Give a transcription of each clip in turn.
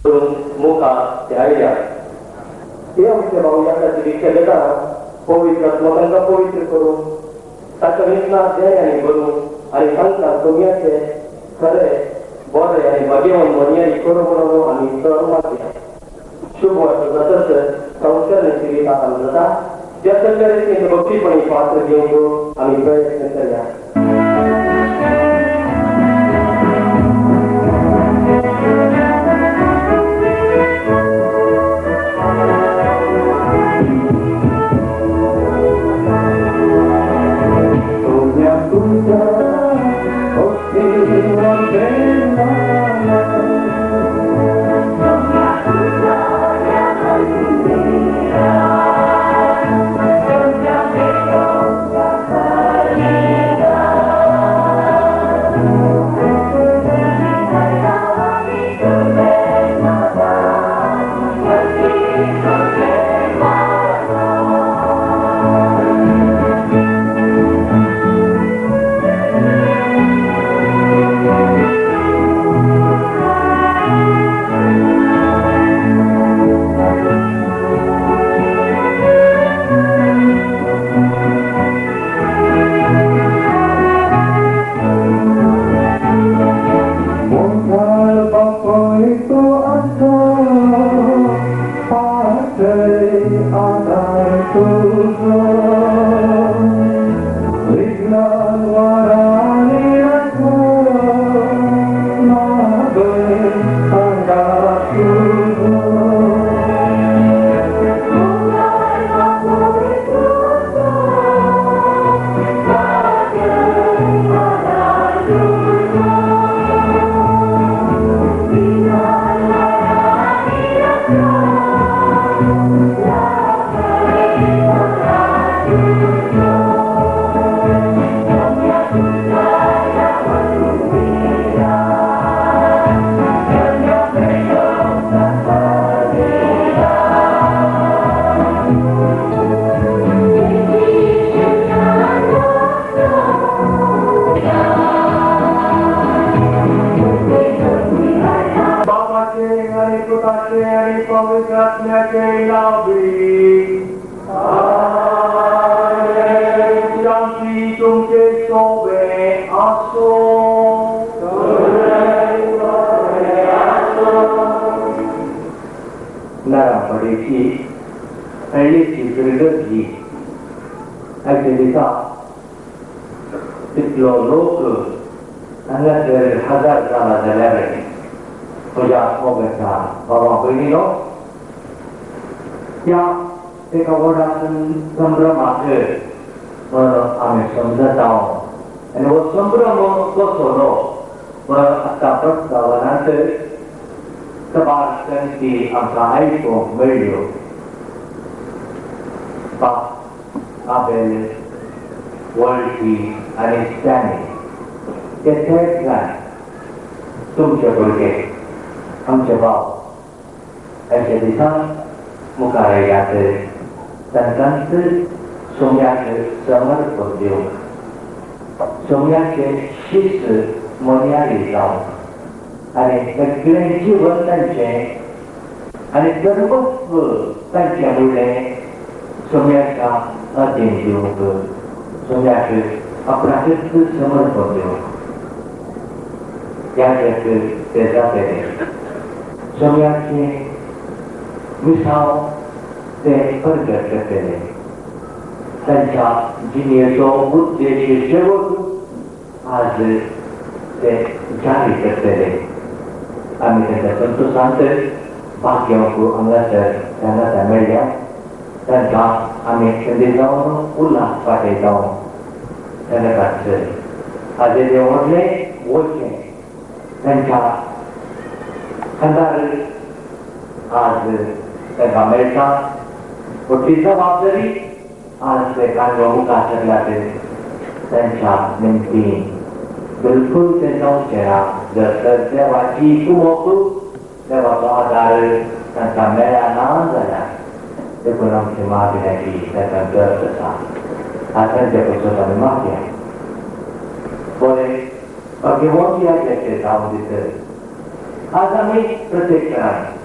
करूंक मुखार ते आयल्यात. हे आमचे भाव याकाची भिक्षा घेतना पवित्र आत्मो तांकां पवित्र करूं, ताच्या वेदना दयानी करूं आनी तांकां सोम्याचे खरे बरे आनी भाग्यवान मन्यारी करूं म्हणून आमी चड मागया. शुभ वर्स जातच संस्करणाची रीत आरंभ जाता. त्या सगळ्या रितीन भक्तीपणी पात्र घेवंक आमी प्रयत्न करया. तितलो लोक हांगासर हजार जाला जाल्यार म्हज्या मोगाच्या बाबा भयणीनो, त्या एका व्हडा संभ्रमाक म्हणून आमी समजता आनी हो संभ्रम कसो न्हू म्हणून आतां प्रस्तावनांत साबार संगती आमकां आयकूंक मेळ्ळ्यो. बाप आबेल, वळटी आनी स्टॅनी ते थेट जाण तुमचे भुरगे, आमचे भाव तांच्या दिसांक मुखार येयात, तांकांच सोम्याक समर्पण दिवंक, सोम्याचे शिस्त मोन्यारी जावंक आनी सगळें जिवन तांचें आनी सर्वस्व तांचें म्हणलें सोम्याच्या अधीन दिवंक, सोम्याक आपणाकच समर्पण दिवंक. ह्या ते जातले सोम्याचें मिसांव ते प्रगट करतले. तांच्या जिणेचो उद्देश शेवट आज ते जारी करतले. आमी तांच्या संतोशांत भाग घेवंक हांगासर हांगासर मेळ्ळ्या. तांकां आमी संदी जावन उल्हास वाटयता. तांकां आज तें व्हडलें वचें तांच्या खांदार आज तांकां मेळटा. व्हडली जबाबदारी आज ते कांदो मुखार सरल्यात तांच्या निमतीं बिलकूल तें जावचें ना जर तर देवाची कुमोक, देवाचो आदार तांकां मेळना जाल्यार. देखून आमची मागण्याची तांकां गरज आसा. आज तांचे पसून आमी मागया, बरें भाग्यवंत यादचे जावन दित. आज आमी प्रत्येक जाणांनी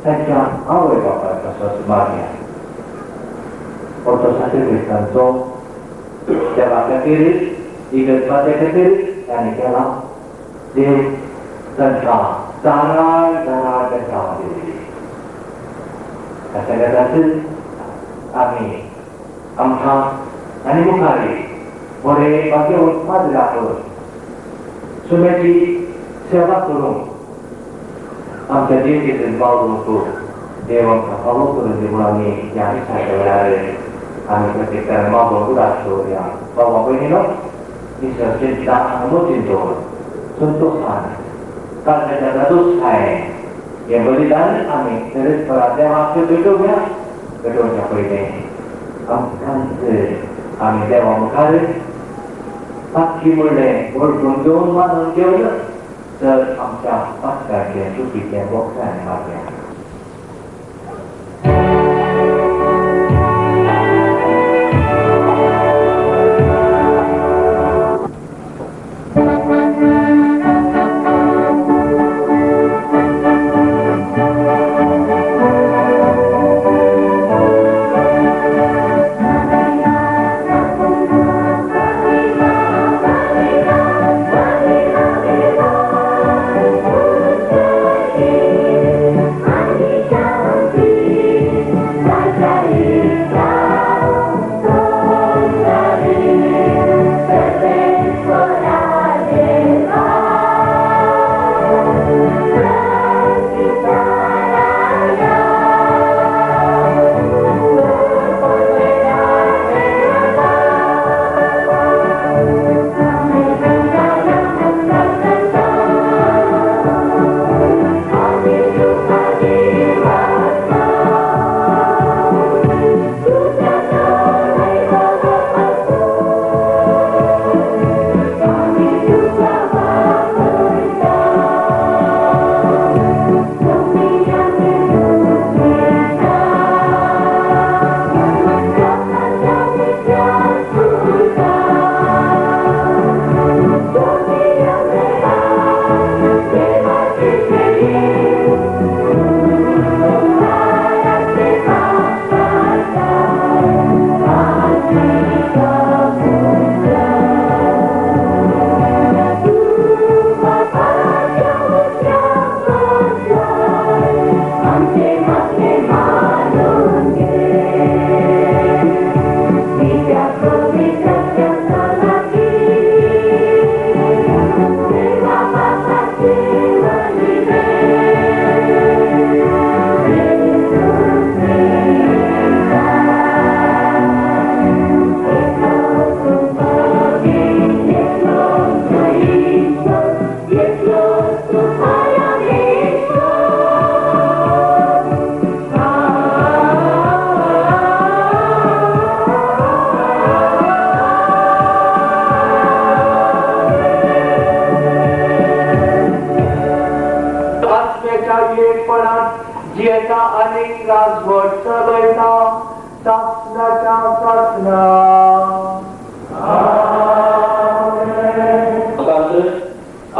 तांच्या आवय बापायक असोच मागया. हो तो साक्रिफिसांचो देवा खातीर, इगर्ज माते खातीर तांणी केला. देव तांकां दाराळ दाराळ तांकां दिली. ताच्या खातीर आमी आमकां आनी मुखार बरे भाग्यवंत पाद्राक सुम्याची सेवा करूंक आमच्या देवतेतून पावूंक देव आमकां फावो करून दी म्हूण आमी ह्या मिसाच्या वेळार आमी प्रत्येक जाण मागून उदास दवरया. बाबा भयणीनो, मिसां चिंता मतीन दवर, संतोशान काळजाच्या धादोसकायेन हें बलिदान आमी तरेकवारा देवाक भेटोवया. भेटोवच्या पयलीं आमकांच आमी देवा मुखार पातकी म्हणलें वळखून घेवन मानून घेवन तर आमच्या पातकाचें चुकीचें बोगसाण मागया.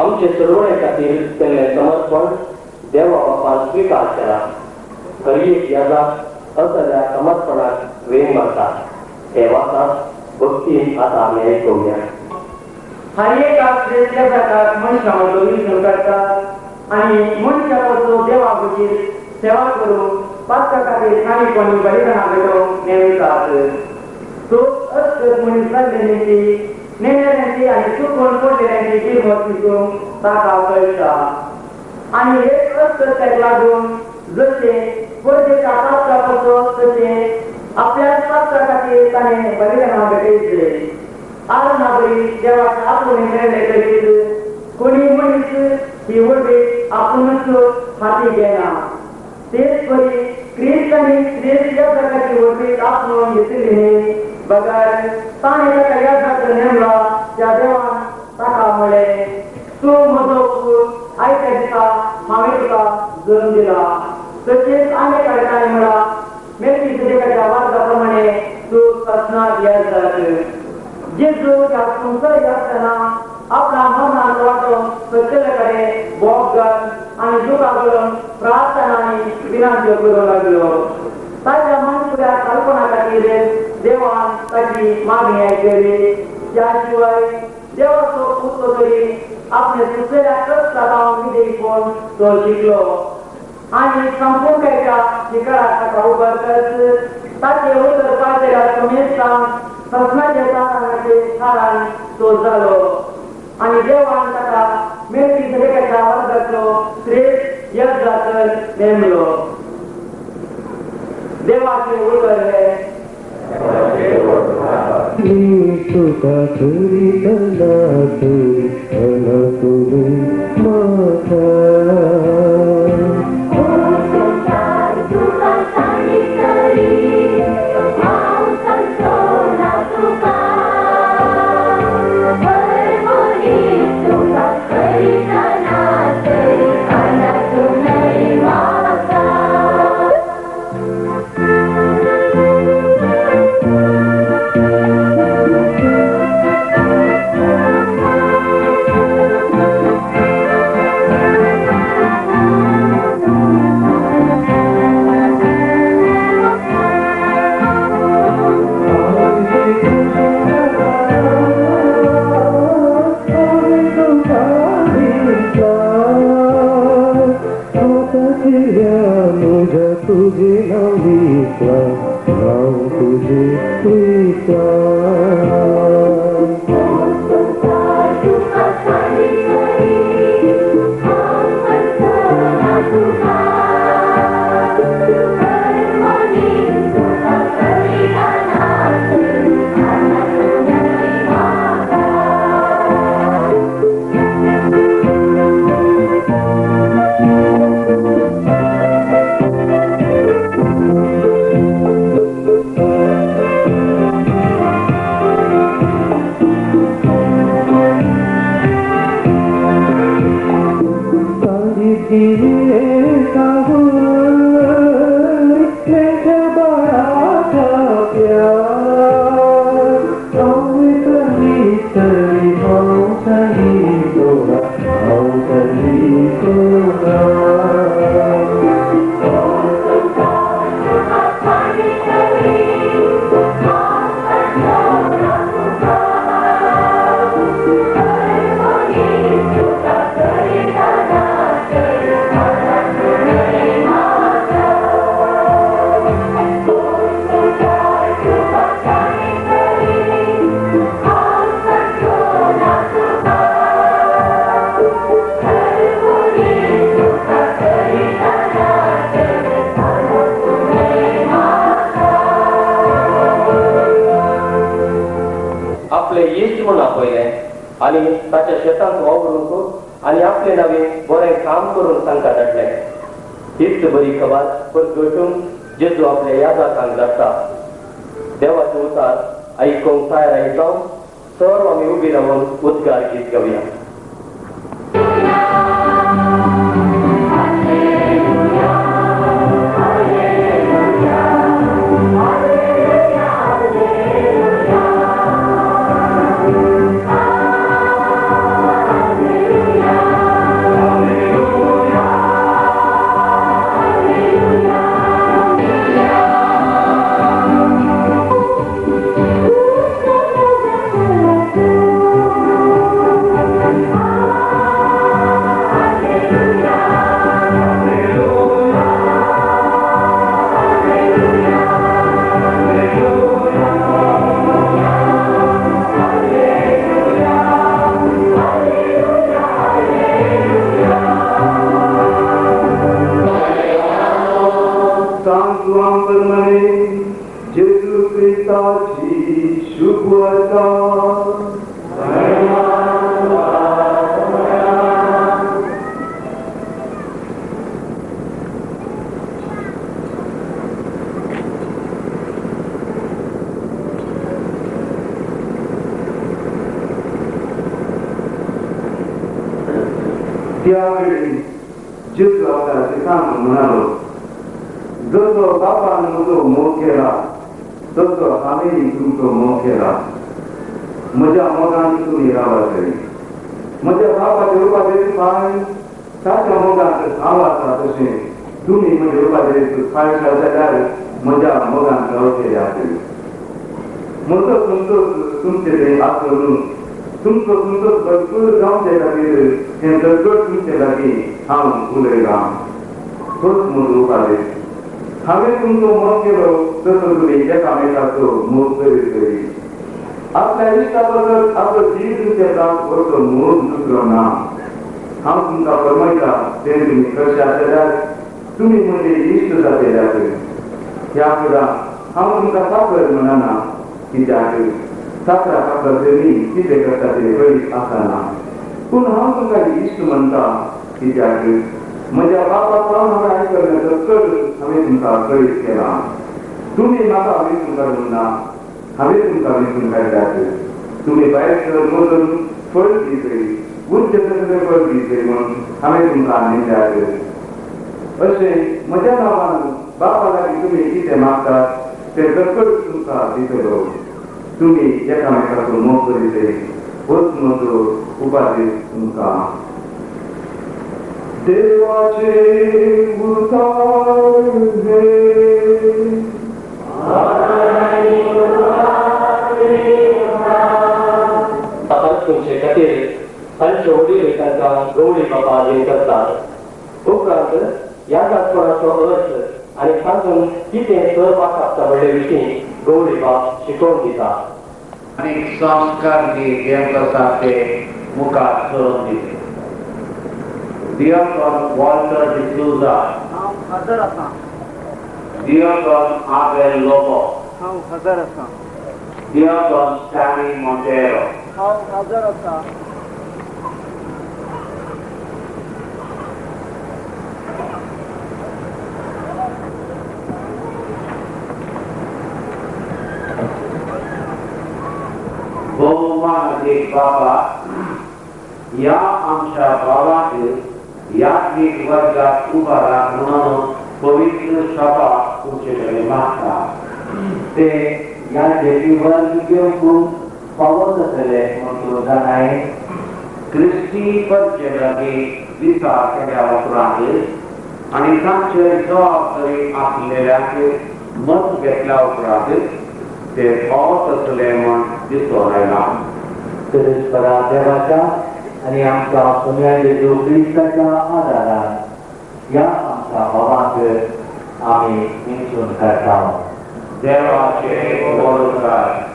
आमचे सरवणे खातीर केल्लें समर्पण देवा बापान स्विकार केला. हर एक याजाक असल्या समर्पणाक वेंग मारता. हे वाचात भक्तीन आतां आमी आयकुया. हर एका याजाकाक मनशां मदलो विष्णू काडटात आनी मनशां वचून देवा खातीर सेवा करूंक पातका खातीर आनी कोणी बलिदानां भेटोवंक नेमितात. तो अस्कत मनीस जाल्ल्यांची नेणेल्यांची आनी चुकून पडलेल्यांची किंमत दिसूंक ताका कळटा. आनी हे अस्कत्याक लागून जशें परदेशा पातका पसो तशें आपल्या पातका खातीर ताणें बलिदानां भेटयतले. आरना बरी देवाक आपूण मेळ्ळे करीत कोणी मनीस ही वडवी आपुणूच हाती घेना. तेच परी क्रिस्त आनी क्रिस्त याजकाची वडवी आपूण घेतली न्ही बगर ताणें ताका याजक नेमला त्या देवान ताका म्हळें, तूं म्हजो पूत, आयत्या दिसा हांवें तुका जल्म दिला. तशेंच आनी कडेन ताणें म्हळां, मेल्कीसेदेकाच्या वार्ता प्रमाणे तूं सासणाक याजक. जेजू ह्या संवसारी आसतना आपणा मरणाचो वांटो सगळे कडेन भोग घाल आनी दुकां गळोवन प्रार्थना आनी विनंत्यो करूंक लागलो. ताच्या मनपुऱ्या कल्पना खातीर देवान ताची मागणी आयकली. त्या शिवाय देवाचो पूत तरी आपणे सुचलेल्या कष्टात हांव विधेयपण तो शिकलो आनी संपूर्णकायच्या शिखराक ताका उबारतच ताचे उतर पाळटल्या समेस्तांक सपनाचे साराचे सारान तो जालो आनी देवान ताका मेल्कीसेदेकाच्या वर्गाचो श्रेश्ठ यज्ञाकर नेमलो. देवाचे उतर हे तुका करितना तरी म्हाका तुका सांगितली हांव सांगचोना तुका हरमोनी तुका करितना तरी अनातूनय म्हाका. मुझ तुझे नाव लिखला, नाव तुझे लिखला. तुका सांगितली हांव सांगचोना तुका हरमोनी तुका करितना तरी अनातूनय म्हाका. तुका सांगितली हांव सांगचोना तुका हरमोनी तुका करितना तरी अनातूनय म्हाका. तुका सांगितली हांव सांगचोना तुका हरमोनी तुका करितना तरी अनातूनय म्हाका. आपले इश्ट म्हूण आपयले आनी ताच्या शेतांत वावरूंक आनी आपले नावे बरें काम करून तांकां धाडले. हीच बरी खबर परगटून जेजू आपल्या यादकांक धाडटा. देवाचें उतार आयकूंक तयार जावन सर्व आमी उबी रावन उद्गार गीत गावया. सांतू जेजू क्रिस्ताची शुभवार्ता. त्यावेळी जेजू आपल्या शिसांक म्हणालो, जसो बापान म्हजो मोग केला तसो हांवें तुमचो मोग केला. म्हज्या मोगान तुमी रावात. म्हज्या बापाच्या रुपाचेर पांय ताच्या मोगांत हांव आसा तशें तुमी म्हजे उपादेश पाळशात जाल्यार म्हज्या मोगांत रावतले आसतले. म्हजो संतोश तुमचे थंय आसून तुमचो संतोश भरपूर जावचे खातीर हें सगळें तुमचे लागीं हांव उलयलां. तोच म्हजो उपादेश. हांवें तुमचो मोग केलो तसो तुमी एकामेकाचो मोग करीत तरी. आपल्या इश्टा बगर आपलो जीव दिवचे प्रास असो मोग दुसरो ना. हांव तुमकां फर्मायता तें तुमी करशात जाल्यार तुमी म्हजे इश्ट जातल्यात. ह्या फुडां हांव तुमकां चाकर म्हणना, कित्याक चाकराक आपलो धनी कितें करता तें कळीत आसना. पूण हांव तुमकां इश्ट म्हणटा, कित्याक म्हज्या बापा सावन हांवें आयकल्लें सगळें हांवें तुमकां कळीत केलां. तुमी म्हाका वेंचून काडूंक ना, हांवें तुमकां वेंचून काडल्यात. तुमी भायर सर वचून फळ दितय, उच्च तसलें फळ दितय म्हणून हांवें तुमकां नेमल्यात. अशें म्हज्या नांवान बापा लागीं तुमी कितें मागतात तें सगळें तुमकां दितलो. तुमी एकामेकाचो मोग करीतय, होच म्हजो उपादेश तुमकां. देवाचे उतार हे. आतां तुमचे खातीर तांचे वडील तांकां गवळी बाबा आदीन करतात. उपरांत ह्या दासपणाचो अर्थ आनी तातूंत कितें सर वाकापता म्हणले विशीं गवळी बाब शिकोवन दिता. आनी संस्कार घेवंक आसा ते मुखार सरून दिले. दियाकॉन वॉल्टर डिसूजा. हांव हजर आसा. दियाकॉन आबेल लोबो. हांव हजर आसा. दियाकॉन स्टॅनी मोंटेरो. हांव हजर आसा. भोवमान एक बाबा, ह्या आमच्या भावाक याज्ञीक वर्गाक उबा राख म्हणून पवित्र सभा तुमचे कडेन मागता. ते याज्ञी वर्ग घेवंक फावो जातले म्हूण तूं जाणाय. क्रिस्ती परचे लागीं विचार केल्या उपरांत आनी तांचे जबाबदारी आसलेल्यांक मत घेतल्या उपरांत ते फावो तसले म्हूण दिसून आयलां. तेरेस्परा देवाच्या आनी आमच्या सोम्या जेजू क्रिस्ताच्या आदारान ह्या आमच्या भावांक आमी वेंचून काडटा. देवाचे बरोबर.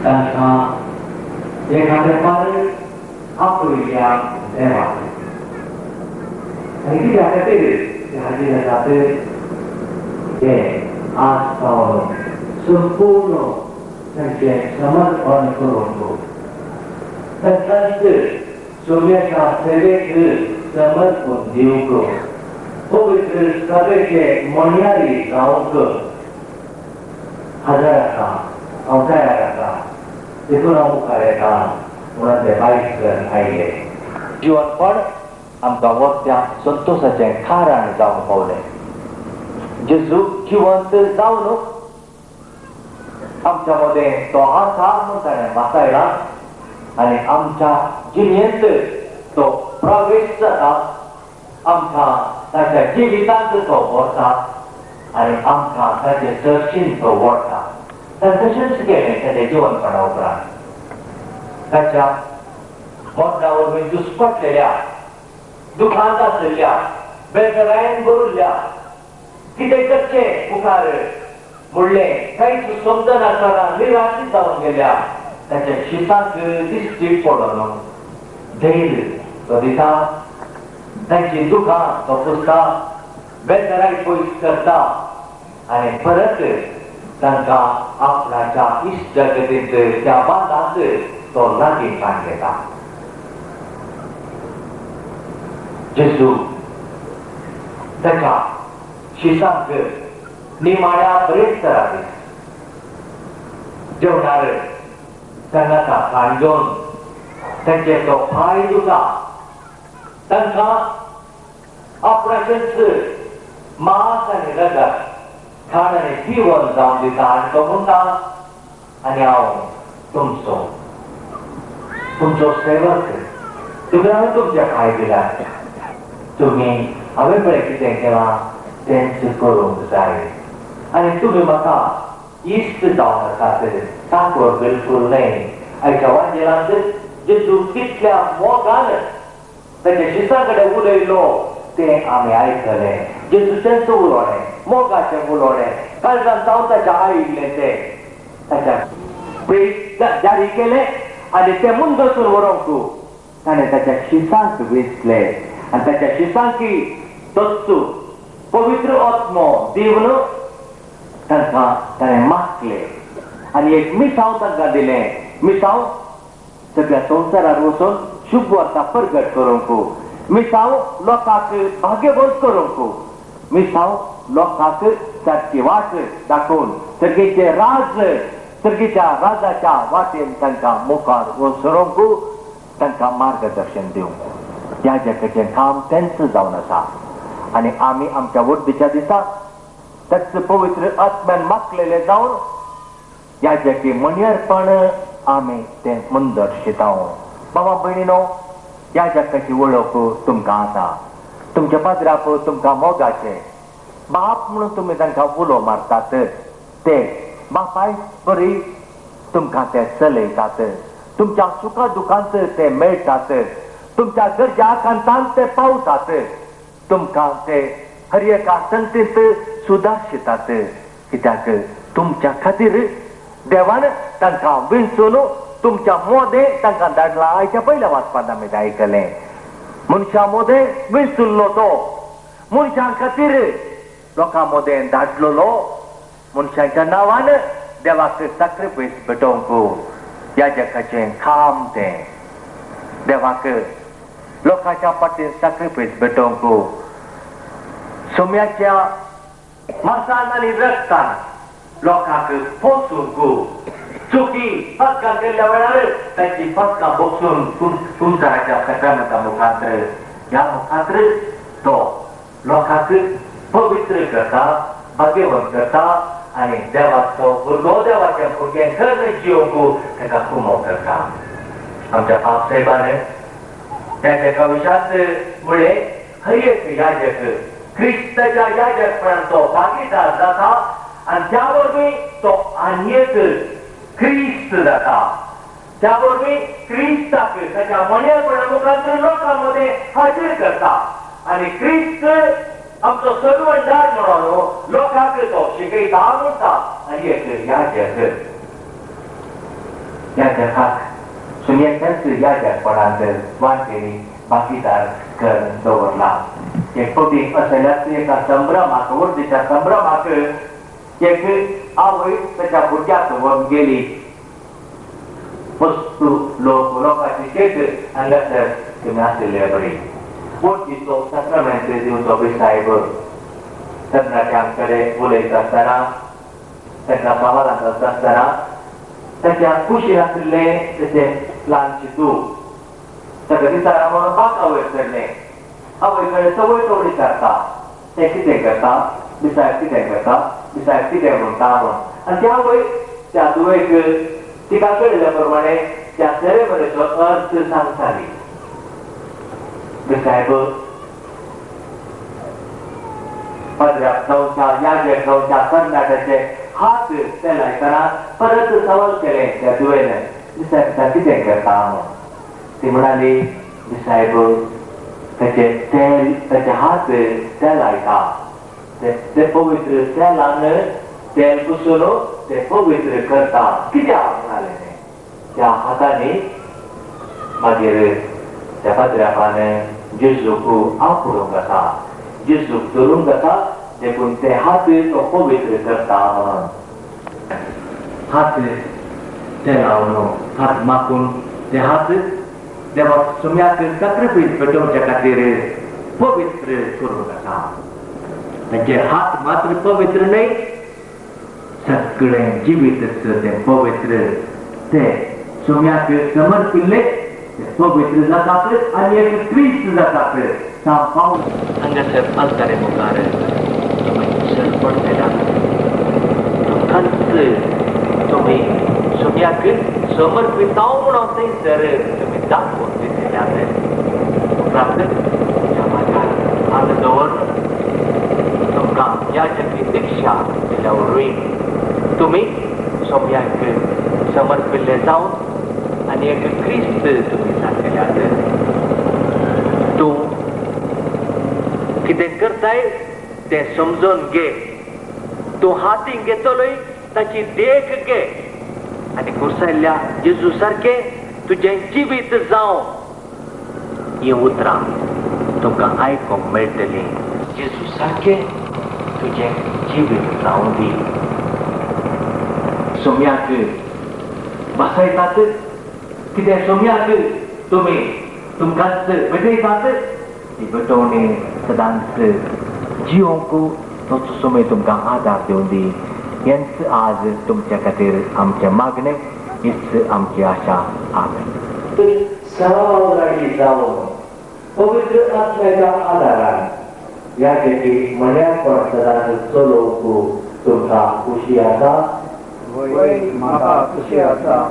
तांकां एखादें पार आपयल्या देवाक आनी कित्या खातीर ते हाजीर आसात ते आज पावन संपूर्ण तांचें समर्पण करूंक, तांकांच सोम्याच्या सेवेक समर्पण दिवंक, पवित्र सभेचे म्हणयारी जावंक हजर आसा. हांव तयार आसा, देखून हांव मुखार येता म्हणून ते भायर आयले. जिवनपण आमकां वखद्या संतोशाचें कारण जावंक पावलें. जेजू जिवंत जावन आमच्या मदें तो आसा म्हूण ताणें वाचायला आनी आमच्या जिणेंत तो प्रवेश जाता, आमकां ताच्या जिवितांत तो व्हरता आनी आमकां ताचे सरशीन तो व्हरता. ताणें तशेंच केलें ताच्या जिवनपणा उपरांत. ताच्या मरणा वरवीं दुस्पटलेल्या, दुखांत आशिल्ल्या, बेजारायन भरिल्ल्या, कितें करचें मुखार म्हणलें कांयच समजनासतना निराशीत जावन गेल्या ताच्या शिताक दिश्टी पडून धैर्य तो दिता, तांची दुखां तो पुसता, बेजाराय पयस करता आनी परत तांकां आपणाच्या इश्टगतींत त्या बांदांत तो लागीं काण घेता. जेजू ताच्या शिसांक निमाण्या ब्रेस्तरा दीस जेवणार तांकां खाण घेवन तांचे तो पांय दुखा तांकां आपणाचेंच मांस आनी रगत, खाण आनी पिवन जावन दिता आनी तो म्हणटा, आनी हांव तुमचो तुमचो सेवक, तुमी हांवें तुमच्या पांय दिला, तुमी हांवें पळय कितें केलां तेंच करूंक जाय आनी तुमी म्हाका इश्ट जावन आसात, चाकर बिलकूल न्हय. आयच्या वांजेलांत जेजू कितल्या मोगान ताच्या शिसां कडेन उलयलो तें आमी आयकलें. जेजूचेंच उलोवणें, मोगाचें उलोवणें, काळजान जावन ताच्या आयिल्लें तें ताच्या प्रेरीत जारी केलें आनी तें मुंदसून व्हरूंक ताणें ताच्या शिसांक वेंचले आनी ताच्या शिसांकी तोच पवित्र आत्मो दिवन तांकां ताणें मागले आनी एक मिसांव तांकां दिलें. मिसांव सगळ्या संवसारार वचून शुभ वार्ता परगट करूंक, मिसांव लोकांक भाग्यवंत करूंक, मिसांव लोकांक सारकी वाट दाखोवन सर्गीचे राज सर्गीच्या राजाच्या वाटेन तांकां मुखार वसरूंक तांकां मार्गदर्शन दिवंक. ह्या जगाचें काम तेंच जावन आसा आनी आमी आमच्या वर्दीच्या दिसा ताच पवित्र आत्म्यान मागलेले जावन ह्या जगी मणयर्पण आमी तें मुंदर्शितांव. बाबा भयणीनो, ह्या जगाची वळख तुमकां आसा. तुमच्या पाद्राप तुमकां मोगाचे बाप म्हणून तुमी तांकां उलो मारतात, ते बापाय बरी तुमकां ते चलयतात, तुमच्या सुखा दुखांत ते मेळटात, तुमच्या गरजा आकांतांत ते पावतात, तुमकां ते हर एका संगतींत सुदारशितात. कित्याक तुमच्या खातीर देवान तांकां विंचून तुमच्या मोदें तांकां धाडला. आयच्या पयल्या वाचपांत आमी तें आयकलें. मनशां मोदें विंचुल्लो तो मनशां खातीर लोकां मोदें धाडलेलो, मनशांच्या नांवान देवाक साक्रिफायस भेटोवंक. ह्या जगाचें काम तें, देवाक लोकांच्या फाटीन साक्रिफायस भेटोवंक. सोम्याच्या मासान आनी रक्तान लोकांक पोसूंक, चुकी पथकां केल्ल्या वेळार तांची पथकां बोगसून कुमसाराच्या साक्रामेंता मुखांतर, ह्या मुखांतर तो लोकांक पवित्र करता, भाग्यवंत करता आनी देवाचो भुरगो देवाचें भुरगें खरें जिवंक ताका कुमो करता. आमच्या पाप साहेबान त्या एका विशांत म्हळें, हर एक याजक क्रिस्ताच्या याजकपणान तो भागीदार जाता आनी त्या वरवीं तो आनी एक क्रिस्त जाता. त्या वरवीं क्रिस्ताक ताच्या मणेपणा मुखार लोकां मदें हाजीर करता आनी क्रिस्त आमचो सर्वंडार म्हणून लोकांक तो शिकयता म्हणटा. आनी एक याजक याजकाक सुन्याच्याच याजकपणांत वांटेली भागीदार कर दवरला. एक फावटी असल्याच एका संभ्रमाक, वर्दीच्या संभ्रमाक एक आवय ताच्या भुरग्याक व्हरून गेली. वस्तू लोक लोकांची शेत हांगासर तुमी आशिल्ले बरी वडीचो साक्रामेंत दिवचो साहेब तरणाट्यां कडेन उलयता आसतना, तांकां सवालां करता आसतना ताच्या कुशीन आशिल्लें तेचें ल्हानशी धूव. ताका दिसारा म्हणून बांका वयर चडलें. आवय कडेन सवय तो विचारता, तें कितें करता बिसायब, कितें करता बिसायब, कितें म्हणटा म्हूण. आनी त्या आवय त्या धुवेक तिका कळिल्ल्या प्रमाणे त्या सेरेमनीचो अर्थ सांगताली. बिसायब पाद्र्याक जावच्या याजक जावच्या तरणाट्याचे हात ते लायतना परत सवाल केलें त्या धुवेन, बिसायब कितें करता म्हूण. ती म्हणाली, बिसायब ताचे तेल ताचे हात ते लायता, ते पवित्र तेलान तेल पुसून ते पवित्र करता. कित्याक म्हणाले तें त्या हातांनी मागीर त्या पाद्र्यापान जेजूक आफडूंक आसा, जेजूक धरूंक आसा, देखून ते हात तो पवित्र करता म्हणून. हात ते लावन, हात माखून ते हात देवाक सुम्याक साक्रिफायस पेटोवच्या खातीर पवित्र करूंक आसा. तांचे हात मात्र पवित्र न्हय, सगळें जिवीत तें पवित्र, ते सुम्याक समर्पिल्ले ते पवित्र जातात आनी एक क्रिस्त जातात. सांत पावल हांगासर आल्तारे मुखार तुमी सर पडटल्यात, तुमकांच तुमी सोम्याक समर्पितांव म्हणून थंयसर तुमी दाखोवन दितल्यात. उपरांत तुमच्या माथ्यार हात दवरून तुमकां याजकी दिक्षा दिल्या वरवीं तुमी सोम्याक समर्पिल्ले जावन आनी एक क्रिस्त तुमी जातल्यात. तूं कितें करताय तें समजून घे, तूं हातीन घेतलोय ताची देख घे आनी कुर्सायल्ल्या जेजू सारकें तुजें जिवीत जावं. हीं उतरां तुमकां आयकूंक मेळटलीं. जेजू सारकें तुजें जिवीत जावं दी. सोम्याक बसयतात कितें सोम्याक तुमी तुमकांच भेटयतात ती भेटवणी सदांच जिवंक तोच सोमे तुमकां आदार दिवं दी. हेंच आज तुमच्या खातीर आमचें मागणें, हीच आमची आशा. आमेन. सभावांगडी जावन पवित्र आत्म्याच्या आदारान याजकी म्हण्यापण सदांच चलोवंक तुमकां खुशी आसा? वय, म्हाका खुशी आसा.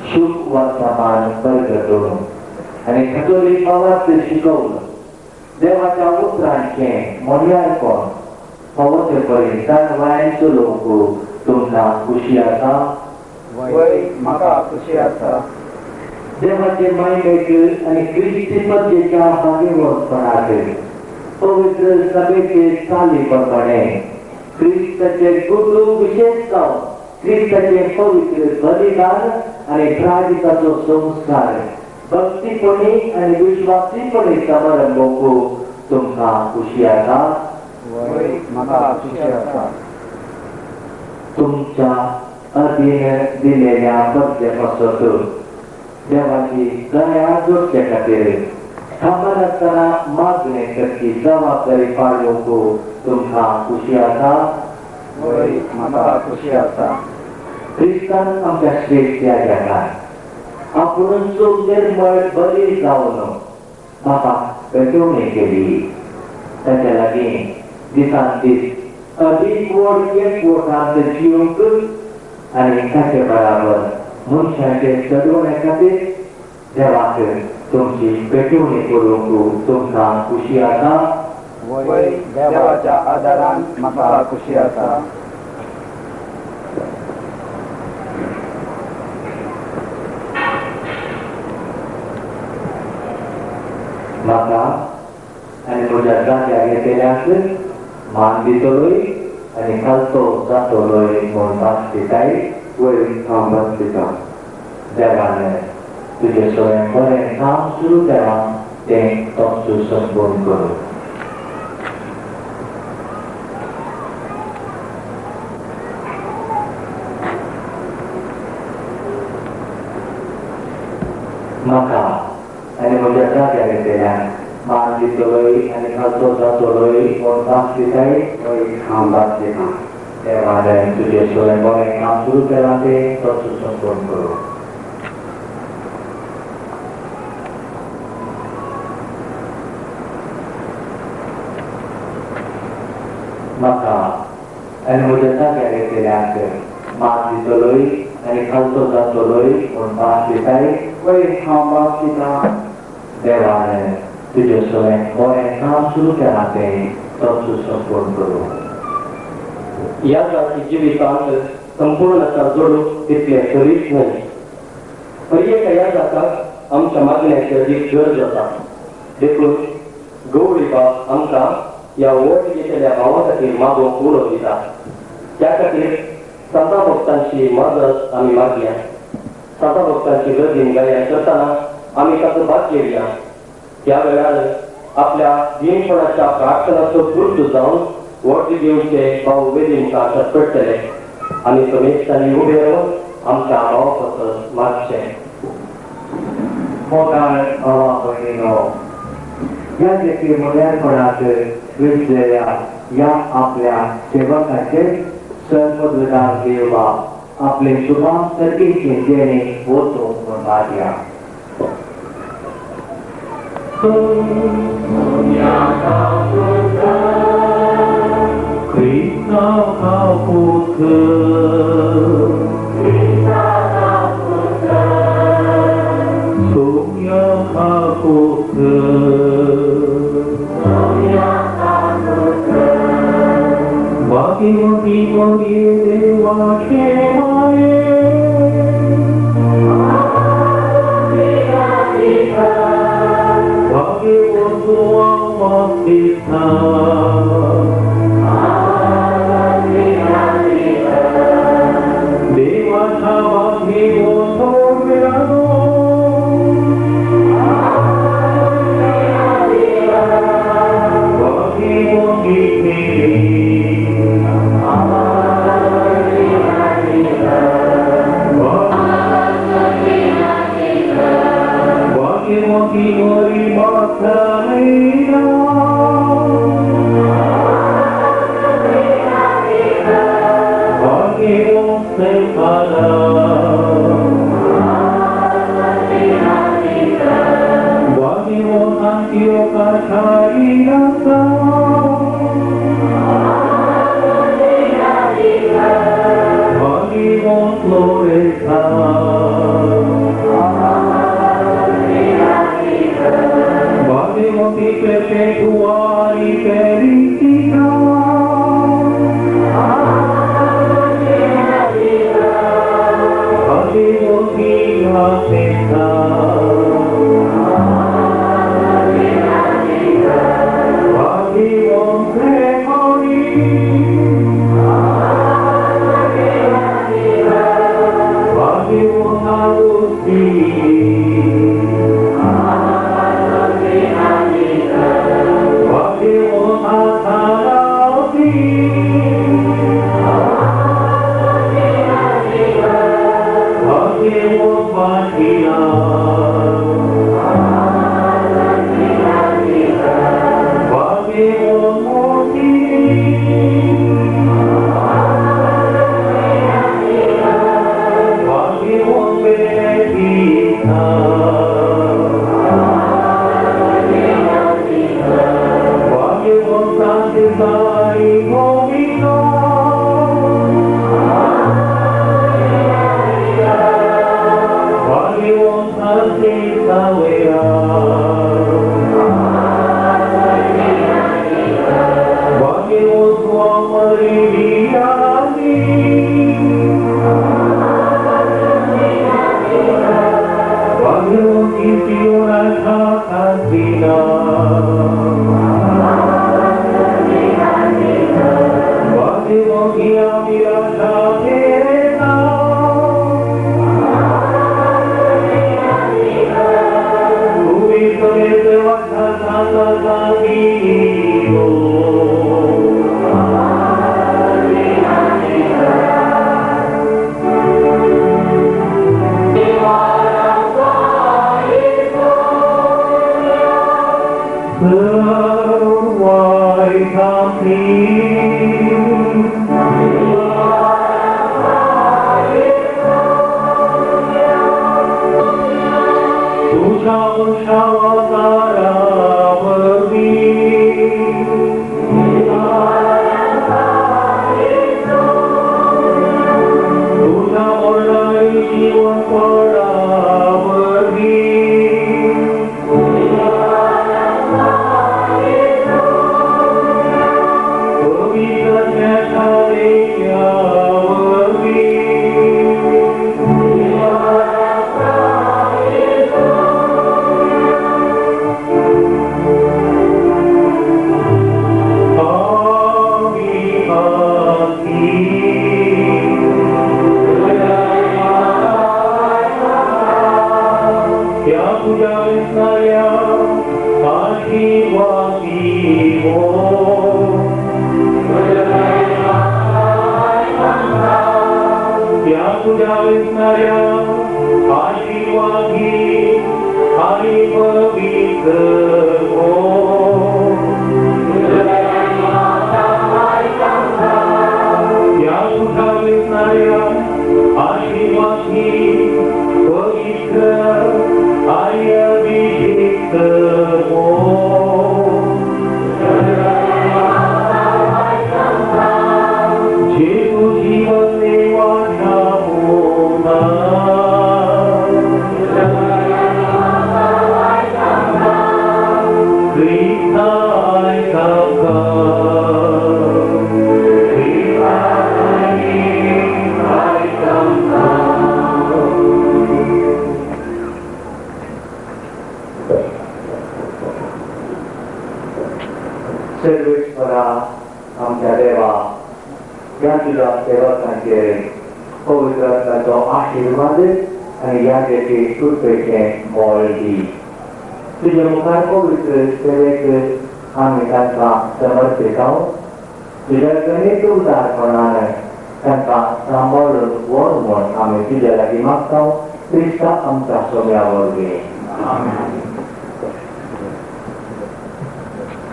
शुभ वर्तमान परगटून आनी कथोलीक भावार्थ शिकोवन देवाच्या उतरांचें मोनयारपण फावो ते परी जाणवायेन चलोवंक तुमकां खुशी आसा? वय, म्हाका खुशी आसा. देवाचे मायमेक आनी क्रिस्ती पद्येच्या भागेवंतपणाक पवित्र सभेचे चाली प्रमाणे क्रिस्ताचे गुरू विशेश जावन क्रिस्ताचे पवित्र बलिदान आनी प्राजिताचो संस्कार भक्तीपणी आनी विश्वासीपणी समारंभोवंक तुमकां खुशी आसा? वय, म्हाका खुशी आसा. तुमच्या अधीन दिलेल्या बदले पासत देवाची दया जोडचे खातीर थांबनासतना मागणें करची जबाबदारी पाळोवंक तुमकां खुशी आसा? वय, म्हाका खुशी आसा. क्रिस्तान आमच्या श्रेश्ठ याजकान आपुणूच निर्मळ बली जावन बापाक भेटवणी केली. ताच्या लागीं दिसान दीस अदीक व्हड एकवटांत जिवंक आनी ताचे बराबर मनशाचे चडवणे खातीर देवाक तुमची भेटवणी करूंक तुमकां खुशी आसा? वय, देवाच्या आदारान म्हाका खुशी आसा. म्हाका आनी म्हज्या जाग्यार घेतल्याक मान दितलोय आनी खालतो जातलोय म्हूण भास दिताय? वय, हांव भास दितां. देवान तुजें सगळें बरें काम सुरू केलां तें तोच संपूर्ण करूं. म्हाका आनी म्हज्या जाग्यार घेतल्याक मान दितलोय आनी खालतो जातलोय म्हूण भास दिताय? वय, हांव भास दितां. देवान तुजें सगळें बरें काम सुरू केलां तें तोच संपूर्ण करूं. म्हाका आनी म्हज्या जाग्यार घेतल्याक मान दितलोय आनी खालतो जातलोय म्हूण भास दिताय? वय, हांव भास दितां. देवान तुजें सगळें बरें काम सुरू केलां तें तोच संपूर्ण करूं. याजाची जिवितांत संपूर्णता जोडूंक तितलें सरीच न्हय. हर एका याजकाक आमच्या मागण्याची अदीक गरज आसा. देखून गौरी बाब आमकां ह्या वट घेतल्या भावा खातीर मागोवंक उलो दिता. त्या खातीर सांता भक्तांची मदत आमी मागया. सांता भक्तांची गरजेन गायन करतना आमी ताचो भाग घेवया. त्या वेळार आपल्या दीनपणाच्या प्रार्थनाचो पूर्त जावन वट घेवचे भाव वेदी मुखार पडटले आनी समेस्तांनी उबे रावन आमच्या भावा पासत मागचें. मोगाळ भावा भयणीनो, ह्या देखी मोन्यानपणाक विसलेल्या ह्या आपल्या सेवकाचेर सर्वददार देवा आपले शुभाम सर्गीचे देणे वचूंक म्हूण मागया. आमच्या देवा, ह्या तुज्या सेवकांचेर पवित्र आत्म्याचो आशिर्वाद आनी यादेचे कृपेचें बळ दी. तुज्या मुखार पवित्र सेवेक आमी तांकां समर्पितांव. तुज्या गणीत उदारपणान तांकां सांबाळून व्हर म्हूण आमी तुज्या लागीं मागता, क्रिस्ता आमच्या सोम्या वरवीं.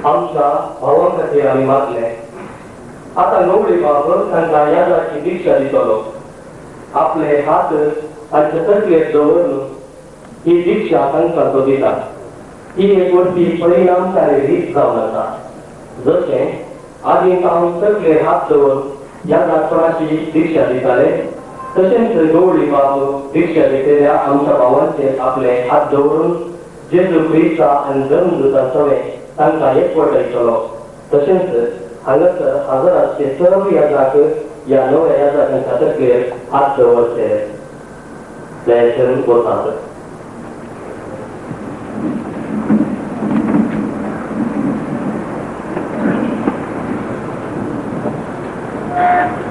आमच्या भावां खातीर आमी मागले. आतां गवळी बाब तांकां यादाची दीक्षा दितलो. आपले हात तांच्या तकलेर दवरून ही दीक्षा तांकां तो दिता. ही एक व्हडली परिणामकारी रीत जावन आसा. जशें आदीं हांव तकलेर हात दवरून यादापणाची दीक्षा दिताले, तशेंच गवळी बाब दीक्षा दितल्या आमच्या भावांचेर आपले हात दवरून जेजू क्रिस्ता आनी धर्मदूता सवें तांकां एकवटायतलो. तशेंच हांगासर हजर आसचे सर्व याजाक ह्या नव्या याजाकांच्या तकलेर हात दवरचे दयाचरण वतात. Yeah.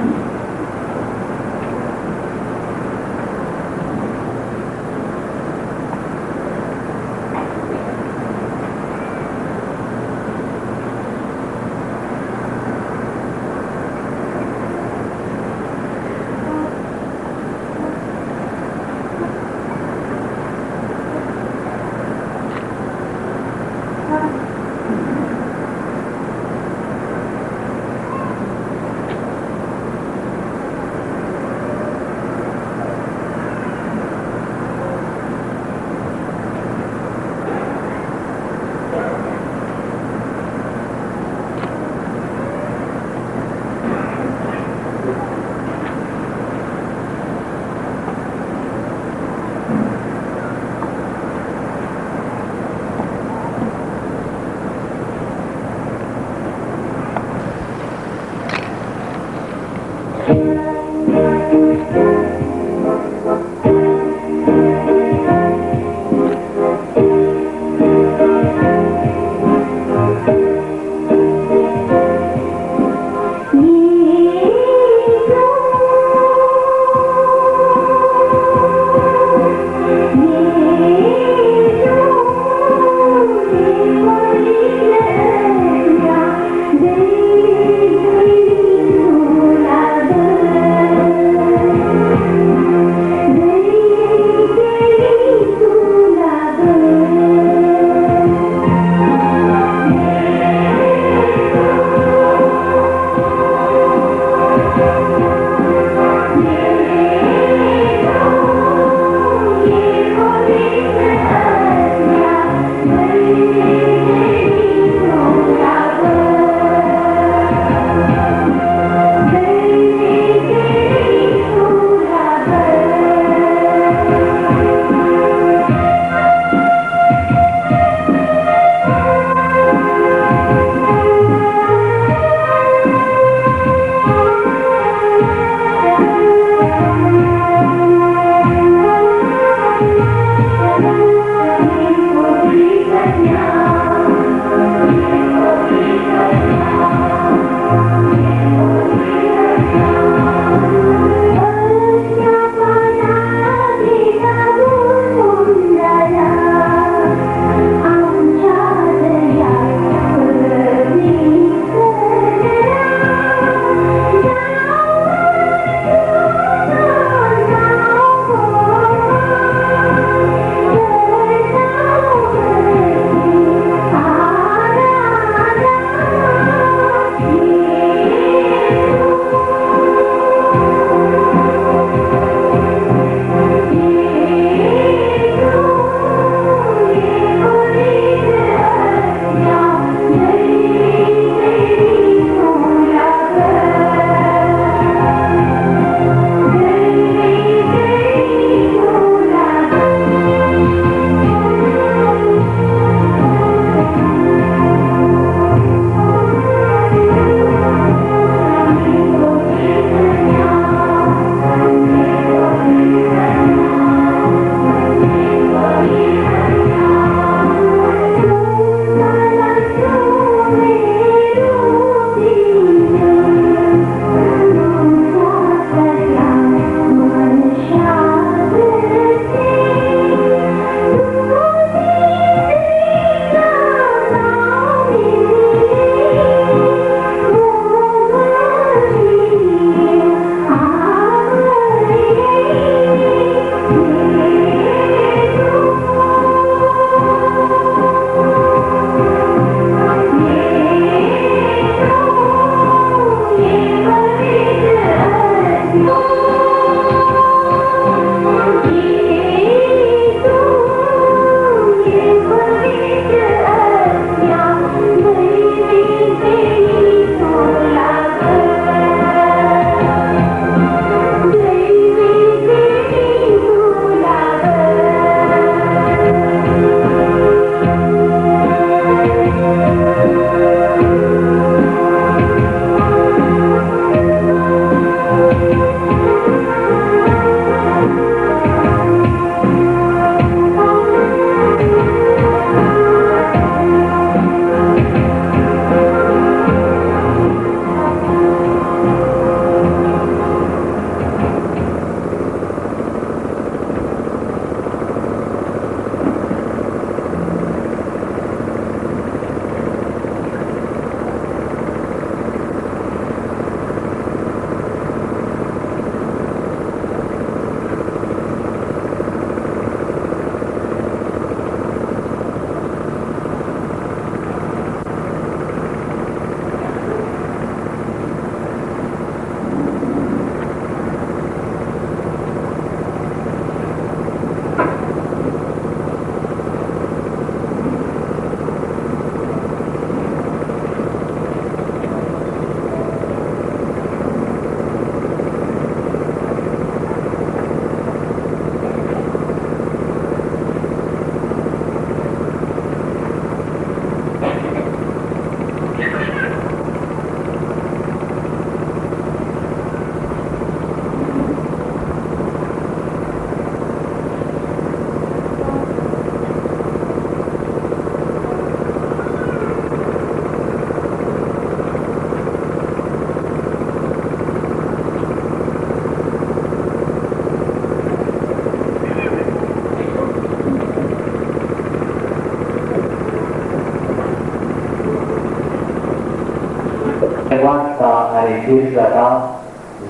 वाडटा आनी थीर जाता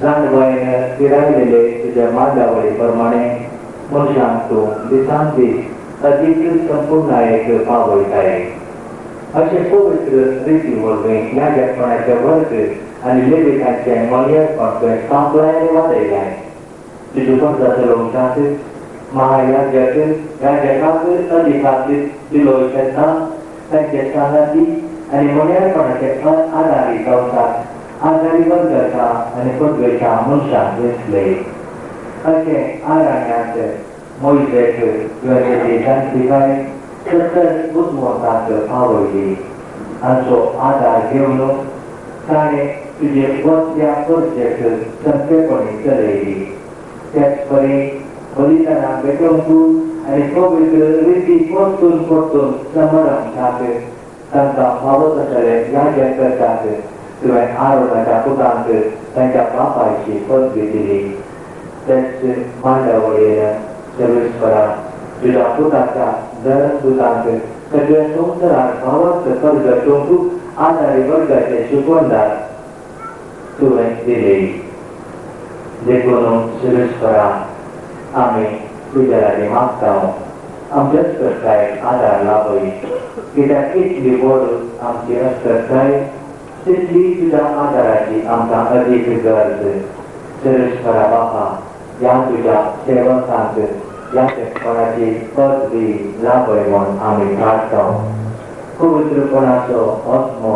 जाणवयन तिरायलेले तुज्या मांडावळी प्रमाणे मनशांक तूं दिसान दीस अदीक संपूर्णायेक पावयताय. अशे पवित्र रिती वरवीं याजकपणाचे वर्ग आनी लेवितांचें मोलयेपण तुवें स्थापलाय आनी वाडयलाय. तुज्यो गरजा चलोवच्याक महायाजक याजकाक अधिकार दिलो तेन्ना तांचे सांगाती आनी मोन्यारपणाचे आदारी जावच्याक आदारी वर्गाच्या आनी पदवेच्या मनशांक वेंचले. अशें आरण्यांत मोयजेक तुवें तेजी जाणविकाय 70 बुदवंतांक पावयली. हांचो आदार घेवन ताणें तुजे वसल्या परजेक संतेपणी चलयली. त्याच परी बलिदानां भेटोवंक आनी पवित्र रिती परतून परतून समारंभाक तांकां फावो तसले याजक करच्याक तुवें आरोनाच्या पुतांक तांच्या बापायची पदवी दिली. तेच मांडावळीन सर्वेस्परा तुज्या पुताच्या धर्मदुतांक सगळ्या संवसारार भावार्थ परगटूंक आदारी वर्गाचे शिकवणदार तुवें दिले. देखून सर्वेस्परा आमी तुज्या लागीं मागता आमच्या अस्करतायेक आदार लाभय. कित्याक इतली व्हड आमची अस्करताय तितली तुज्या आदाराची आमकां अदीक गरज. सर्वेस्परा बापा ह्या तुज्या सेवकांक याजकपणाची पदवी लाभय म्हूण आमी प्रार्थता. पवित्रपणाचो आत्मो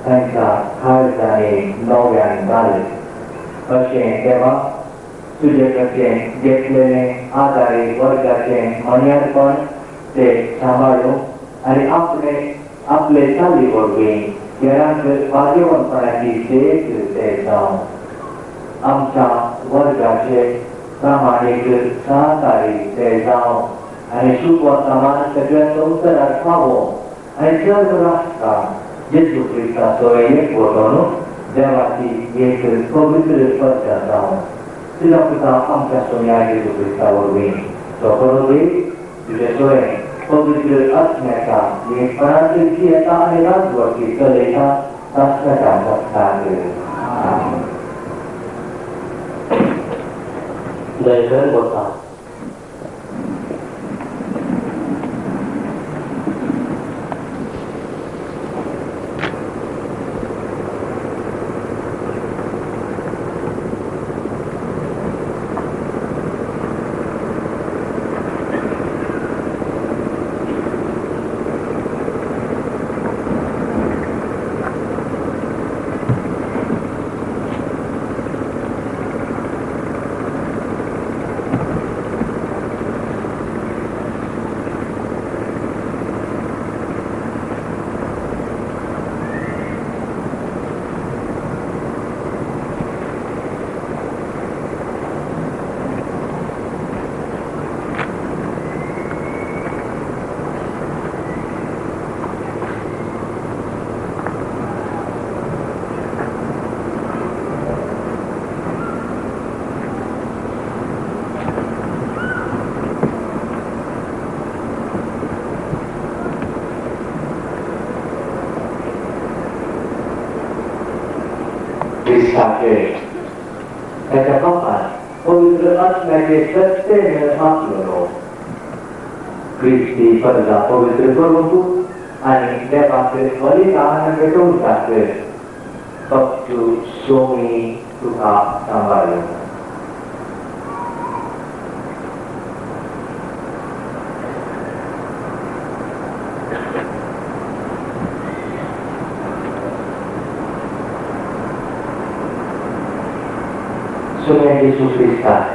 तांच्या काळजांनी नव्यान घाल. अशें देवा तुजे कडचें घेतलेलें आदारी वर्गाचें मोन्यारपण ते सांबाळूं आनी आपले आपले चाली वरवीं हेरांक भाग्यवंतपणाची देख ते जावं. आमच्या वर्गाचे प्रामाणीक सहकारी ते जावं आनी शुभ वर्तमान सगळ्या संवसारार पावो आनी सर्व राष्ट्रां जेजू क्रिस्ताचो एक वटोवन देवाची एक पवित्र प्रजा जावं. तुज्या पुता आमच्या सोम्या जेजू क्रिस्ता वरवीं तो करो देव तुजे सोयें पवित्र आत्म्याच्या एकपणांत जियेता आनी राजवटी चलयता शास्त्राच्या सत्ताक. जय बसा. ताच्या बापान पवित्र आत्म्याचे सत्तेन मागलेलो. क्रिस्ती परजा पवित्र करूंक आनी देवाक बलिदान भेटोवच्याक फक्त सोमी तुका सांबाळ्यो. सुम्या जेजू क्रिस्ताक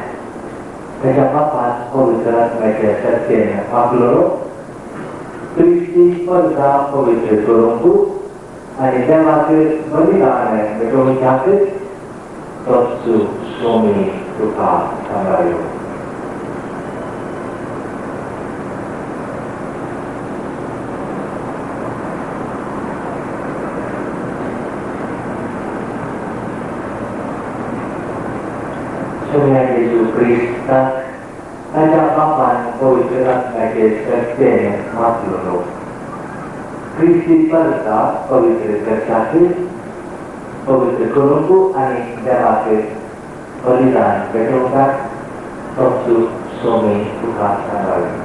ताच्या बापान पवित्र आत्म्याच्या सत्तेन आपलो क्रिस्ती परजा पवित्र करूंक आनी देवाक बलिदान भेटोवच्याक तोच सोमी तुका सांबाळ्यो. सुम्या जेजू क्रिस्ताक ताच्या बापान पवित्र आत्म्याचे सत्तेन मागलेलो. क्रिस्ती परजा पवित्र करच्याक पवित्र करूंक आनी देवाक बलिदान भेटोवपाक तोच सोमी तुका सांगावी.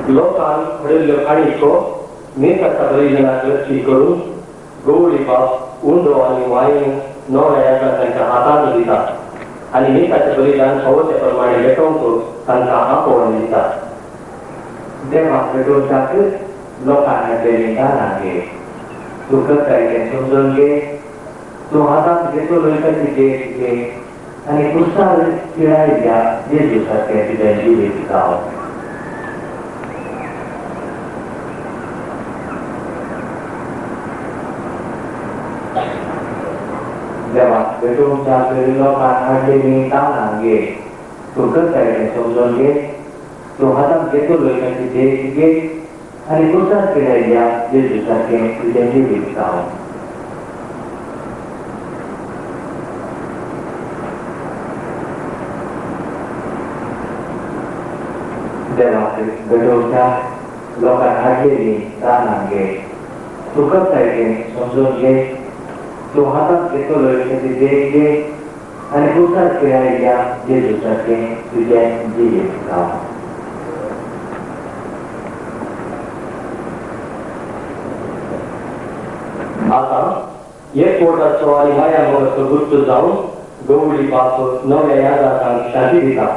लोकांक घडिल्ल्यो काणयो मिसाच्या बलिदानाक लक्षी करून गवळी बाप उंडो आनी वायन नव्या याजकांच्या हातांत दितात आनी मिसाचें बलिदान फावो ते प्रमाणे भेटोवंक तांकां आपोवण दितात. देवाक भेटोवच्याक लोकांक हाडलेलीं दानां घे. तूं करताय तें समजून घे. तूं हातांत घेतलो ताची देख घे आनी कुर्सार पिळायिल्ल्या जेजू सारकें तुजें जिवीत जावं. देवाक भेटोवच्याक लोकांक हाडलेलीं दानां घे. तूं करताय तें समजून घे. तूं हातांत घेतलो ताची देख घे आनी कुर्सार पिळायिल्ल्या जेजू सारकें तुजें जिवीत जावं. देवाक भेटोवच्याक लोकांक हाडलेलीं दानां घे. तूं करताय तें समजून घे. तूं हातांत घेतलो ताची देख घे आनी कुर्सार पिळायिल्ल्या जेजू सारकें तुजें जिवीत जावं. आतां एकवटाचो आनी माया मोगाचो गुप्त जावन गवळी बाप नव्या याजकांक शांती दिता.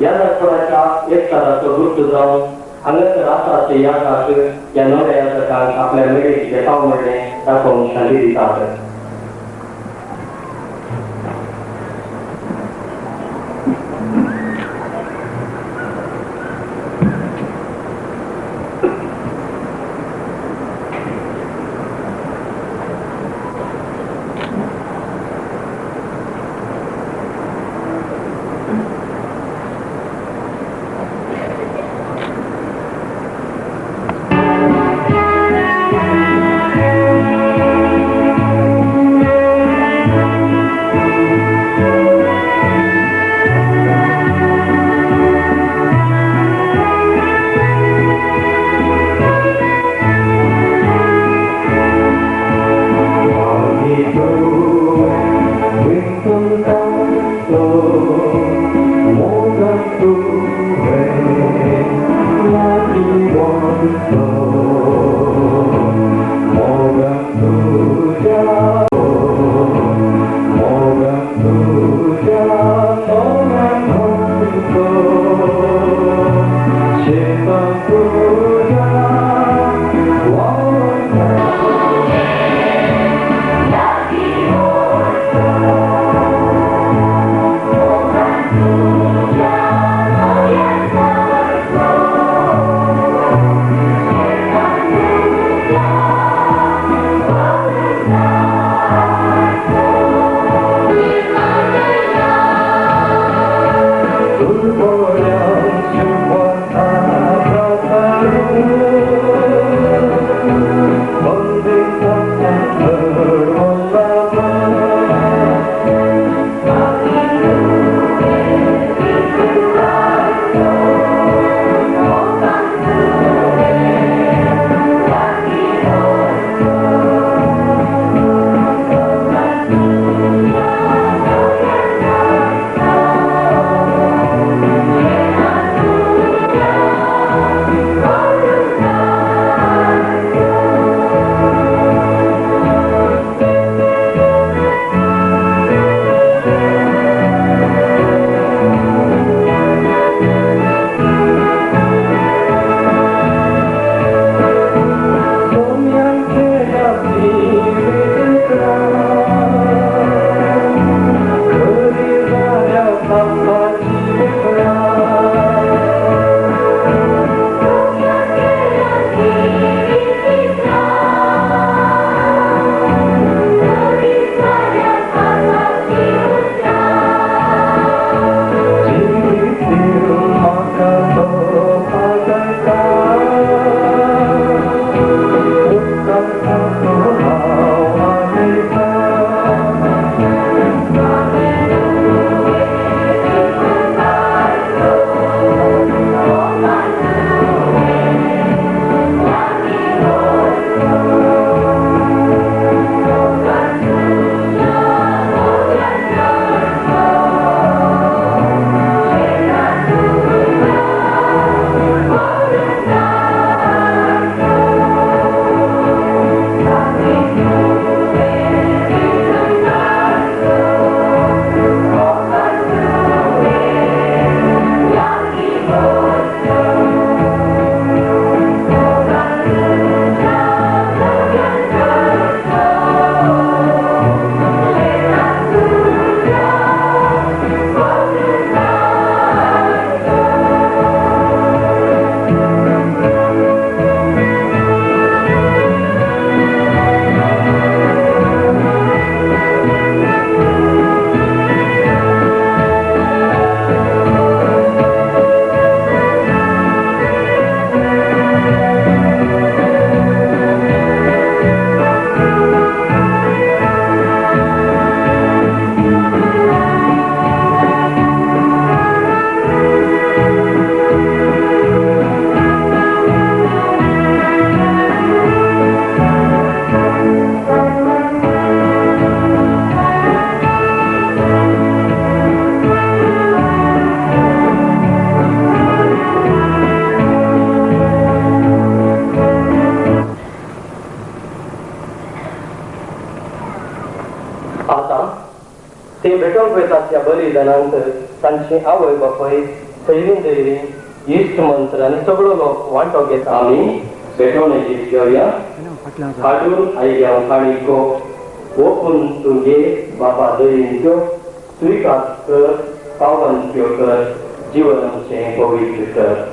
याजकपणाच्या एकचाराचो गुप्त जावन हांगासर आसा ते याजक ह्या नव्या याजकांक आपल्या मेरेची भेटाव म्हणलें दाखोवन शांती दितात. Thank you. भेटोवंक वयतात त्या बलिदानांत तांची आवय बापूय सैरीं दैरीं इश्ट मंत्र आनी सगळो लोक वांटो घेता. आमी भेटवणेची घेवया हाडून आयल्या काणिको ओपून तुगे बापा दयेंच्यो स्विकार कर, पावनच्यो कर, जीवन आमचें पवित्र कर.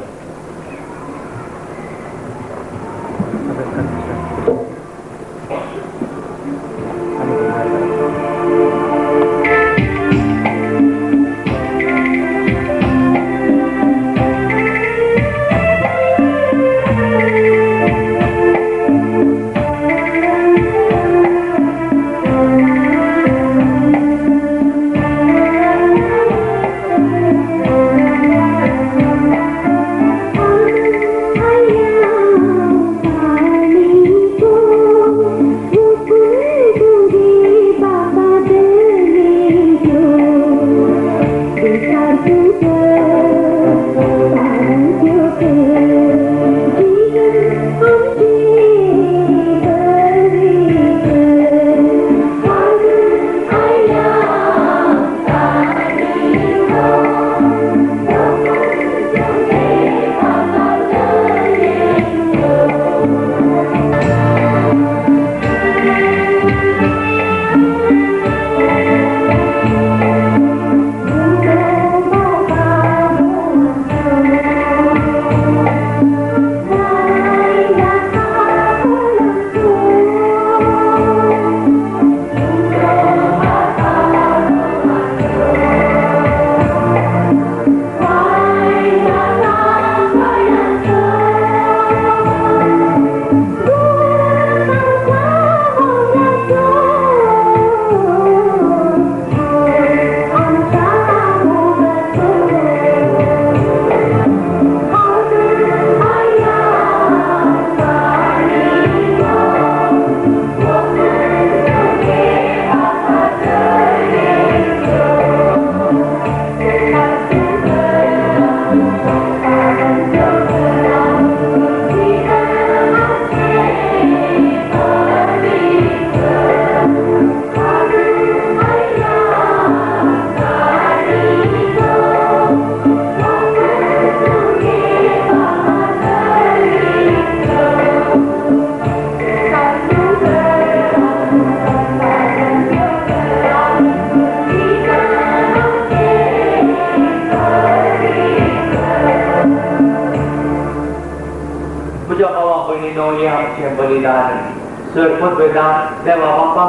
देवा बापा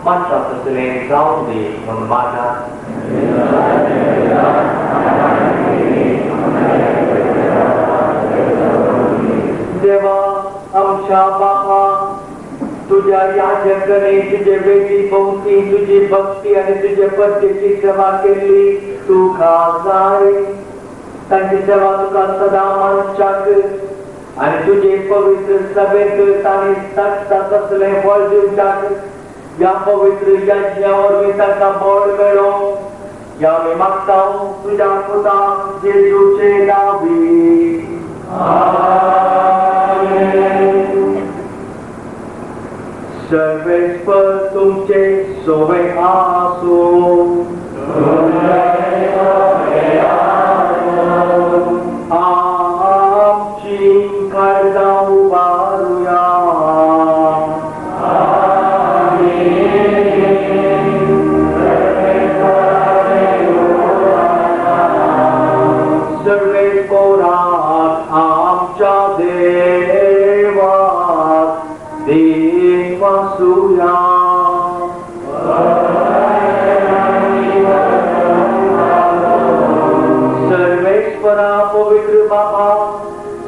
मानता तसलें जावं दी म्हूण मागता. देवा आमच्या बापा तुझ्या याजकांनी तुजे वेदी भोवती तुजी भक्ती आनी तुजे पद्दतीची सेवा केल्ली तुका जाय. तांची सेवा तुका सदां मानच्याक आनी तुजे पवित्र सभेंत तांणी ताकता तसलें बळ दिवच्याक ह्या पवित्र यज्ञा वरवीं तांकां बळ मेळो. ह्या आमी मागता तुज्या पुता जेजूचे नांवी. सर्वेस्पर तुमचे सोवे आसूं. आमची काळजां उबारुया. सर्वेस्पराक आमच्या देवाक देवासुया. सर्वेश्वरा पवित्र बापा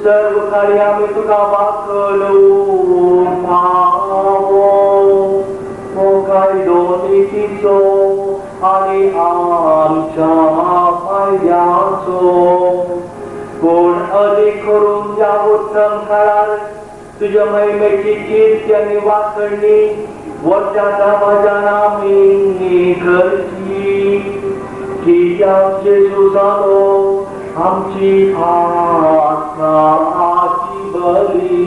सर्व कार्य आमी तुका वाकलूं पावो हो कायदो नितीचो आनी आमच्या फायद्याचो. पूण अदीक करून ह्या उत्तम काळार तुज्या महिमेची कीर्ती आनी वाकळणी वरच्या समाजान आमी करची. कित्याक जेजू जालो आमची आस्काची बली.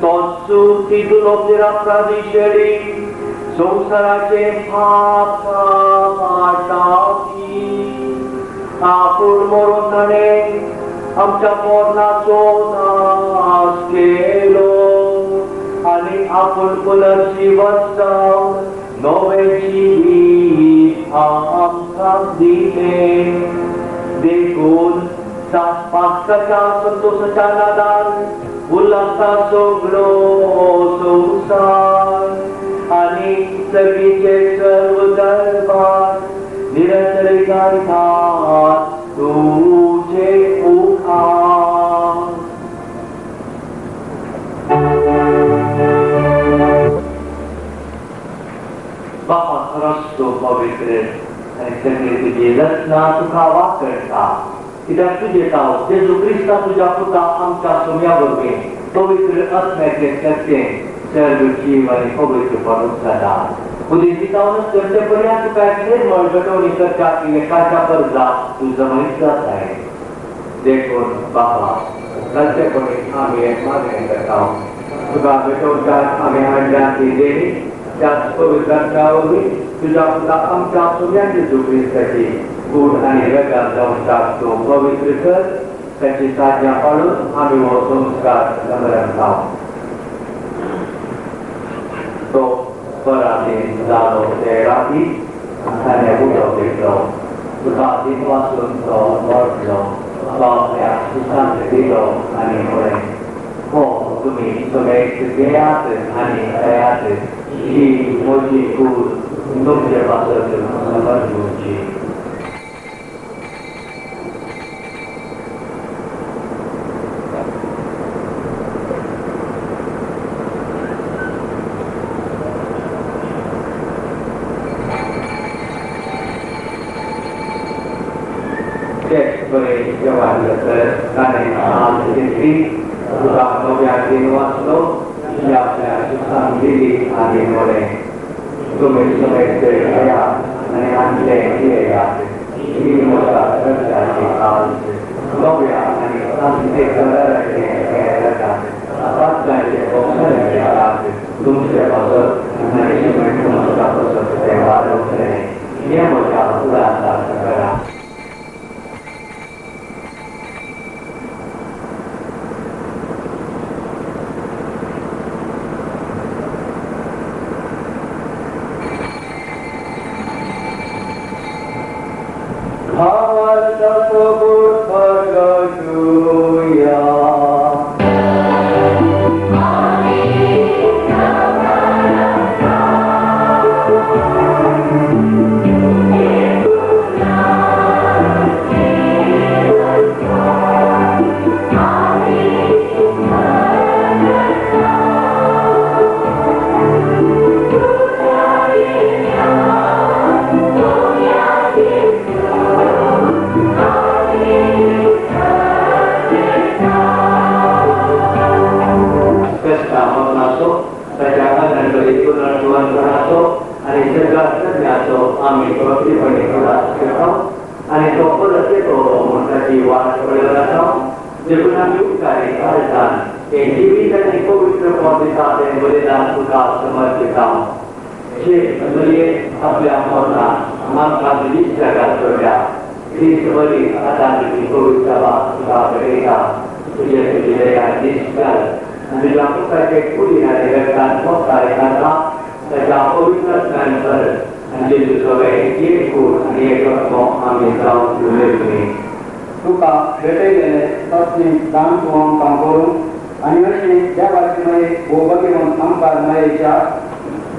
तोच तितलो निरपराधी शेळी संवसाराचे पाप काडटावपी आपूण मरून ताणें आमच्या मरणाचो नाश केलो आनी आपूण पुनर्जिवंत जावन नवें जिवीत आमकां दिलें. देखून सात पास्काच्या संतोशाच्या नादान उल्हासा सगळो संवसार आनी सगळीचे सर्व दरबार निरंतर गायतात तुजे उपकार. बापा खरोच तूं पवित्र आनी सगळी तुजी रचना तुका वापरता कित्याक तुजे ताव जेजू क्रिस्ता तुज्या पुता आमच्या सोम्या वरवीं पवित्र आत्म्याचे शक्तेन सर्व जीव आनी पवित्र जाता. उदीं दितावनच करचे पर्यंत तुका एक निर्मळ घटवणी करच्या एकाच्या परजा तूं जमयत जाताय. देखून बापा तांचेपणी आमी एक मागणें करता तुका भेटोवच्याक आमी हाडल्या ती देणी त्याच पवित्र आत्म्या वरवीं तुज्या पुता आमच्या सोम्या जेजू क्रिस्ताची कूड आनी रगत जावच्याक तूं पवित्र कर. ताची साधना पाळून आमी हो संस्कार समरता. तो पराधीन जालो ते राती ताणें उदक घेतलो, तुका दिनवासून तो मोडलो, तो आपल्या शिसांक दिलो आनी म्हळें, हो तुमी सगळे घेयात आनी खेयात, ही म्हजी कूड तुमचे पासत समर्पूची. तेच बरें जेवण जातकच ताणें हात घेतली, तुका नव्या दिनवासलो, ती आपल्या शिसांक दिली आनी म्हळें, तुमी सगळे खेयात आनी हांतलें पियेयात, ही म्हज्या रगताची काज, नव्या आनी शांती कराराचें हें रगत पातकांचें भोगसणें काज तुमचे पासत आनी तुमच्या पासत तें वाडोवचें. हें म्हज्या उडासाक करा. तुका भेटयलेले तसलें दान तूं आमकां करूं आनी अशें देवाचे माये वो भगेवन आमकां मायेच्या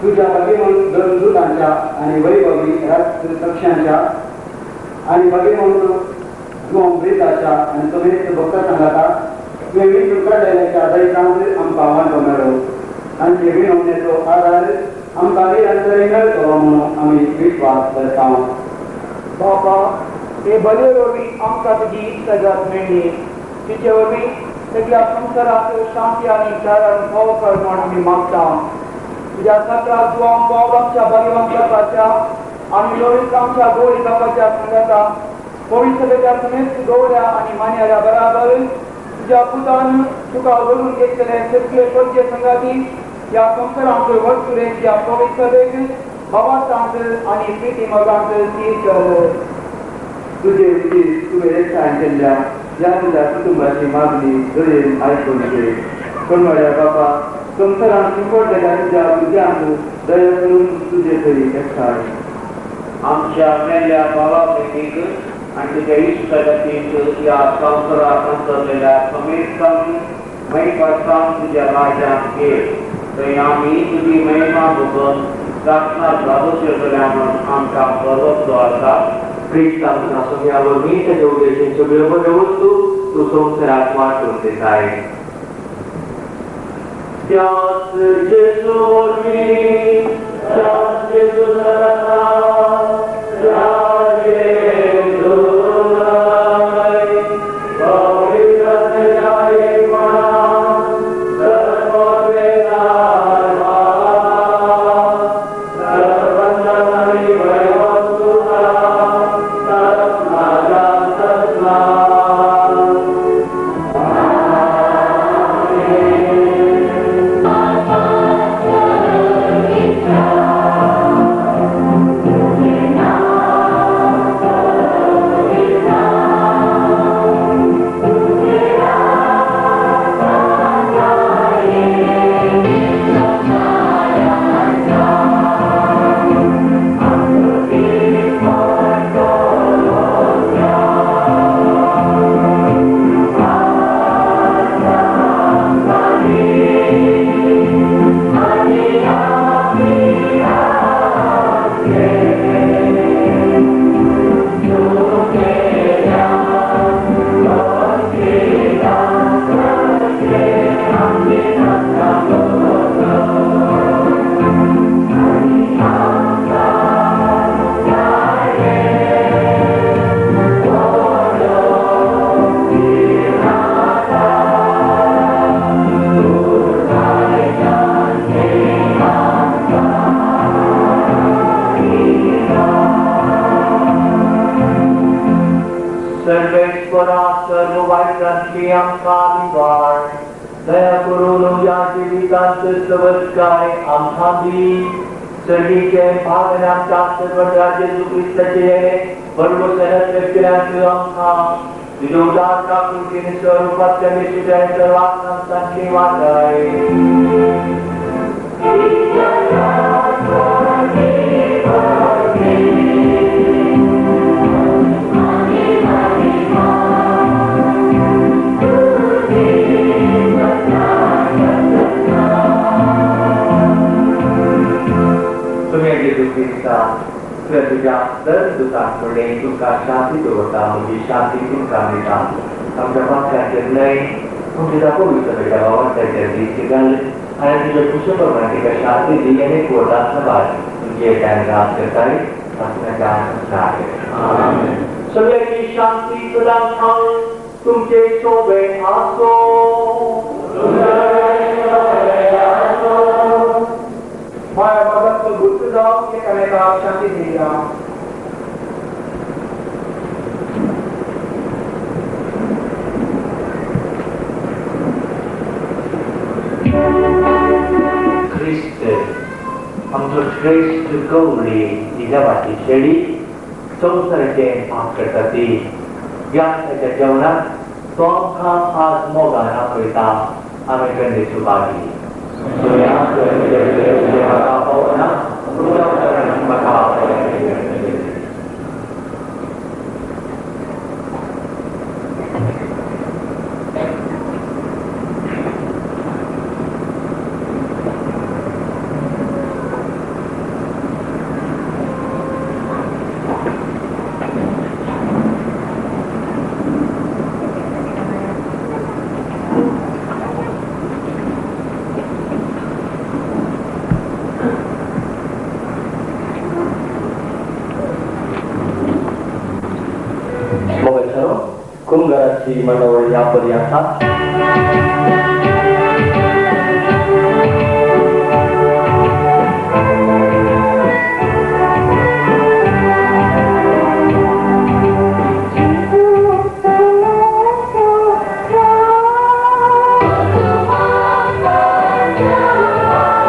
तुज्या भगेवन धर्मदूतांच्या आनी वैभवी राष्ट्रपक्षांच्या आनी भगेवन तूं अमृताच्या आनी समेस्त भक्त सांगाता तुवें विंचून काडलेल्याच्या दैतांत आमकां वांटो मेळो. तांचे विनवणेचो आदार आमकां निरंतर मेळटलो म्हणून आमी विश्वास करता. बाबा, हे बले वरवीं आमकां तुजी इश्टागत मेळ्ळी, तिचे वरवीं सगळ्या संवसाराक शांती आनी कारण भोव कर म्हूण आमी मागता. तुज्या सगळ्या जुवां बाब आमच्या बलिवान करपाच्या आनी लोरीस आमच्या गोरी बापाच्या सांगाता पवित्रतेच्या समेस्त गौऱ्या आनी मान्याऱ्या बराबर तुज्या पुतान तुका वरून घेतलेले सगळे कोणचे संगाती ह्या संवसारांत वस्तुरेच्या पवित्रतेक भावार्थांत आनी प्रिती मोगांत थीर कर. तुजे उदीस तुवें एकठांय केल्ल्या ह्या तुज्या कुटुंबाची मागणी दयेन आयकून घे. कोणवाड्या बापा, संवसारांत शिंपडलेल्या तुज्या भुरग्यांक दया करून तुजे थंय एकठांय. आमच्या मेल्ल्या भावा भयणीक आनी तुज्या इश्टागतीक ह्या संवसाराक अंतरलेल्या समेस्तांक महिपासान तुज्या राज्यांत घे. थंय आमी तुजी महिमा भोगून प्रार्थना जादोचेर म्हणून आमकां भरवंसो आसा. क्रिस्त आमकां सोम्या वरवीं ताच्या उद्देशीन सगळ्यो बऱ्यो वस्तू तूं संवसाराक वांटून दिताय. त्याच जेजू वरवीं, त्याच जेजू सांगाता, त्या जेजूनाय, पवित्रतेच्या एकपणान, सर्ववेदार बाबा, सर्वजनांनी वयवस्तुता, तरसनाच्या तरसना. सर्वेश्वरा सर्व वायटांतली आमकां निवार, दया करून ह्या जिवितांत सवसकाय आमकां दी. सर्गीचे भाग आनी आमच्या सर्वटा जेजू क्रिस्ताचे बरोबर व्यक्तिरांत आमकां तुज्या उदार काकुळटीन स्वरुपांतल्या मेसुद्या सर्वांत वाटाय. तुवें जेजू क्रिस्ता, तुवें तुज्या दर दुताक म्हणलें, तुमकां शांती दवरता, म्हजी शांती तुमकां दिता. आमच्या पातकांचेर न्हय, पूण तुज्या पवित्र बेटा भावार्थाचेर दीस घाल आनी तुज्या खुशे प्रमाणे तिका शांती दी आनी कोर्टात सभार तुमचे टायम रात करताय आसण्याच्या संसार. सगळ्याची शांती सदां तुमचे सोबे आसो. माया बाबाचो गुप्त जावं एकामेकाक शांती दिया. क्रिस्त आमचो श्रेश्ठ गवळी ही देवाची शेळी संवसाराचें पाप करता ती ह्या ताच्या जेवणाक तो आमकां आज मोगान आपयता. आमी गंडे सुभागी. म्हाका पावना म्हाका कुमगराची मनोवळ ह्या परी आसा. Oh,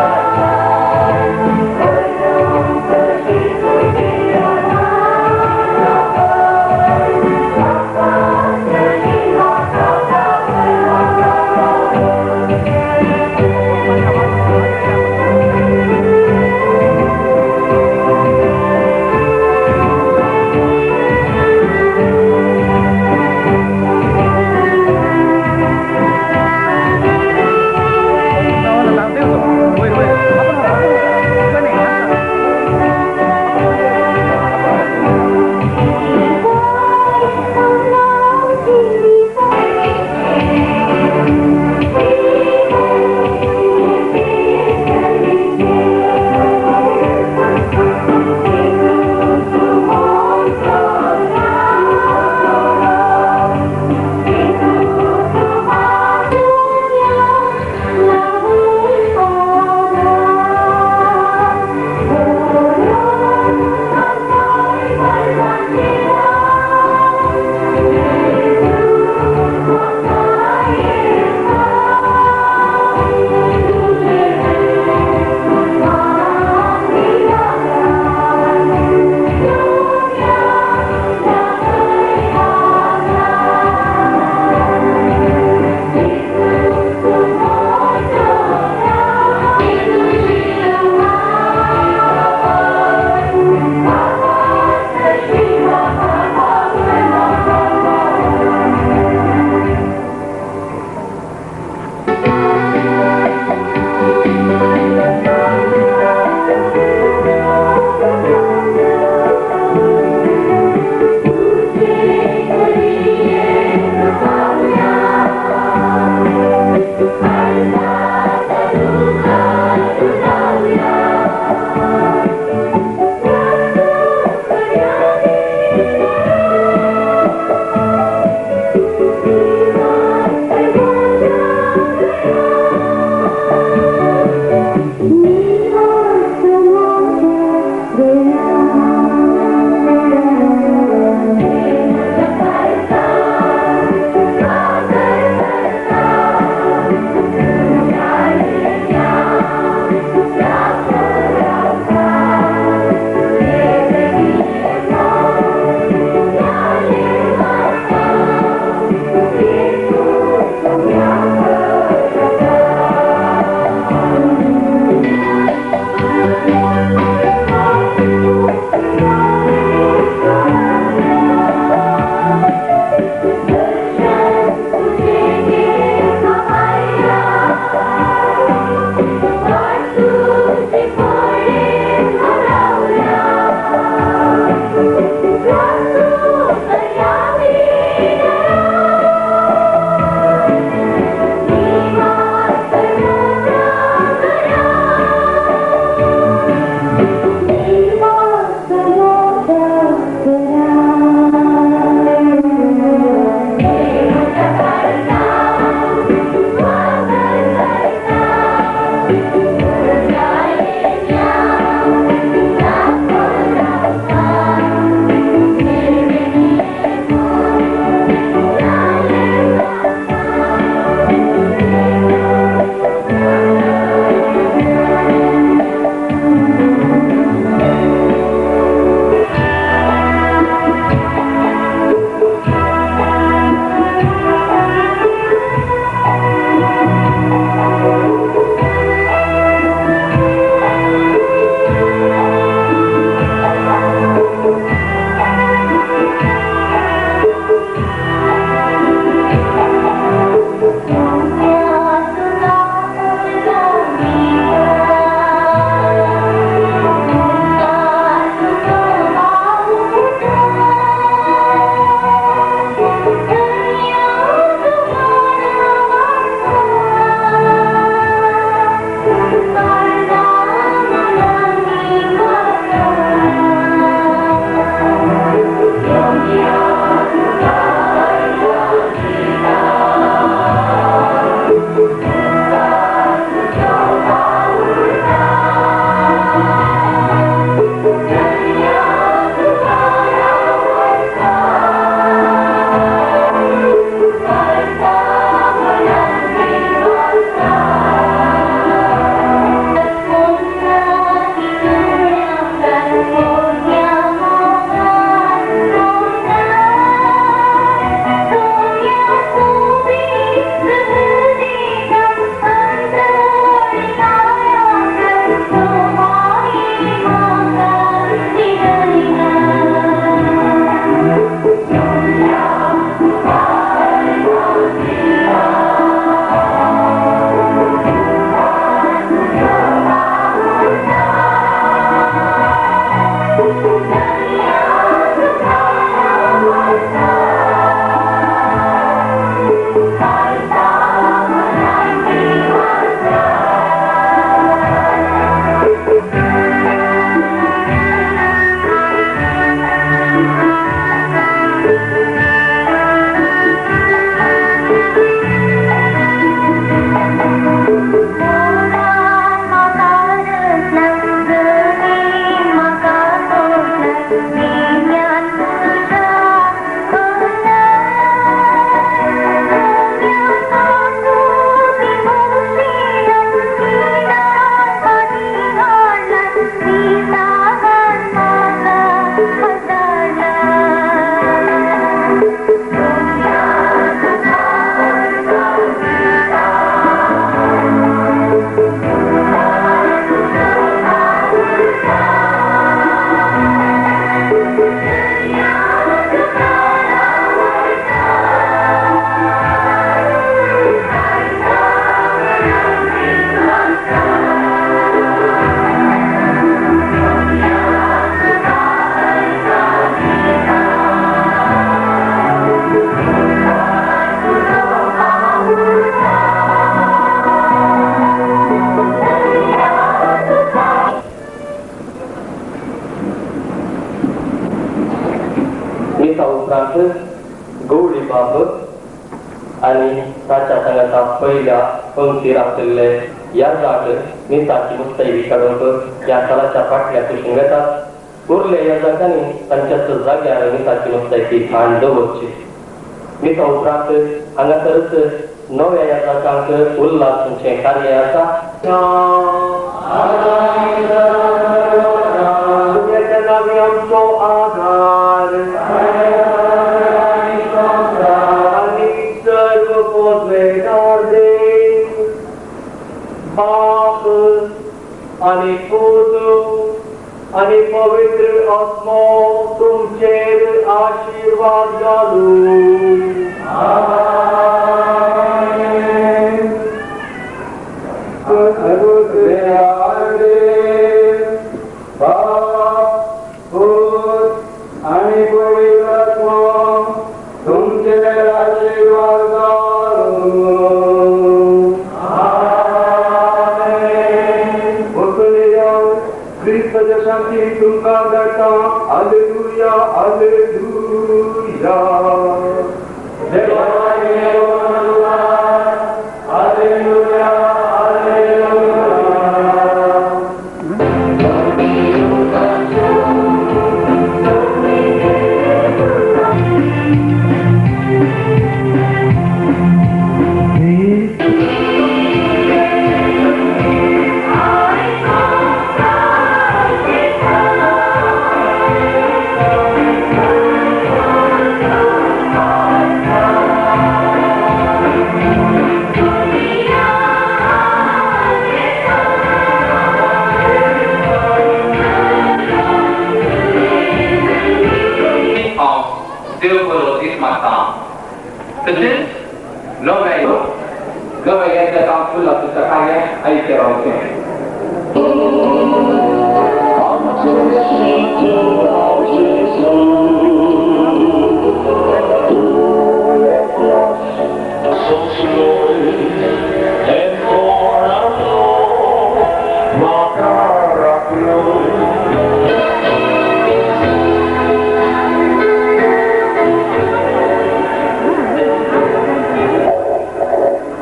आनी ताच्या सांगाता पयल्या पंक्तीर आशिल्ले याजाक मिसाची मुस्तैदी काडूंक ह्या सालाच्या फाटल्या कुशीन वेतात. उरले याजाकांनी तांच्याच जाग्यार मिसाची मुस्तैदी हाण दवरची. मिसा उपरांत हांगासरच नव्या याजाकांक उल्हासांचें कार्य आसा. तुज्याच्या नांवी आमचो आधार आनी सर्व पदवेदार देव बाप आनी पूत आनी पवित्र आत्मो तुमचेर आशिर्वाद घालूं. बाप, पूत आनी पवित्र आत्मो तुमचेर आशिर्वाद घालूं. क्रिस्ताच्या शांती तुमकां धाडटा. Hallelujah, hallelujah. Hallelujah, hallelujah. हांव देव बरो दीस मागता. तशेंच नव्या नव्या येता फुलां तुझं कार्य आयचे रावचें.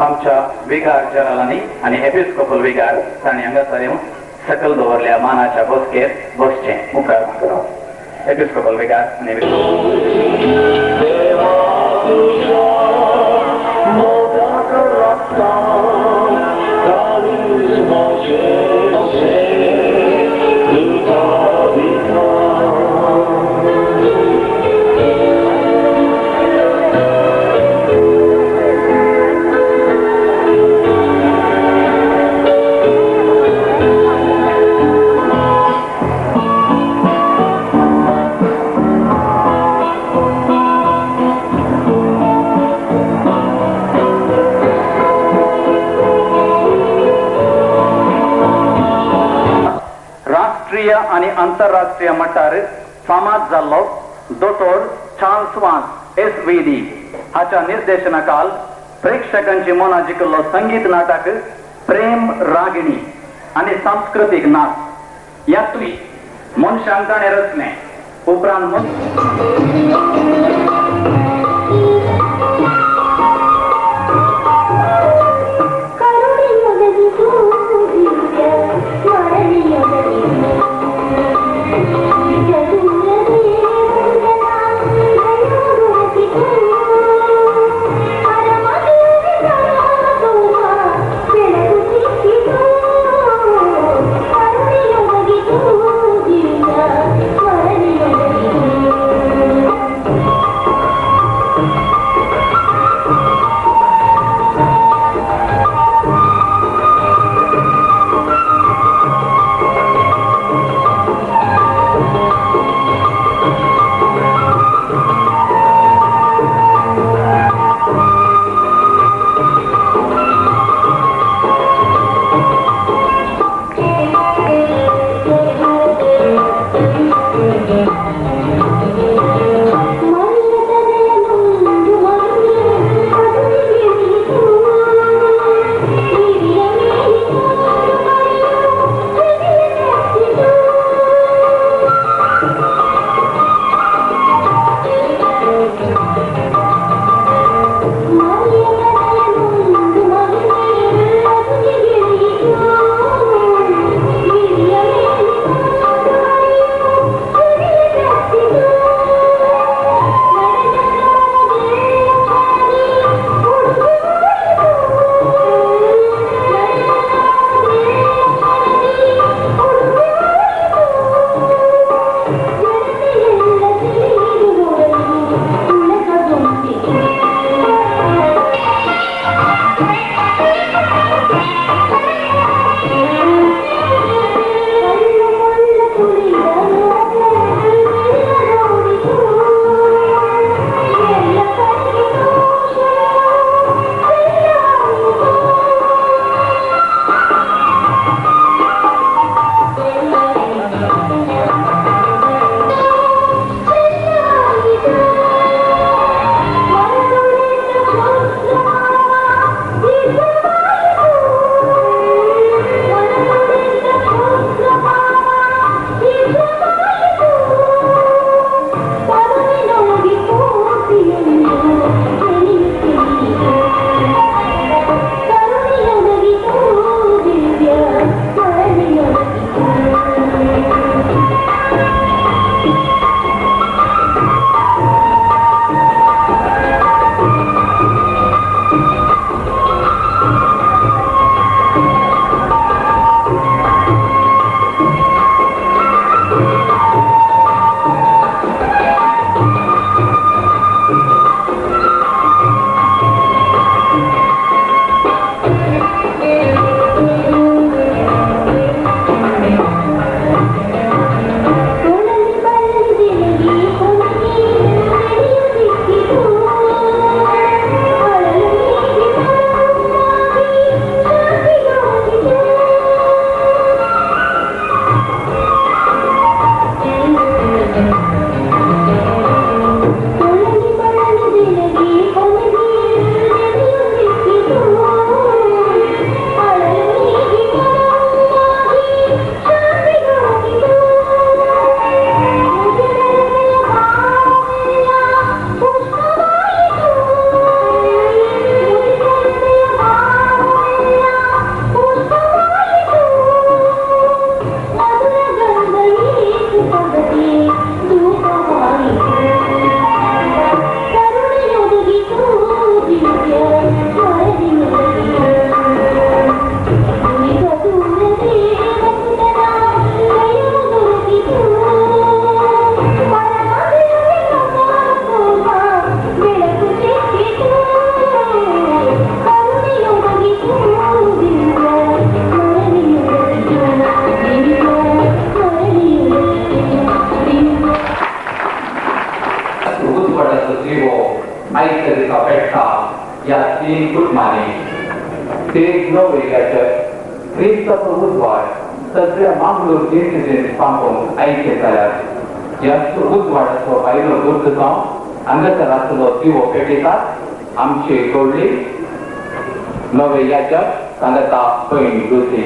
आमच्या विगार जनरलांनी आनी एपिस्कोपल विगार तांणी हांगासर येवन सकल दवरल्या मानाच्या बसकेर बसचें मुखार मागता. एपिस्कोपल विगार आनी राष्ट्रीय आनी आंतरराष्ट्रीय मट्टार फामाद जाल्लो दोतोर चार्ल्स वास SVD हाच्या निर्देशनाखाल प्रेक्षकांची मनां जिखिल्लो संगीत नाटक प्रेम रागिणी आनी सांस्कृतीक नाच ह्यातली मनशांक ताणें रचलें. उपरांत Thank you. तीन कुटुंबांनी ते नवे याचक क्रिस्ताचो उजवाड सगळ्या मांगलोर देशेन पांगोवंक आयचे जाल्यार ह्या उजवाडाचो भायलो गुर्त जावन हांगासर आसलो दिवो पेटयतात आमचे गवळी नवे याचक सांगता भयण लुसी.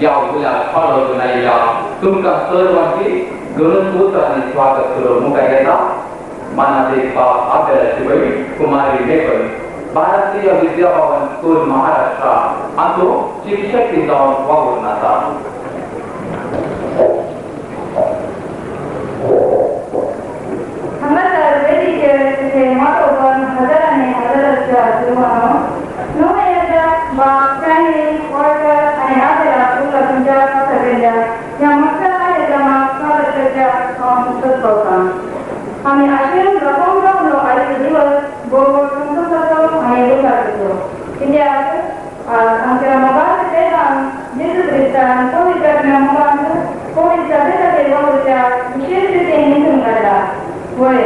या उल्याक पाळो आयिल्ल्या तुमकां सर्वांची गणून उतरांनी स्वागत करून मुखार येता मानादीक बाब आबेलाची भयण कुमारी मेपन, भारतीय विद्या भवन स्कूल महाराष्ट्र हातूंत शिक्षक जावन वावून आसा. हांगासर वेदीचेर तुजें मोटोपण हजारांनी हजाराच्या सुरवानो नव्या बाब चायनी वॉल्टर आनी आबेला उरला तुमच्या सगळ्या ह्या मोठ्या कार्यक्रमाक स्वागत करच्या हांव संतोष पावतां. आमी आशेन राखून रावलो आयचो दिवस भोव संतोषाचो आनी उल्हासाचो, कित्याक आमच्या मोगाच्या देवान जेजू क्रिस्तान पवित्र मोगान पवित्र सभे खातीर वावुरच्या विशेश रितीन निंदून काडला. वय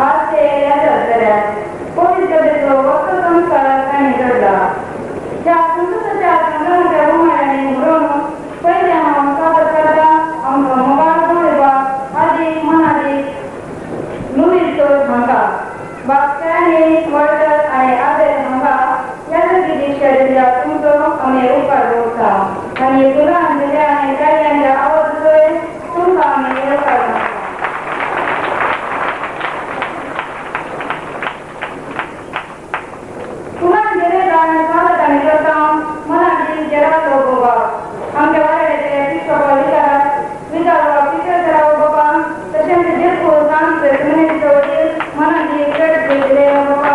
आज ते याद जाल्यार पवित्र सभेचो वस्त संस्कार तांणी घडला. ह्या संतोषाच्या संग्रहाच्या उमाळ्यांनी भरून पयलें हांव स्वागत करता आमचो मोगाळ गवळी आदी मनादीक लुईस हांगा, बाब चायनी वॉल्टर आनी आबेल हांगा याजकी दीक्षा दिल्ल्या तुमचो आमी उपकार दवरता आनी फुलां दिल्या आनी ताळयांच्या आवाजाचोय तुमकां आमी येवकार मागता. फुलां दिलें स्वागत आमी करता मनादीक जेराचो गोवा आमच्या वाड्याचे एपिस्कोपल विकार पिटर सराव बाबा, तशेंच जेकू सांगचे सुनेचो वडील मनादीक फ्रेड दिलेलो बाबा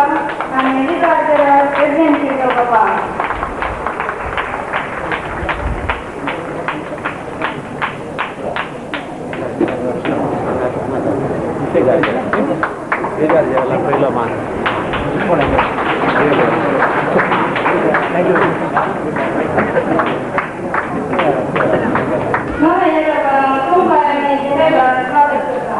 आनी विकार सराव प्रेसिडेंसीचो बाबा. नव्या याचकांनो तुमकां आमी जेरेबाक स्वागत करता.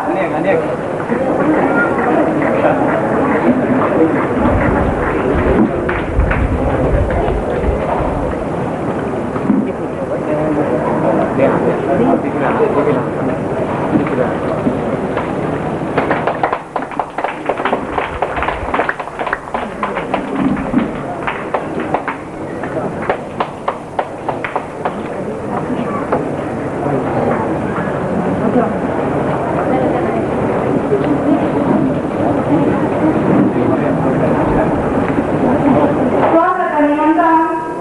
स्वागत आमी म्हणटा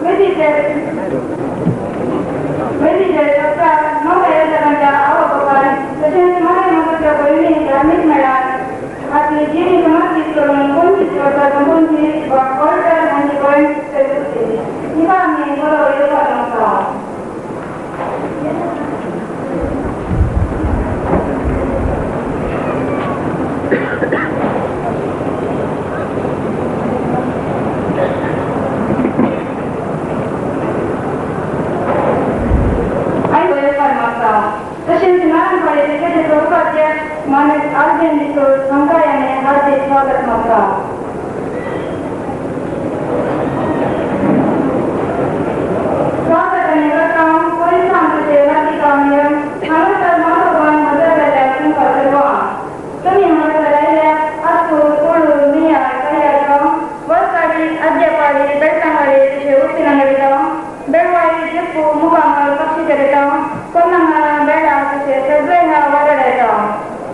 वेदीचेर सरकार नव्या याचकांच्या आवय तशेंच मागे मोगाच्या भयणी धार्मीक मेळात आपली जिणी समर्पीत करून 25 वर्सां सोंपोवची वा वॉल्टर हांची भयण सिस्टर हिका आमी बरो येवकार मागता. आयको येवकार मागता. तशेंच नारायणपाडीचे केदेचो उपाध्यक्ष मानेस्त आर्जेन डिसोज हांकांय आमी हार्दीक स्वागत मागता. स्वागत आमी करता पोलिसांचे लाठीकाम हांगासर माधवबान हजर जाल्या तुमकां सर्वांक. तुमी हांगासर आयल्या आस्तूर, कोळूर, मिया, कयागांव, वरसाडी, आद्यपाडी, बेळतांगाडी तशें उस्तिनांगडी गांव, बेळवाडी, जेप्पू, मुगामळ, पक्षीकेरे गांव, कोन्नांगाळा, बेळा तशें सगळे ह्या वाड्यार गांव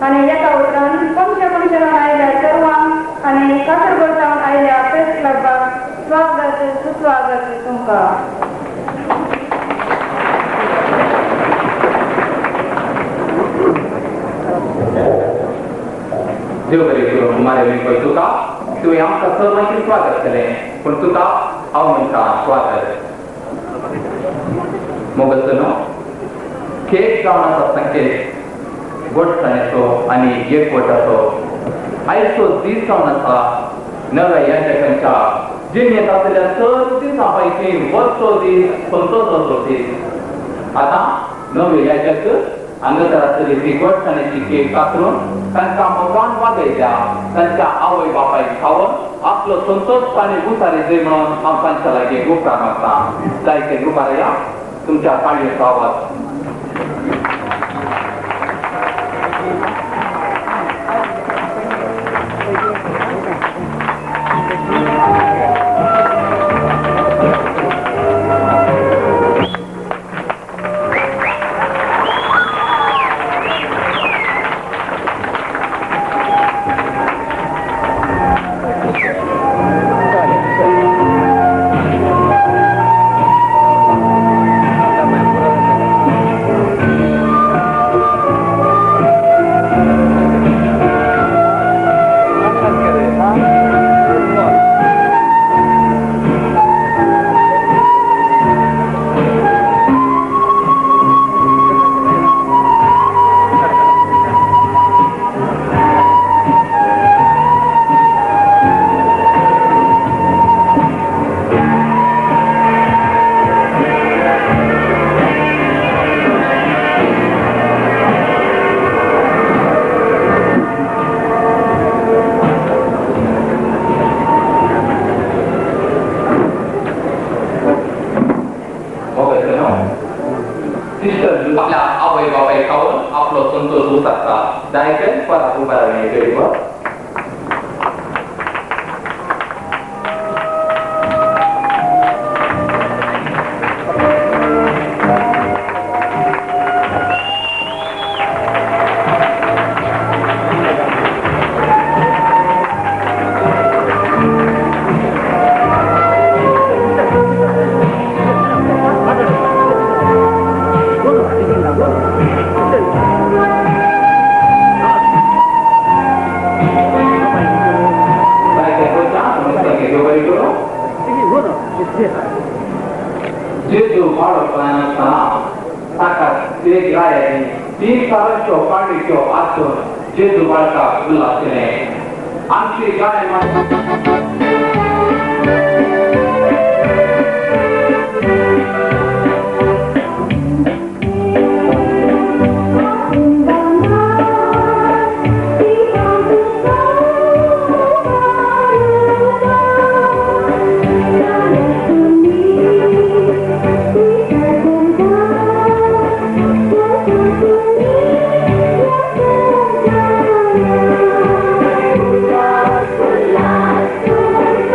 आनी एका उतरान कोमशे कोमशे आयल्या सर्वांक आनी कासरगोड सावन आयल्या प्रेस क्लबाक स्वागत सुस्वागत तुमकां. देव बरें करूं कुमारी विंकल, तुका तुवें आमकां सर्वांचें स्वागत केलें, पूण तुका हांव म्हणटा स्वागत. मोगसनो केक जावन आसा संकेत गोडसाणेचो आनी एकवटाचो. आयचो दीस जावन आसा नव्या याजकांच्या जिणेंत आसलेल्या सर्व दिसां पैकी वचचो दीस संतोषाचो दीस. आतां नवे याजक हांगासर आसतली ती गोडसाणेची केक कातरून तांकां मोगान वागयल्या, तांच्या आवय बापायक खावन आपलो संतोष आनी उसारी जय म्हणून हांव तांच्या लागीं उपकार मागता. जायते उपकार तुमच्या ताळयेचो आवाज. आपल्या आवय बापाय खावन आपलो संतोष उसारता. जायते परत उबा रावया. जेजू बाळपणान आसतना ताका एक रायानी तीन सारांच्यो पाणीच्यो आसून जेजू बाळकाक उल्लासलें. आमची गाय Thank you.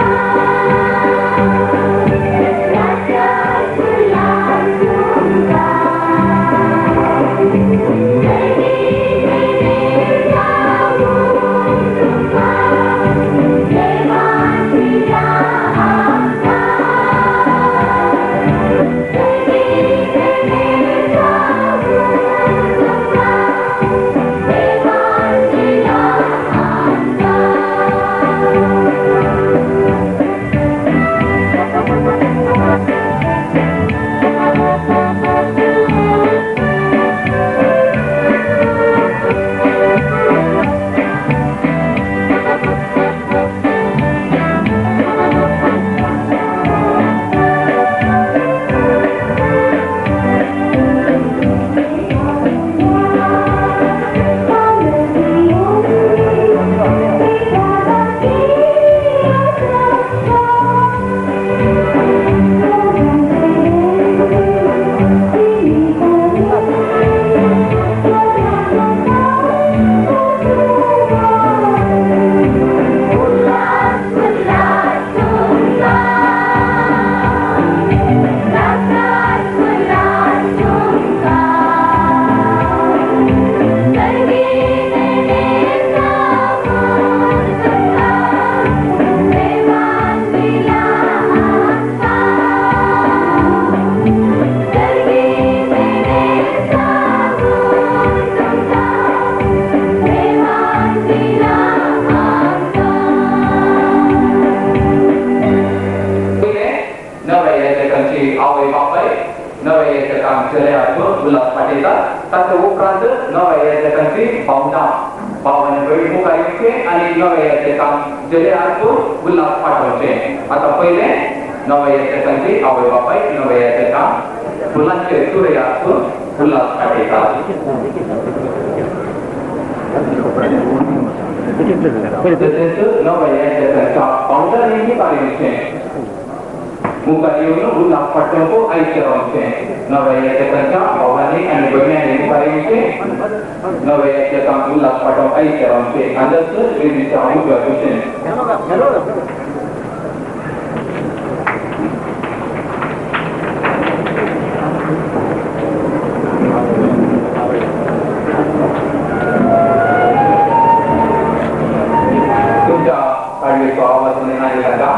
आवय बापाय नवे याचकांक चलयाक उल्हास पाठयतात. ताच्या उपरांत नव्या याचकांची भावना भाव आनी भयण मुखार येवचे आनी नव्या याचकांक चलयाक उल्हास पाठोवचे. आतां पयलें नव्या याचकांची आवय बापाय नव्या याचकांक फुलांचे तुरयाक उल्हास पाठयतात. तशेंच नव्या याचकांच्या पावसांनी मुखार येवचें, मुखार येवन उल्हास पाठोवंक आयचे रावचें. नव्या याचकांच्या भावांनी आनी भयण्यांनी मुखार येवचें, नव्या याचकांक उल्हास पाठोवंक आयचे रावचें. आदर्श वेदीच्या उजव्या कुशीन तुमच्या काडयेचो आवाज आनी लागता.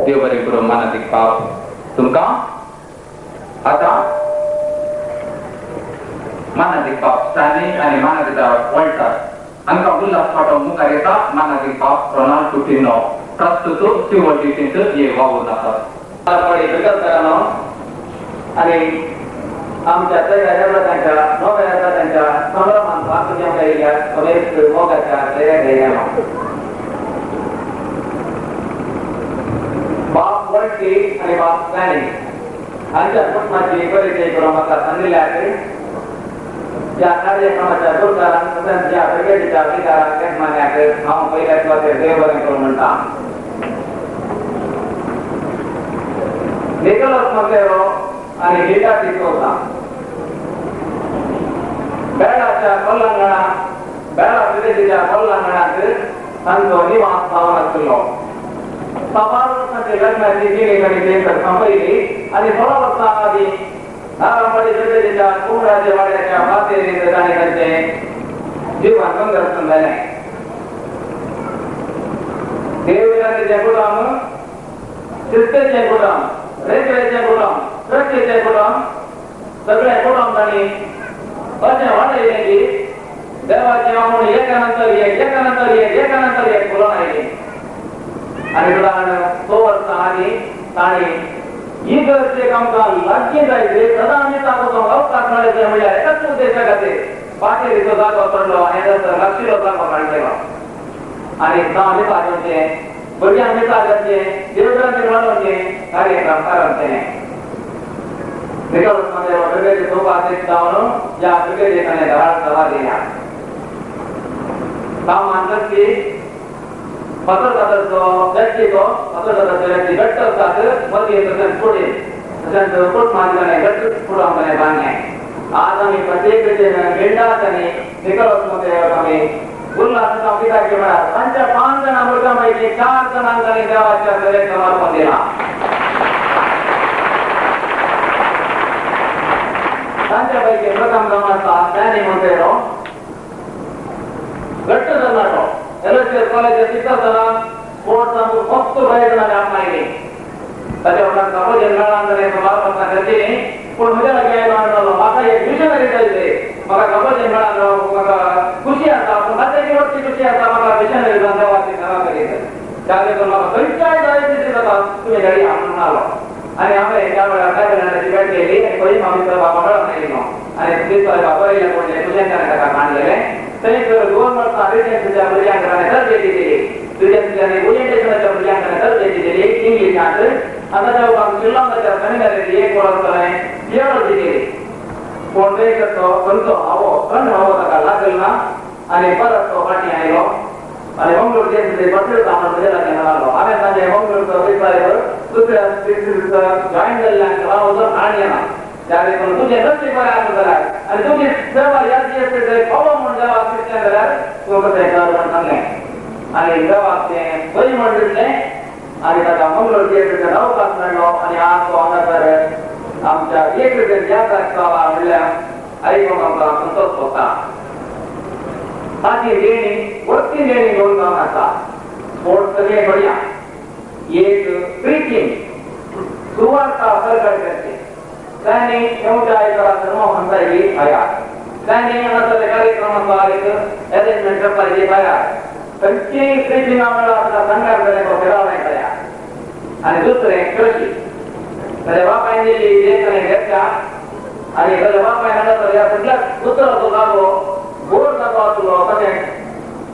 देव बरें करूं मानादीक बाब तुमकां आतां मानादीक बाब स्टॅनली आनी मानादीक वॉल्टर हांकां उल्हास पाटो मुखार येता. मानादीक बाब रोनाल्ड कुटिन्हो प्रस्तुत सिवोल डिटींत हे वावून आसात. आणि आमच्या सगळ्या देवतांच्या नव्या देवतांच्या संभ्रमान भाग घेऊन आयिल्ल्या समेस्त मोगाच्या तयार बाप वळटी आणि बाप स्टॅनी हांच्या कुटुंबाची परिचय करून म्हाका सांगिल्ल्याक ज्या कार्यक्रमाच्या गुरुकारांक तशेंच ज्या ब्रिगेडीच्या अधिकारांक येजमान्याक हांव पयल्या सुवातेर देव बरें करूं म्हणटा. निकोलस मोंतेरो आनी हिल्डा डिसोजा बेळाच्या कोल्लांगणात बेळा ब्रिगेडीच्या कोल्लांगणात तांचो निवास जावन आशिल्लो. साबार वर्सांची लग्नाची जिणी तांणी थंयसर सोंपयली आनी 16 वर्सां आदीं नारांपाडी ब्रिगेडीच्या कुमराजे वाड्याच्या मातेरींत तांणी तांचें जीवन बंदरसून जालें. देवविरांतीचें कुटुंब, क्रिस्तेचें कुटुंब, रेल्वेचें कुटुंब, ट्रकीचें कुटुंब, सगळें कुटुंब तांणी अशें वाडयलें की देवाचें आपूण एका नंतर एक, एका नंतर एक, एका नंतर एक फुलोवन आयलीं. आनी उपरांत 100 वर्सां आदीं तांणी ही गरजेक आमकां लागीं जाय सदां आमी ताचो अवकाश मेळचे म्हणल्यार एकाच उद्देशा खातीर पाटेरीचो जागो पडलो आनी लागशिल्लो जागो काडलेलो आनी जावं मिसाळ घेवचें, भुरग्यांक मिसाळ करचें, देवघरांचेर वाडोवचें कार्यक्रम आरंभ केलें. निकोलस मोंतेरो ब्रिगेडी सोपा अध्यक्ष जावन ह्या ब्रिगेडीक ताणें धाराळ सभा दिल्या. सामान करची फातरकातरचो व्यक्ती तो फातरकातरचो व्यक्ती घट्ट आसतात मदीं तशेंच फुडें तशेंच कुटुंबांत ताणें घट्ट कुटुंब ताणें बांदलें. आज आमी प्रत्येक रितीन भिंडात आनी निकोलस मोंतेरो आमी उल्हास कित्याक म्हळ्यार तांच्या 5 जाणां भुरग्यां पैकी 4 जाणांक तांणी देवाच्या सेवेक समर्पण दिलां. तांच्या पैकी प्रथम जावन आसा स्टॅनी मोंतेरो, घट्ट तरणाटो, एलएसएस कॉलेज शिकता आसतना स्पोर्ट्सांत फक्त प्रायज ताणें आपणायली. ताच्या उपरांत सपोज मेळान ताणें सुमार वर्सां करचीं, पूण म्हज्या लागीं आयलो म्हणटालो म्हाका एक मिशनरी जाय रे, म्हाका कबोजन मेळान म्हाका खुशी आसा, पूण ताच्या वरची खुशी आसा म्हाका मिशनरी जावन देवाची सेवा करीत, त्या देखून म्हाका खंयच्याय जाय तितली जाता तुमी घडी हांव म्हणालो. आनी हांवें त्या वेळार बायबलाची भेट केली आनी खंय आमी बाबा मेळोन आयलो आनी दिसता बाबा येयले पडले तुजें ताणें ताका मांडलेलें. थंयसर 2 वर्सां रिजन्सीच्या भुरग्यांक ताणें तरबेती दिली, रिजन्सीच्या आनी ओरिएंटेशनाच्या भुरग्यांक ताणें तरबेती दिली इंग्लिशांत. आनी ताच्या उपरांत शिल्लॉंगाच्या सेमिनारींत 1 वर्स ताणें थियोलॉजी केली. पूण थंयसर तो खंयचो हवो थंड हवो ताका लागल ना आनी परत तो फाटीं आयलो आनी मंगळूर जेन्ना बसलो म्हणून म्हज्या लागीं म्हणालो. हांवें सांगलें मंगळूरचो विचार दुसऱ्या जॉयन जाल्ल्यांक हांव वचून हाड येना, त्या देखून तुजें नशीब बरें आसा जाल्यार आनी तुजी सेवा ह्या जिएसटीचें खबर म्हूण देवाक दिसलें जाल्यार तूं कशें कर म्हूण सांगलें. आनी देवाक तें बरी म्हूण दिसलें आनी ताका मंगळूर जिएसटीचें अवकाश मेळ्ळो आनी आज तो हांगासर आमच्या जिएसटीचें जाता म्हणल्यार आयकूंक आमकां संतोश भोगता. ताची देणी वस्ती देणी घेवन जावन आसा. स्पोर्ट्स सगळें बढिया, एक प्रिचींग सुवार्ता प्रकट करची तांणी येवच्या आयतारा धर्म म्हणटाली तयार, तांणी हांगासरले कार्यक्रम आसा एक अरेंजमेंट करपाची तयार, खंयचीय प्रिचिंगा मेळ्ळा ताका सांगणार जाल्यार तो फिरावणे तयार. आनी दुसरें कृशी, ताज्या बापायन दिल्ली देख ताणें घेतल्या आनी ताज्या बापायन हांगासर ह्या सगळ्या उतराचो जागो गोड जागो आसलो तशें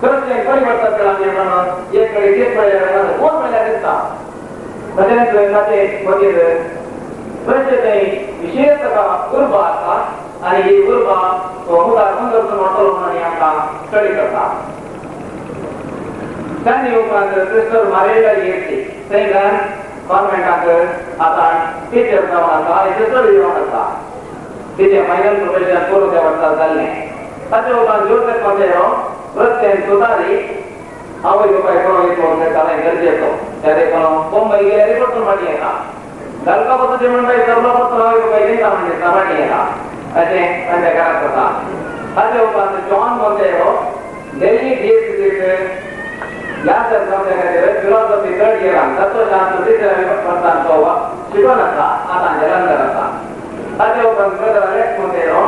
कृशीन परिवर्तन केलां म्हणून एक कडेन एक पळयल्यार गोड पळयल्यार दिसता. तशेंच ताचे मागीर कृशी विशेष ताका उर्बा आसा आनी ही उर्बा तो मुखार मुंदरसून वतलो म्हणून आमकां कळीत करता. तांणी उपरांत क्रिस्टोर मारेला येतली थंयच्यान कॉन्वेंटाक आतां टिचर जावन आसा आनी सिस्टर जावन आसा. तिचें फायनल प्रोफेशन पुरो त्या वर्सा जाल्लें. ताचे उपरांत जोसेफ मोंतेरो रस्त्यान सुदारी आवय बापाय कोण एक ताणें गरजेचो, त्या देखून मुंबय गेल्यार परतून फाटीं येता, घालका पसून म्हण बाय सरलो परतून आवय बापाय दिता म्हण दिसता फाटीं येता, अशें तांच्या घरांत जाता. ताचे उपरांत जॉन मोंतेरो दिल्ली डीएससीत ह्या जावच्या खातीर फिलॉसॉफी थर्ड इयरान तत्वशास्त्र तिसऱ्या वर्सान तो शिकून आसा, आतां जलंधर आसा. ताचे उपरांत brother Alex Monteiro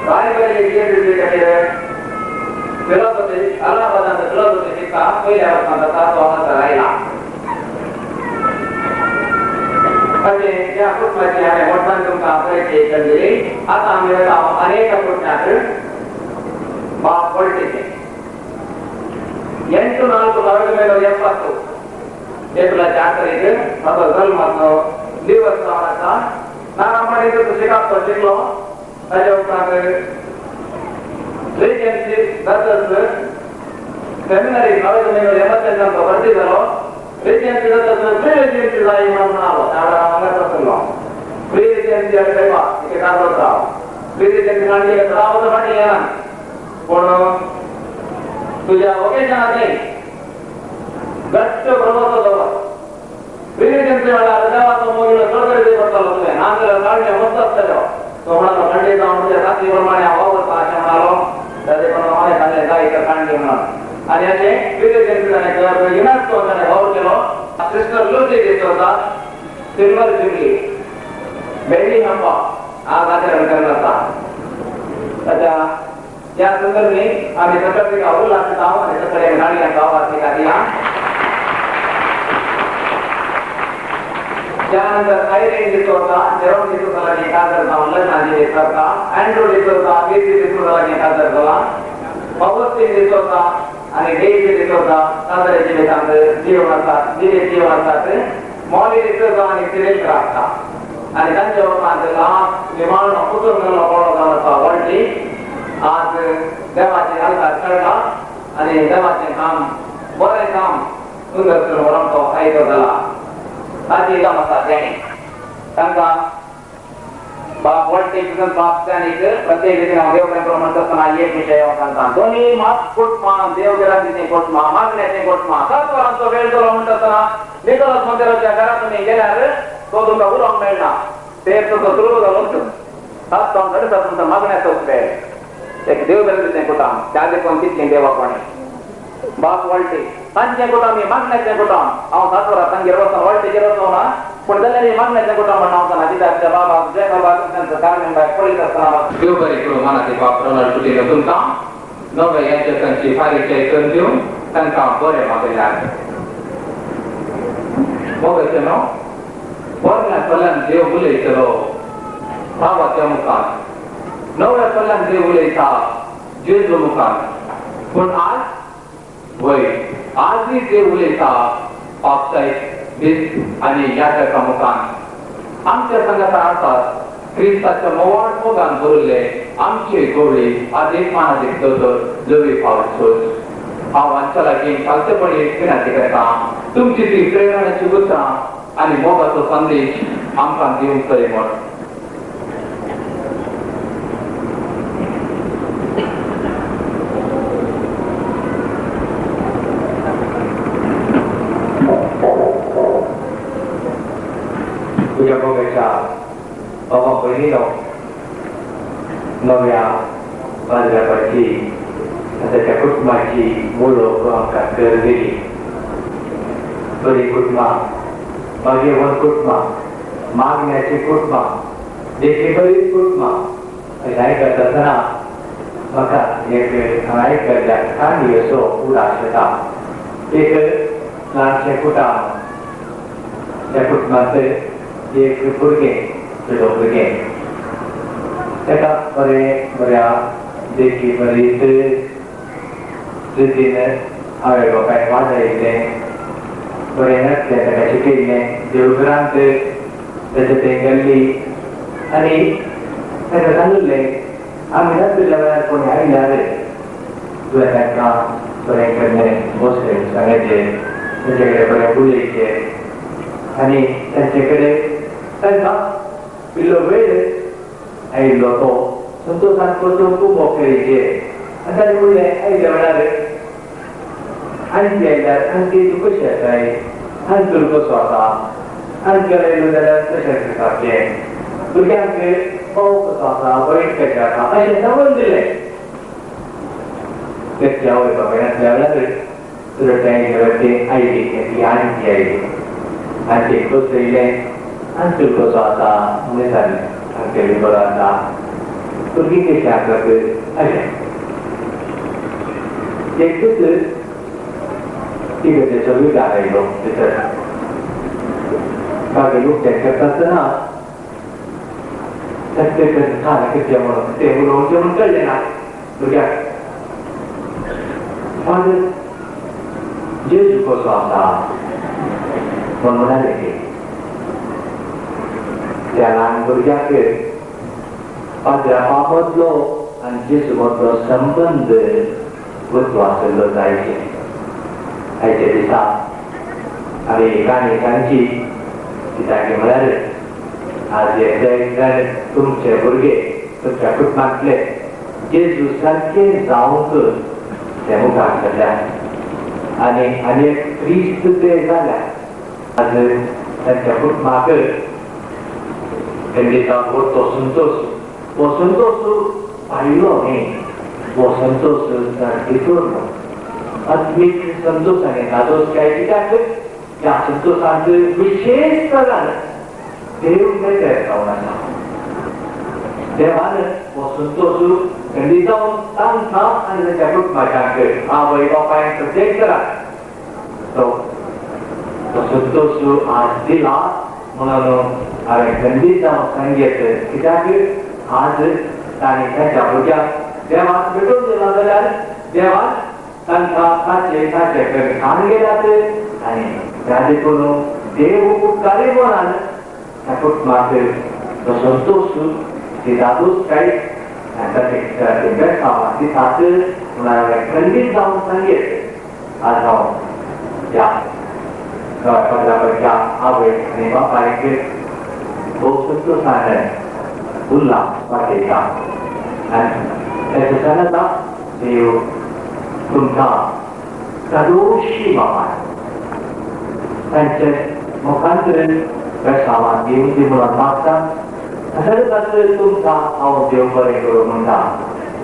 Raebareli DSC खातीर फिलॉसॉफी अलाहाबादांत फिलॉसॉफी शिकता, पयल्या वर्सांत आसा तो हांगासर आयला. अशें ह्या कुटुंबाची हांवें व्हडपण तुमकां परिचय करून दिली. आतां आमी वता अनेक कुटुंबाक बाप वळटीचे 8 4 1970 ಏಪ್ರಿಲ್ ಜಾತ್ರೆಗೆ ಅದು ಜನ್ಮ ದಿವस आसा नारायण शिकप शिकलो. ताच्या उपरांत रिजन्सी दत्तस सेमिनरी 1985 भरती जालो. रिजन्सी दत्तस प्री रिजन्सी जाय म्हणून म्हणालो त्या वेळार हांगाच आसलो. प्री रिजन्सी तेव्हा इथे कारभार प्री रिजन्सी काडली रावत फाटी येना पूण तुज्या ओकेजनाचें घट्ट भरवसो दवर. प्री रिजन्सी म्हणल्यार देवाचो मोगीलो चड तरी पडटलो तुवें नाजाल्यार काडलें मस्त आसतलो. तो म्हणालो खंडीत हांव म्हज्या साथी प्रमाणे हांव वावरता अशें म्हणालो. ताजे पण हांवें सांगलें जाय तर काडली म्हणून. आनी अशें प्री रिजन्सी ताणें युनेस्को ताणें वावर केलो. Sister Lucy D'Souza silver jubilee बेळ्ळी हंबा आज आचरण करत आसा. ताच्या ह्या संदर्भी आमी सकाळी उल्हास दिता आनी सकाळी गाडयांक आवाज दिता. त्यानंतर आयरीन डिसोजा जेरोम डिसोजा लागीं काजार जावन लग्नाची करता. अँड्रू डिसोजा कीर्ती डिसोजा लागीं काजार जाला. ऑगस्टीन डिसोजा आनी डेजी डिसोजा काजारी जिवितांत जीवन आसात जिवीत जीवन आसात. मॉली डिसोजा आनी सिरील राखता. आनी तांच्या उपरांत लास्ट निमाणो पुतूर मेलो पडलो जावन आसा वळटी. आज देवाचें आल्तार चडला आनी देवाचें काम बरें काम सुंदर करून व्हरोंक तो आयतो जाला. ताची काम आसा तेणी तांकां बाप वळटी बाप त्यानीक प्रत्येक रितीन हांव देव प्रेम म्हणटा आसतना एक विशय हांव सांगता. दोनी मात कुटुंबां देवघरांचीं कुटुंबां मागण्याचीं कुटुंबां 7 वरांचो वेळ जालो म्हणटा आसतना निकोलस मोंतेरोच्या घरा तुमी गेल्यार तो तुमकां उलोवंक मेळना. ते तुजो सुरू जालो 7 जावन 7:30 तुमचो मागण्याचोच वेळ. एक देवघरांचें कुटुंब त्या देखून तितलें देवापणी बाप वळटी तांचें कुटुंब ही मागण्याचें कुटुंब. हांव 7 वरां तांगेर वचून वळटीचेर वचूं ना पूण जाल्यार मागण्याचें कुटुंब म्हण हांव सांगना कित्याक त्या बाबा जेकबाक तांचो कारमेन बाय पळयत आसतना देव बरें करूं मनाचे बाप रोनाल्ड कुटिन्हो तुमकां नव्या याचकांची फारीकय करून दिवन तांकां बरें मागयल्यार. मोगाचें न्हू पोरण्या चल्यान देव उलयतलो भावाच्या मुखार, नव्या चल्यान देव उलयता जेजू मुखार. पूण आज वय आजूय देव उलयता पापसाय बेस्त आनी याचका मुखार. आमच्या संगाता आसात क्रिस्ताच्या मोवाळ मोगान भरिल्ले आमचे गोवळी आदीक मानादीक दोतोर लवी पावल सोज. हांव हांच्या लागीं शांतपणे विनंती करता तुमची ती प्रेरणाची उतरां आनी मोगाचो संदेश आमकां दिवंक जाय म्हण. तुझ्या मोगाच्या बाबा भयणीनो नव्या बाजरापाची ताच्या कुटुंबाची वळख आमकां कर दिली. बरी कुटुंबां, भाग्यवंत कुटुंबां, मागण्याची कुटुंबां, देखी बरी कुटुंबां अशें आयकत आसतना म्हाका एक हांवें आयकल्ल्या काणी असो उडास येता. एक ल्हानशें कुटुंब, त्या कुटुंबांत एक भुरगें चेडो भुरगें ताका बरें बऱ्या देखी बरीच रितीन आवय बापायन वाडयल्लें, बरें नासलें ताका शिकयल्लें. देवघरांत ताचे तें गेल्ली आनी ताका सांगिल्लें आमी नासल्या वेळार कोणी आयल्यार तुवें तांकां बरें कडलें बसलें सांगायचें, तांचे कडेन बरें उलयचें आनी तांचे कडेन तांकां इल्लो वेळ आयिल्लो तो संतोशान करचो मोकळेचेर. आनी ताणें म्हणलें आयल्या वेळार आनी आयल्यार आनी तूं कशें आसाय, आनी कसो आसा, आनी आयलो जाल्यार कशें करपाचें, भुरग्यांक पाव कसो आसा, वायट कशें आसा अशें सांगून दिलें. तेच्या आवय बापायन आसल्या वेळार तुजें आयल्या वेळार तें आयली ती आनी आयली आनी तें बसयलें आनी तूं कसो आसा म्हणून सांगलें. आंकल बरो आसा, भुरगीं कशीं आसात अशें. एकूच तिगेचो विचार आयलो भितर. मागीर उक्तें करता आसतना सत्य खाण करचें म्हणून तें उलोवचें म्हणून कळ्ळें ना भुरग्याक. फादर जेजू कसो आसा म्हूण म्हणाले की त्या ल्हान भुरग्याक पाद्रा मदलो आनी जेजू मदलो संबंद गुत्व आशिल्लो जायचे. आयच्या दिसा आमी काणी सांगची कित्याक म्हळ्यार आज एक जाण तुमचे भुरगे तुमच्या कुटुंबांतले जेजू सारके जावंक ते मुखार सरल्यात आनी आनी एक क्रिस्त ते जाल्या. आज तांच्या कुटुंबाक खंडिता तो संतोष, हो संतोष भायलो न्ही, हो संतोष भितर न्हू, आत्मीक संतोष आनी धादोस काय. कित्याक ह्या संतोषांत विशेष तरान देव मेकळे जावन आसा. देवान हो संतोष खंडीत जावन तांकां आनी तांच्या कुटुंबाच्यांक आवय बापायक प्रत्येक तरान तो संतोष आज दिला म्हणून हांवें खंडीत जावन सांगयत. कित्याक आज तांणी तांच्या भुरग्यांक देवाक भेटोवन दिला जाल्यार देवान तांकां ताचे ताचे कडेन खाण गेल्यात आनी त्या देखून देव उपकारी म्हणान त्या कुटुंबाक तो संतोष ती दादोस काय आनी ताचे बेसांव दितात म्हणून हांवें खंडीत जावन सांगयत. आज हांव ह्या पत्राच्या आवय आनी बापायक भोव संतोषान उल्हास वाटयता आनी ताच्या सांगता देव तुमकां धादोशी बापाय तांचे मुखांतर बेसांवान दिवन दी म्हणून मागता. तशेंच तुमकां हांव देव बरें करूं म्हणटा.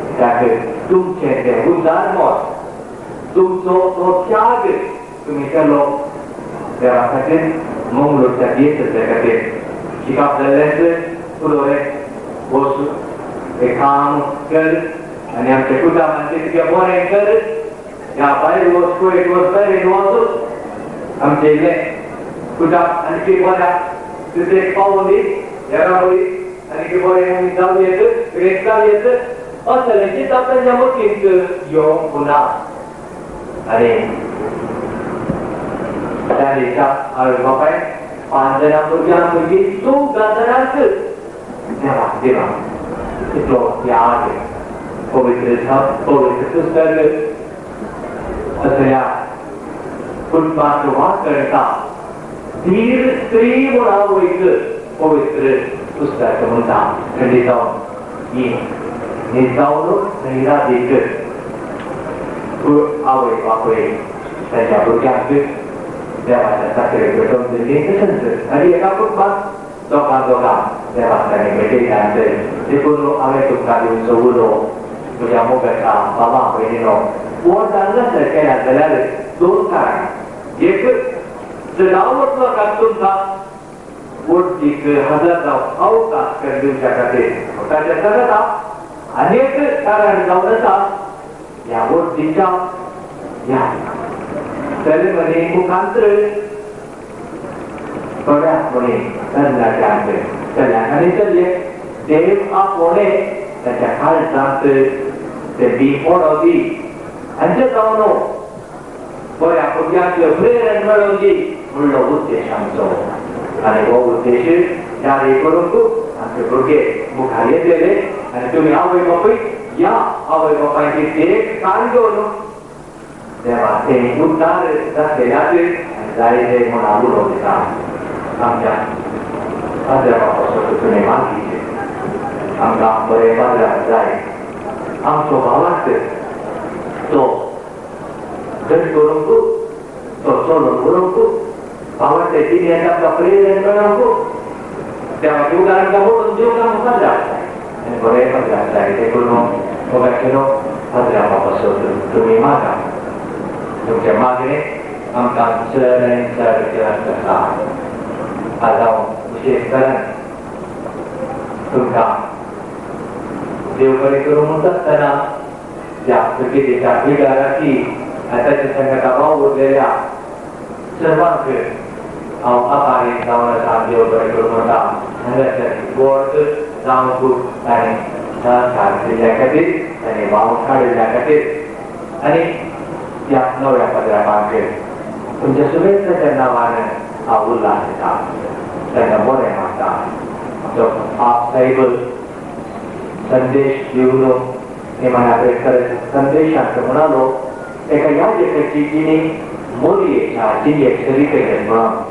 कित्याक तुमचें तें उदार मत, तुमचो तो त्याग तुमी केलो देवा खातीर, मंगळूरच्या दियेसच्या खातीर. शिकप जाल्लेंच उलोवलें वच एक काम कर आनी आमच्या कुटुंबांचें तुजें बरें कर, ह्या भायर वच, कुवेट वच, बरें वच, आमचें इल्लें कुटुंब आनी बऱ्या तुजें एक पावोवन दी येरावळी आनी बरें जावं येत ग्रेट जावं येत असलें चिंतप तांच्या मतींत येवंक ना. आनी त्या दिसा आवय बापाय 5 जाणां भुरग्यां भुरगीं 4 जाणांक देवाक दिला इतलो त्याग. पवित्र पवित्र पुस्तक असल्या कुटुंबाक वापरता धीर स्त्री म्हूण आवयक पवित्र पुस्तक म्हणटा. खंडीत जावन ही निजावन धैरादीक आवय बापूय तांच्या भुरग्यांक देवाच्या साखरे भेटोवन दिली. तशेंच आनी एका कुटुंबात दोगां दोगां देवाक ताणें भेटयल्यात. देखून हांवें तुमकां दिवचो उलो म्हज्या मोगाच्या बाबा भयणीनो, व्हड हांगासर केल्या जाल्यार 2 कारणां. एक, चडावत लोकांक तुमकां वडीक हजर जावंक अवकाश करून दिवच्या खातीर ताच्या सांगता. आनी एक कारण जावन आसा ह्या वडीच्या ह्या सेरेमनी मुखांतर थोड्या कोणी तरणाट्यांक चल्यांक आनी चलये देव आपोवणे ताच्या काळजांत ते बी पडो दी हांचे जावन बऱ्या भुरग्यांक प्रेरण मेळोवन दी म्हणलो उद्देश आमचो. आनी हो उद्देश जारी करूंक आमचे भुरगे मुखार येतले आनी तुमी आवय बापूय ह्या आवय बापायची देख कान घेवन देवा ते उद्धार जातल्यात आनी जाय ते म्हूण हांव उलोवं दिता. आमच्या पाद्रा बापाचो तुमी मागीचे आमकां बरें पाद्रा जाय. आमचो भावार्थ तो घट करूंक, तो चलोवन व्हरूंक, भावार्थ जिणेंत आमकां प्रेरण मेळोवंक देवाच्या उदार आमकां मोडून दिवंक आमकां पाद्रा जाय आनी बरें पाद्रा जाय. देखून मोगाचेनो पाद्रा बापाचो तुमी मागा. तुमचें मागणें आमकां चड आनी चड गरज आसा. आज हांव विशेश करून तुमकां देव बरें करूं म्हणटा आसतना त्या पुर्तुगेजीच्या बिगाराची आनी ताच्या संगता वावुरलेल्या सर्वांक हांव आभारी जावन आसा. देव बरें करूं म्हणटा. हांगासर गोड जावंक ताणें सहकार दिल्ल्या खातीर, ताणें वाव काडिल्ल्या खातीर आनी ह्या नव्या पदराबांचेर तुमच्या शुभेच्छाच्या नांवान हांव उल्हास येता, तांकां बरें मागता. आमचो आप साहेब संदेश दिवन निमाण्या संदेशांत म्हणालो एका याजकाची जिणी मोरयेच्या जिणेक सरी केलें म्हणून.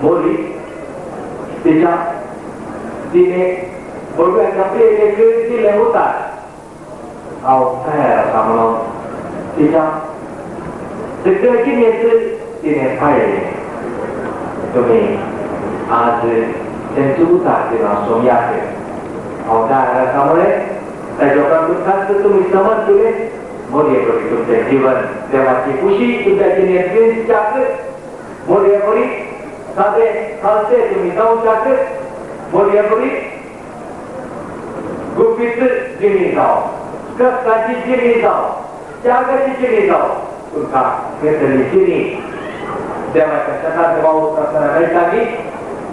मोरी तिच्या तिणे भोगव्याच्या प्रेरेक दिलें उतार हांव तयार आसा म्हणून तिच्या सगळ्या जिणेंत तिणें पाळ्ळें. तुमी आज तेंचो उतार दिला सोमयाक हांव तयार आसा म्हळें ताच्या उपरांत तुमी समज दिले मोरये बरी तुमचें जीवन देवाची खुशी तुमच्या जिणेंत विंचच्याक मोरये बरी सादे खालसे तुमी जावच्याक मोरये बरी गुपीत जिणी जावं, कष्टाची जिणी जावं, त्यागाची जिणी जावं, तुमकां घेतली जिणी देवाच्या शेतांत वावुरता आसतना मेळटा न्ही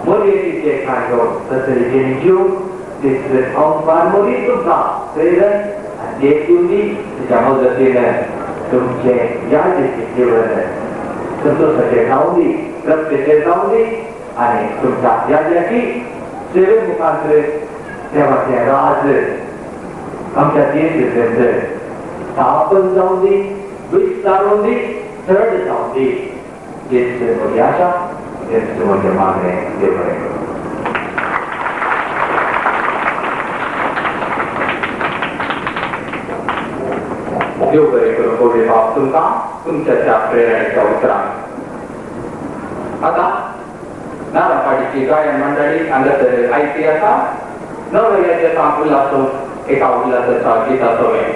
मोरयेची खाण घेवन तसली जिणी जीवन तितले संवसार मोरी तुमकां प्रेरण आनी देख दिवंदी. तिच्या मदतीन तुमचें यादीचें जीवन संतोशाचें जावं दी, तृप्तेचें जावं दी आनी तुमच्या याद्याची सेवे मुखांतर देवाचें राज आमच्या देश स्थापन जावं दी, विस्तारून दी, चड जावं दी. तेच म्हजी आशा, तेच म्हजें मागणें. देव बरें करूं. देव बरें करूं गोवे बाब तुमकां तुमच्या त्या प्रेरणेच्या उतरान. आतां नारापाटीची गायन मंडळी हांगासर आयती आसा नव्या उल्हासो एका उल्हासाच्या गीताचो वेळ.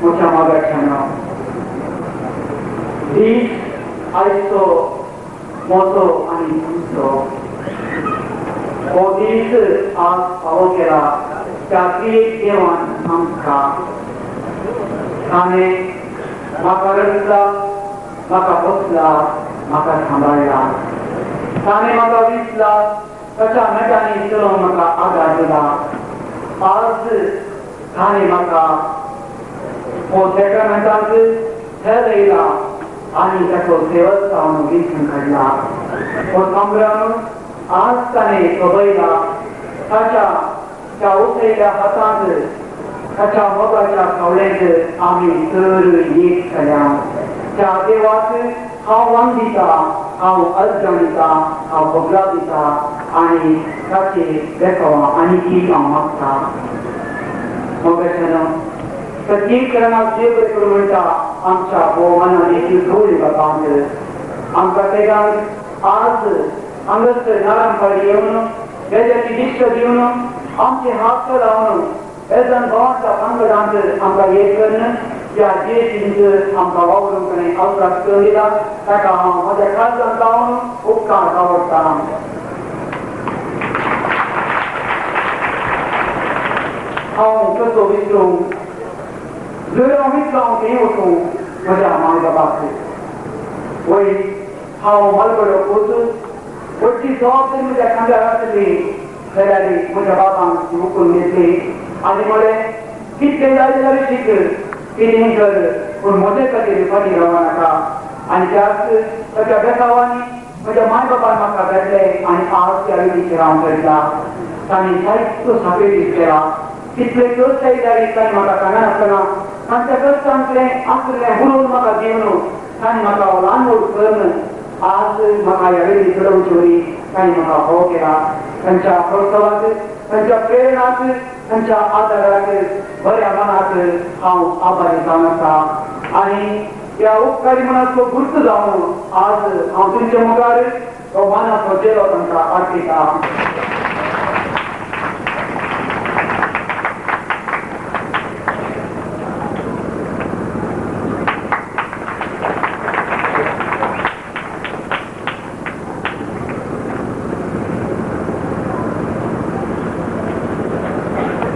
म्हज्या मोगाच्यान दीस आयचो म्हजो आनी तुमचो हो दीस आज फावो केला त्या त्रिएक देवान आमकां. ताणें म्हाका रचला, म्हाका बसला, म्हाका सांबाळ्ळा. ताणें म्हाका विसला, ताच्या मेटांनी चलोवंक म्हाका आदार दिला. आज ताणें म्हाका हो सॅक्रामेंटांत थरयला आनी ताचो सेवक जावन वेंचून काडला. हो संभ्रम आज ताणें सोबयला. ताच्या त्या उसयल्या हातांत, ताच्या मोगाच्या सावळेंत आमी तर एक जाल्या. त्या देवाक हांव वांग दिता, हांव अर्जां दिता, हांव भोगला दिता आनी ताचे बेसांव आनी की हांव मागता. मोगाच्यान प्रत्येक करणाक देव बरें करूं म्हणटा आमच्या भोवमानाची गौरी बाबांक. आमकां तेगांक आज हांगासर नारायणपाडी येवन वेजाची दिश्ट दिवन आमचे हात लावन वेजन भावांच्या पंगडांत आमकां एक करून ह्या जियेतींत आमकां वावरूंक ताणें अवकाश करून दिला. ताका हांव म्हज्या काळजांत लावन उपकार आवडटा. हांव कसो विसरूं, जर हांव विसलो हांव थंय वचूं म्हज्या माय बाबाक. वय हांव मलगडो पूत, व्हडली जबाबदारी म्हज्या खांद्यार आसली. जाल्यार म्हज्या बाबान ती उखलून घेतली आनी म्हळें, कितलें जाय जाल्यार शीक, कितेंय कर, पूण म्हजे खातीर फाटीं रावं नाका. आनी त्याच ताच्या बेसांवांनी म्हज्या माय बाबान म्हाका धाडलें आनी आज त्या विधीचेर हांव चलता. तांणी जायतो साक्रिफीस केला. कितले कश्ट आयल्यार तांणी म्हाका सांगनासतना तांच्या कश्टांतलें आसलें उलोवन म्हाका दिवन तांणी म्हाका ल्हान व्हड करून आज म्हाका ह्या वेळी चडोवचे वरी तांणी म्हाका हो केला. तांच्या प्रोत्साहाक, तांच्या प्रेरणाक, तांच्या आदाराक बऱ्या मनाक हांव आभारी जावन आसा. आनी ह्या उपकारी मनाचो गुर्त जावन आज हांव तुमच्या मुखार हो मानाचो जेलो तांकां अर्पिता.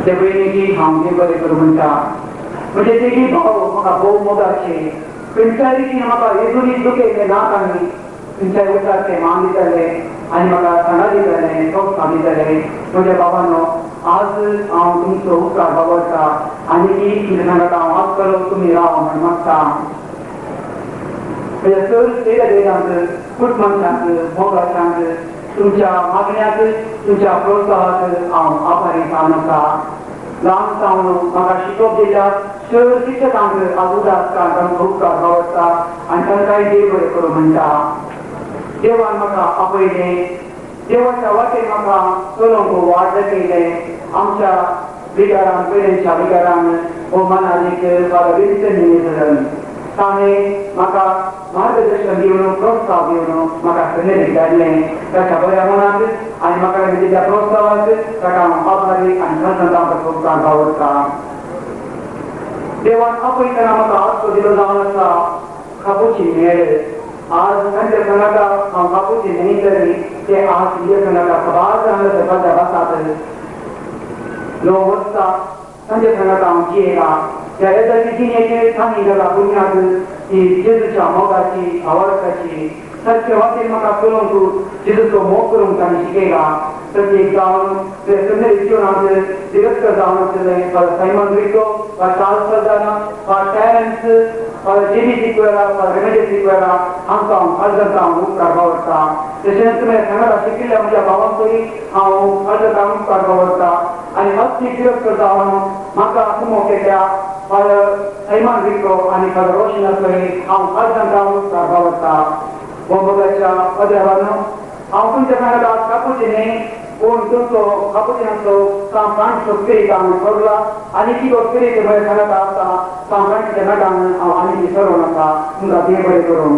ते पयलीं हांव देव बरें करूं म्हणटा. म्हजे तेगी भाव म्हाका भोव मोगाचे, खंयच्याय रितीन म्हाका येजुनी दुखयले ना. तांणी खंयच्याय उतार ते मान दिताले आनी म्हाका सांगा दिताले, प्रोत्साहन दिताले. म्हज्या बाबानो आज हांव तुमचो उपकार बाबडटा आनी की तुमच्या सांगाता हांव आज करो तुमी राव म्हण मागता. म्हज्या चड तेरा देरांक, कुटुंबांक, मोगाच्यांक, तुमच्या मागण्याक, तुमच्या प्रोत्साहाक हांव आभारी जावन आसा. ल्हान सावन म्हाका शिकोवप दिल्या चड शिक्षकांक आज उदास तांकां उपकार बावडटा आनी तांकांय देव बरें करूं म्हणटा. देवान म्हाका आपयलें, देवाच्या वाटेन म्हाका चलोवंक वाट दाखयलें. आमच्या विगारान, पयलेंच्या विगारान हो मनालीक फादर विन्सन मिनेझीस ताणें म्हाका मार्गदर्शन दिवन, प्रोत्साहन दिवन म्हाका सेमिनरीक धाडलें. ताच्या बऱ्या मनाक आनी म्हाका दिल्ल्या प्रोत्साहाक ताका हांव आभारी आनी तांकां उपकार बावडटा. देवान आपयतना म्हाका आसरो दिलो जावन आसा कापूची मेळ. आज तांच्या सांगाता हांव कापूची न्हय तरी ते आज तुमच्या सांगाता सबार हांगासर फादर आसात. 9 वर्सां तांच्या सांगाता हांव जियेला. ह्या येजाची जिणेचेर तांणी घाला बुन्याद ती जेजूच्या मोगाची, आवडटाची. सारके वाटेन म्हाका चलोवंक, जेजूचो मोग करूंक तांणी शिकयला. प्रत्येक जावन ते सेमिनरी जिवनांत डिरेक्टर जावन आसले Father Simon Rico, Father Charles Saldanha, Father Terence, Father J D Sequeira, Father Remedios Sequeira हांकां हांव काळजांत हांव उपकार बावडटा. तशेंच म्हज्या सांगाता शिकिल्ल्या म्हज्या भावांकूय हांव काळजांत हांव उपकार बावडटा. आनी अर्थीक डिरेक्टर जावन म्हाका कुमो केल्ल्या फादर सायमन रिको आनी फादर रोशनाकूय हांव काळजांत हांव उपकार बावडटा. हो मोगाच्या पदराबानो हांव तुमच्या सांगाता कापूची न्हय, पूण तुमचो कापुचिनाचो सांत फ्रांसीसचो स्पिरीट हांव सोडला आनी कितो स्पिरीट म्हज्या सांगाता आसा सांत फ्रांसीसच्या नटान हांव आनी सरोवन आसा. तुमकां देव बरें करूं.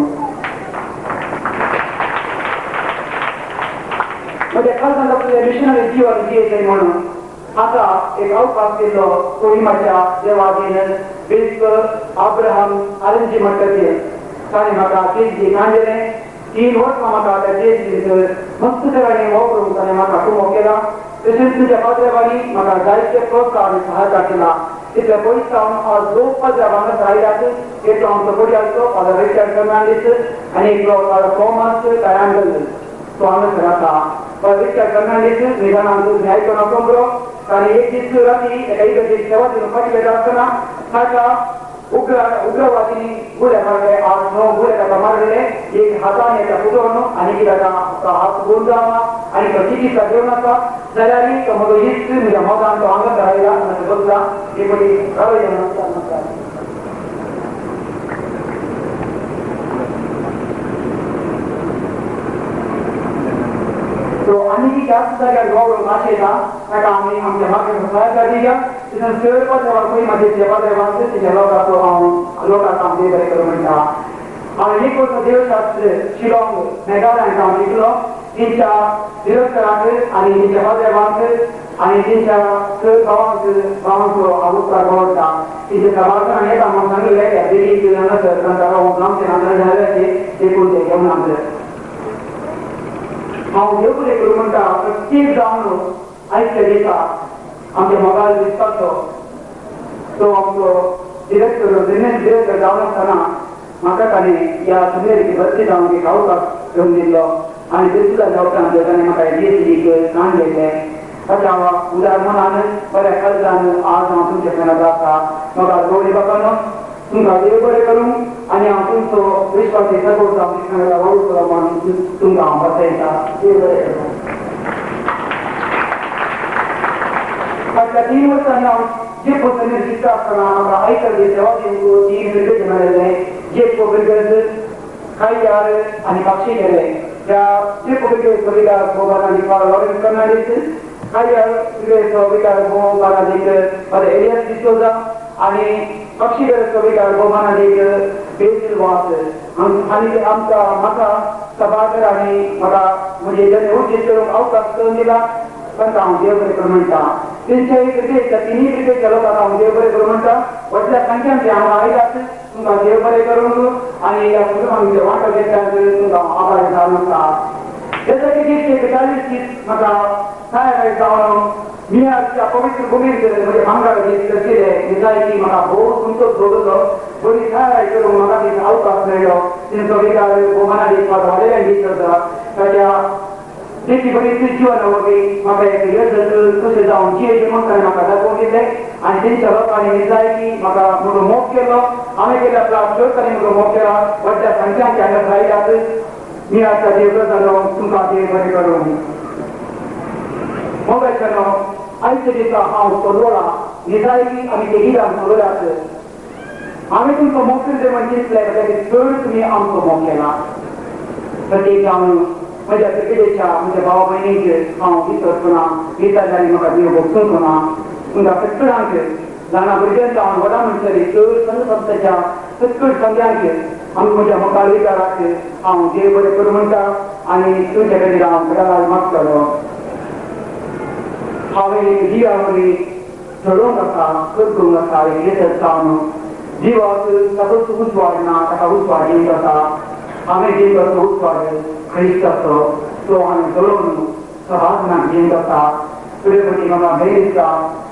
म्हज्या काळजांत आपले मिशनरी जीवन जियेतले म्हणून आतां एक अवकाश दिल्लो कोहिमाच्या देवाधीन बिस्प अब्राहम आरंजी म्हणटात ताणें म्हाका तेजी कांडलें 3 वर्सां म्हाका त्या तेजी मस्त तरांनी वापरून ताणें म्हाका कुमो केला. तशेंच तुज्या पाद्र्यावांनी म्हाका जायते प्रोत्साहन आनी सहायता केला. तितल्या पयस सावन आज 2 पाद्र्याव हांगासर आयल्यात. एकलो आमचो कोडयाचो फादर रिचर्ड फर्नांडीस आनी एकलो फादर थॉमस कायांगल तो हांगासर आसा. फादर रिचर्ड फर्नांडीस निदानांत तुमी आयकून आसूंक बरो. ताणें एक दीस राती एका इगर्जेक सेवा दिवन फाटी वेता आसतना ताका उग्रवादींनी गुळे मारले. 8-9 गुळे ताका मारले. एक हातान एका फुटोवन आनी ताका हात गुण जावा आनी तो चिकित्सा घेवन आसा. जाल्यार तो म्हजो इश्ट म्हज्या मोगान तो हांगासर आयला हांगासर बसला. एक फावटी रावया. तो आनी त्याच जाग्यार वावरूंक आशेता ताका आमी आमच्या मागण्यांक सहायता दिया. तितून चड पाद्र्यावाक पळय म्हजे पाद्र्यावाक तिच्या लोकांचो हांव लोकांक हांव देव बरें करूं म्हणटा. हांवें एक वर्स देवशास्त्र शिलाँग मेघालयांत हांव शिकलो. तेंच्या डिरेक्टराक आनी तेंच्या पाद्र्यावांक आनी तेंच्या चड भावांचो हांव उपकार दवरता. तेंच्या सभाघरान येता म्हणून सांगलें ह्या बेगीन हांगासर तांकां रावूंक आमचें नाजाल्यार जाल्याचे देखून ते घेवन आमचें हांव देव बरें करूं म्हणटा. प्रत्येक जावन आयच्या दिसा आमच्या मोगाल दिसपाचो तो आमचो डिरेक्टर बिजनेस डिरेक्टर जावन आसतना म्हाका ताणें ह्या सुनेरीची भरती जावन एक अवकाश घेवन दिल्लो आनी ते जाल्या उपरांत ताणें म्हाका डीएसडीक काण दिल्लें. ताच्या उदार मनान बऱ्या काळजान आज हांव तुमच्या सांगात आसा. म्हाका गौरी बाबानो तुमकां देव बरें करूं आनी हांव तुमचो विश्वासी सपोर्ट जावन वावुरतलो म्हणून तुमकां हांव बसयता. देव बरें करूं. फाटल्या 3 वर्सांनी हांव जे पद्दतीन शिकता आसतना म्हाका आयकल्ली सेवा दिवंक 3 बिरगेज मेळिल्ले. जे बिरगेज खाययार आनी कापशी केले. त्या जे बिरगेज विकार भोव फादर लॉरेन्स फर्नांडीस, खाययार बिरगेजचो विकार भोव बानादीक फादर एलियस डिसोजा आनी पक्षी गरजचो विकार भोव बानादीक बेजील वास. आनी आमकां म्हाका सभाघर आनी म्हाका म्हजे जन उर्जीत करूंक अवकाश करून दिला. तांकां हांव देव बरें करूं म्हणटा. तेंच्याय क्रिकेटच्या तिनूय क्रिकेटच्या लोकांक हांव देव बरें करूं म्हणटा. व्हडल्या संख्यान ते हांगा आयल्यात. तुमकां देव बरें करूंक आनी ह्या संदर्भान वांटो घेतल्यार तुमकां आभार जावन आसा. तेच्या 40 दीस म्हाका साय जावन मियाच्या पवित्र भुमीत म्हजे भांगर दीस करचिले निजायकी म्हाका भोव संतोश भोगलो. बरी साय करूंक म्हाका दीस अवकाश मेळ्ळो. तेंचो विकार भोवमाना दीस म्हाका वालेल्यान दीस आसा. ताच्या तेची बरी जीवन वरवीं म्हाका एक यजत कशें जावन जियेचें म्हूण ताणें म्हाका दाखोवन दिलें आनी तेंच्या लोकांनी निजायकी म्हाका म्हजो मोग केलो. हांवें केल्या प्लास चड तांणी म्हजो मोग केला. व्हडल्या संख्यांचे हांगा आयल्यात. मी आतां देव जालो तुमकां देव बरें करूं. मोगाच्यानो आयच्या दिसा हांव चलवला निजायकी आमी ते गिरान चलवल्यात. हांवें तुमचो मोग केलो म्हण चिंतलें जाल्यार चड तुमी आमचो मोग केला. प्रत्येक जावन म्हज्या क्रिकेटीच्या म्हज्या भावा भयणीक हांव विसरचो ना. विसरल्यार म्हाका देव भोगसूंक ना. तुमकां सगळ्यांक ल्हाना भुरग्यांक हांव व्हडा म्हणसर चड संघ संस्थेच्या सगळ संघ्यांक आमी म्हज्या मुखार विचाराक हांव देव बरें करूं म्हणटा आनी तुमच्या खातीर हांव घराक मागतलो. हांवें एक जिवा वरवीं चडोवंक आसा करतूंक आसा एक लेखक जावन जिवाक ताचोच उजवाड ना ताका उजवाड दिवंक आसा. हांवें दिवंक उजवाड क्रिस्ताचो तो हांवें चलोवन सभासनाक दिवंक आसा. फुडें फावटी म्हाका भंय दिसता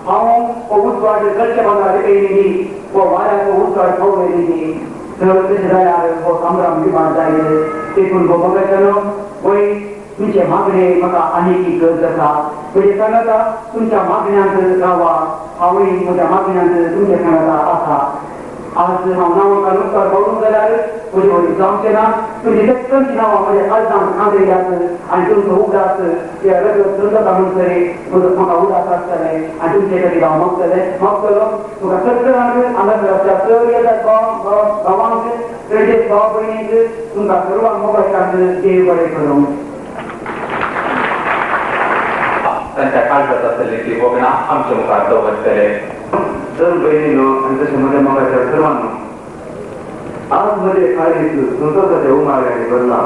हांव हो उजवाड जळच्या बांदार लिपयली हो वाऱ्याक उजवाड पावयली तर तशें जाल्यार हो संभ्रम निर्माण जायत. देखून हो मोगाच्यानो वय तुमचे मागणे म्हाका आनीक एक गरज आसा. म्हजे सांगाता तुमच्या मागण्यांत रावा. हांवूय म्हज्या मागण्यांत तुमच्या सांगाता आसा. आज हांव नांवां काडून पावूंक जाल्यार म्हजे वरी जावचें ना. तुमची सगळ्यांची नांवां म्हज्या काळजांत कांदयल्यात आनी तुमचो उगडास त्या रगत चलता म्हणसर म्हजो म्हाका उगडास आसतलें आनी तुमचे खातीर हांव मागतलो. तुमकां सगळ्यांक हांगासर चड येतात भावांक रेडियस भाव भयणीक तुमकां सर्वांक मोगाच्यान देव बरें करूं. तांच्या काळजांत आसलेली ती भोगणां आमच्या मुखार दवरतले. सर भयणीनो आनी तशें म्हज्या मोगाच्या सर्वांनो, आज म्हजे काळीज संतोषाच्या उमाळ्यांनी भरला,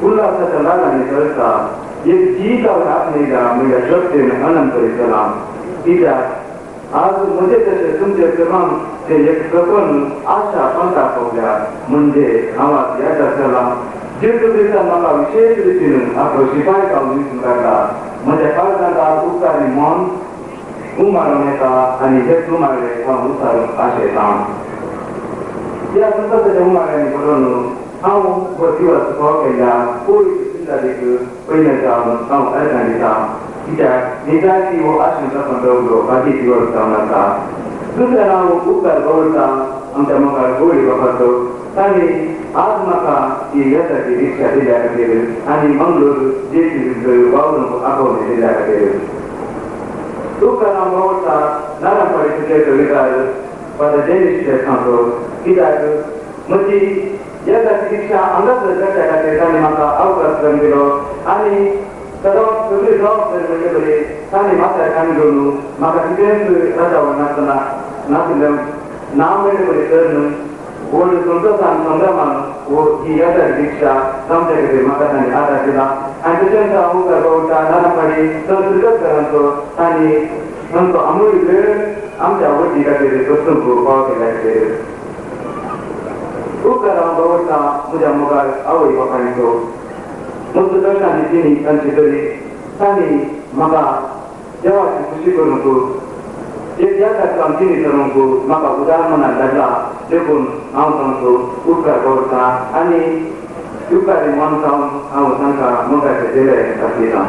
उल्हासाच्या लागांनी जळटा. एक जीत हांवें आपणयला म्हज्या शक्तीन अनंत चला. कित्याक आज म्हजे तशें तुमचे प्रमाण ते एक सपन आशा पंथा पावल्या म्हणजे हांव आज याद जाला जेजू क्रिस्तान म्हाका विशेश रितीन आपलो शिपाय जावन विचून काडला. म्हज्या काळजांत आज उपकारी मन उमाळून येता आनी हेच उमाळे हांव उसारूंक आशेतां. ह्या संतोशाच्या उमाळ्यांनी भरून हांव हो दिवस फावो केल्ल्या पवित्र चिंतादीक पयलें जावन हांव अर्गां दितां. कित्याक निजायती हो आशिर्वाद दवरलो बाकी दिवस जावन आसा. दुसरें हांव उपकार दवरता आमच्या मुखार गोळी बापाचो. तांणी आज म्हाका ही येसाची रिक्षा दिल्या खातीर आनी मंगळूर जेसीबीचो वावरूंक आपोवणें दिल्या खातीर. उपकार हांव दवरता नारायणपाडी सुचेचो विकार फादर डेनीस शेखांचो. कित्याक म्हजी येसाची रिक्षा हांगासर करच्या खातीर तांणी म्हाका अवकाश करून दिलो आनी सदांच सगळी जबाबदारी म्हणले बरी तांणी माथ्यार कान घेवन म्हाका कितेंच रजावण नासतना नाशिल्लें ना म्हणले बरी करून व्हड संतोशान संभ्रमान हो ही येसाची रिक्षा जावच्या खातीर म्हाका तांणी आदार दिला. आनी तशेंच हांव उपकार दवरता नारायणपाडी संस्कृतकारांचो. तांणी तांचो अमूल्य वेळ आमच्या वटी खातीर वचूंक फावो केल्या खातीर. उपकार हांव दवरता म्हज्या मुखार आवय बापायचो. म्हजो दर्शनाची जिणी तांची तरी तांणी म्हाका देवाची खुशी करूंक एक याद आमची जिणी करूंक म्हाका उदार मनान धाडला. देखून हांव तांचो उपकार दवरता आनी उपकारी मन जावन हांव तांकां मोगाचे दिले दाखयतां.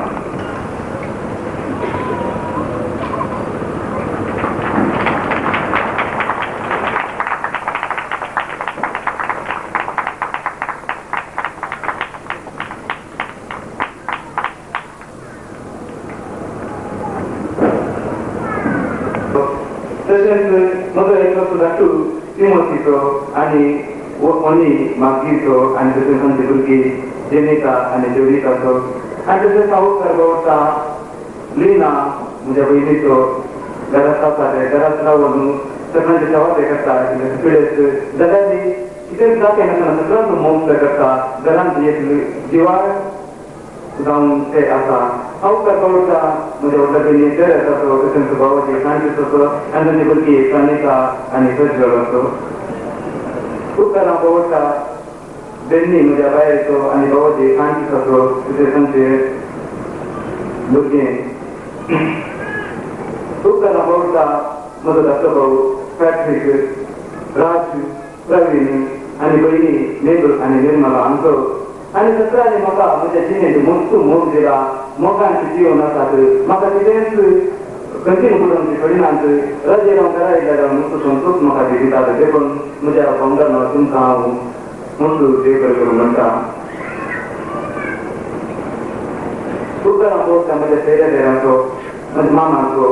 तशेंच म्हजो एकलो धाकटू तिमोतीचो आनी ओनी मागीचो आनी तशेंच आमची भुरगीं जेनिका आनी जेविकाचो. आनी तशेंच हांव उपकार दवरता लिना म्हज्या भयणीचो. घरांत आसा ते घरांत रावन सगळ्यांची सेवा ते करता. पिडेस्त जाल्यार कितेंच जाता नासतना सगळ्यांचो मोग ते करता. घरांत एक जिवाळ जावन ते आसा. हांव उपकार दवरता म्हज्या व्हडल्या भयणी तेरेसाचो, तशेंच भावाची फ्रांसीसाचो आनी तांची भुरगीं प्रानिका आनी प्रज्वलाचो. उपकार हांव दवरता बेन्नी म्हज्या बायलेचो आनी भावाची फ्रांसीसाचो तशेंच तांचे भुरगें. उपकार हांव दवरता म्हजो धाकटो भाव पॅट्रीक, राज, प्रवीण आनी भयणी मेघ आनी निर्मला हांचो. आनी सगळ्यांनी म्हाका म्हज्या जिणेंत मस्त मोग दिला. मोगांचे जीवन आसात. म्हाका कितेंच खंयची कुटुंबची पडिनात. रजेर हांव घरा येयल्यार मस्त संतोष म्हाका ते दितात. देखून म्हज्या भावंडांनो तुमकां हांव मस्त देव बरें करूं म्हणटा. उपकार हांव दवरता म्हज्या सोयऱ्या, म्हज्या मामाचो,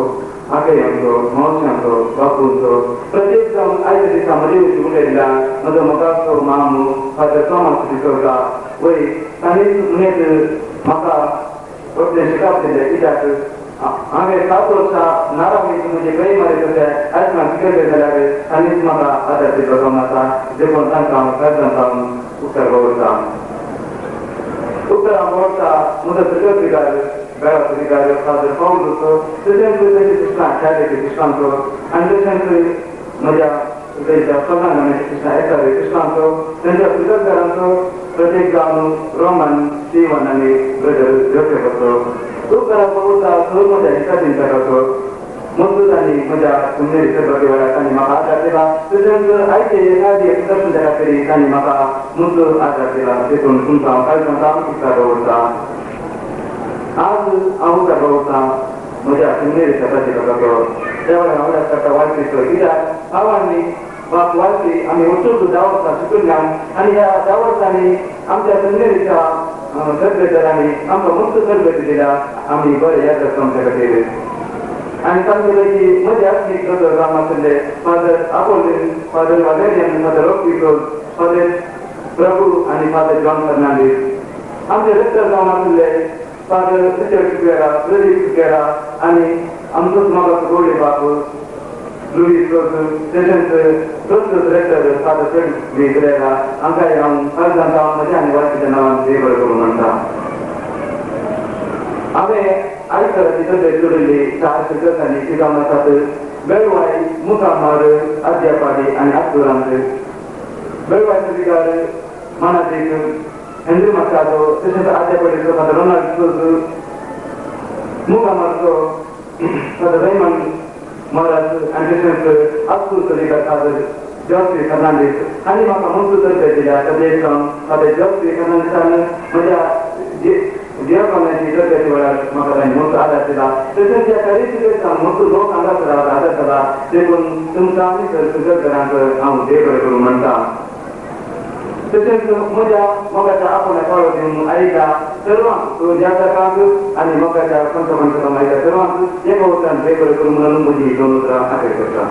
आगयांचो, मावशांचो, बापूंचो. प्रत्येक जावन आयच्या दिसा म्हजे विशीं उलयल्ल्या म्हजो मोगाचो मामू फादर थॉमस डिसोजा वय तांणीच म्हणत म्हाका व्हडलें शिकप दिलें. कित्याक हांवें 7 वर्सां नारावणीक म्हजे खंय मरे तशें आयज म्हाका शिकयलें जाल्यार तांणीच म्हाका आदार दिलो जावन आसा. देखून तांकां हांव काळजांत हांव उपकार दवरता. उपकार हांव दवरता म्हजो सगळो विकार बेळाचो विकार फादर पावलूचो, तशेंच तांच्या कृष्णा शाळेच्या कृष्णांचो आनी तशेंच म्हज्या तांच्या सोनांगणाच्या कृष्णा एकावे कृष्णांचो, तांच्या सुजतकारांचो, प्रत्येक जावन रोमन स्टीवन आनी ब्रदर जोसेफाचो. उपकार हांव दवरता सर म्हज्या इश्टा चिंतकाचो. मजबूत आनी म्हज्या सुंदरी सर्वाती वेळार तांणी म्हाका आदार दिला. तशेंच आयचे एखादी दर्शनाच्या खातीर तांणी म्हाका मजबूत आदार दिला. देखून तुमकां हांव काळजांत हांव उपकार दवरता. आज हांव उपकार दवरता म्हज्या सुंदरी शेताची लोकांचो. त्या वेळार हांव याद करता वाळपीचो. कित्याक हांव आनी बाप वाळपी आमी वचून 10 वर्सां शिकल्यान आनी ह्या 10 वर्सांनी आमच्या सुंदरीच्या तरबेदारांनी आमकां मुक्त तरबेती दिल्या. आमी बरे याद आसता आमच्या खातीर. आनी तांचे पैकी म्हजे आत्मीक दोतोर जावन आशिल्ले father Apollin, father Valerian, father Rocky Cruz, father Prabhu आनी फादर जॉन फर्नांडीस. आमचे रेक्टर जावन आशिल्ले फादर रिचर्ड सिक्वेरा, प्रदीप सिक्वेरा आनी आमचोच मोगाचो गोडी बाप लुईस रोज, तशेंच दोतोर रेक्टर फादर फ्रेड पिरेरा हांकांय हांव काळजांत हांव म्हज्या आनी वाळपीच्या नांवान देव बरें करूं म्हणटा. हांवें आयकराची तब्येत जोडिल्ली 4 शिक्षकांनी ती जावन आसात बेळवाय मुखामार अद्यापाडी आनी आस्तुरांत बेळवायचो विगार मानादीक हेनरी माचादो तशेंच आद्यापाडीचो फादर रोनाल्ड सोज मुखामारचो फादर रैमंड महाराज आनी तशेंच आस्तूरचो विगार फादर जॉफ्री फर्नांडीस आनी म्हाका मंजूर तरबेत दिल्या. तशेंच फादर जॉफ्री फर्नांडीसान म्हज्या देवकामाची तरबेती वेळार म्हाका तांणी मोस्ट आदार दिला. तशेंच ह्या कार्याची मोस्ट लोक हांगासर आदार दिला. देखून तुमकां आनी सगळ्यांक हांव देव बरें करूं म्हणटा. तशेंच म्हज्या मोगाच्या आपणाक पाळो दिवन आयिल्ल्या सर्वांक जातकांक आनी मोगाच्या पंचपंचकांक आयिल्ल्या सर्वांक एका उतरान देव बरें करूं म्हणून म्हजी दोन उतरां आग्रह करता.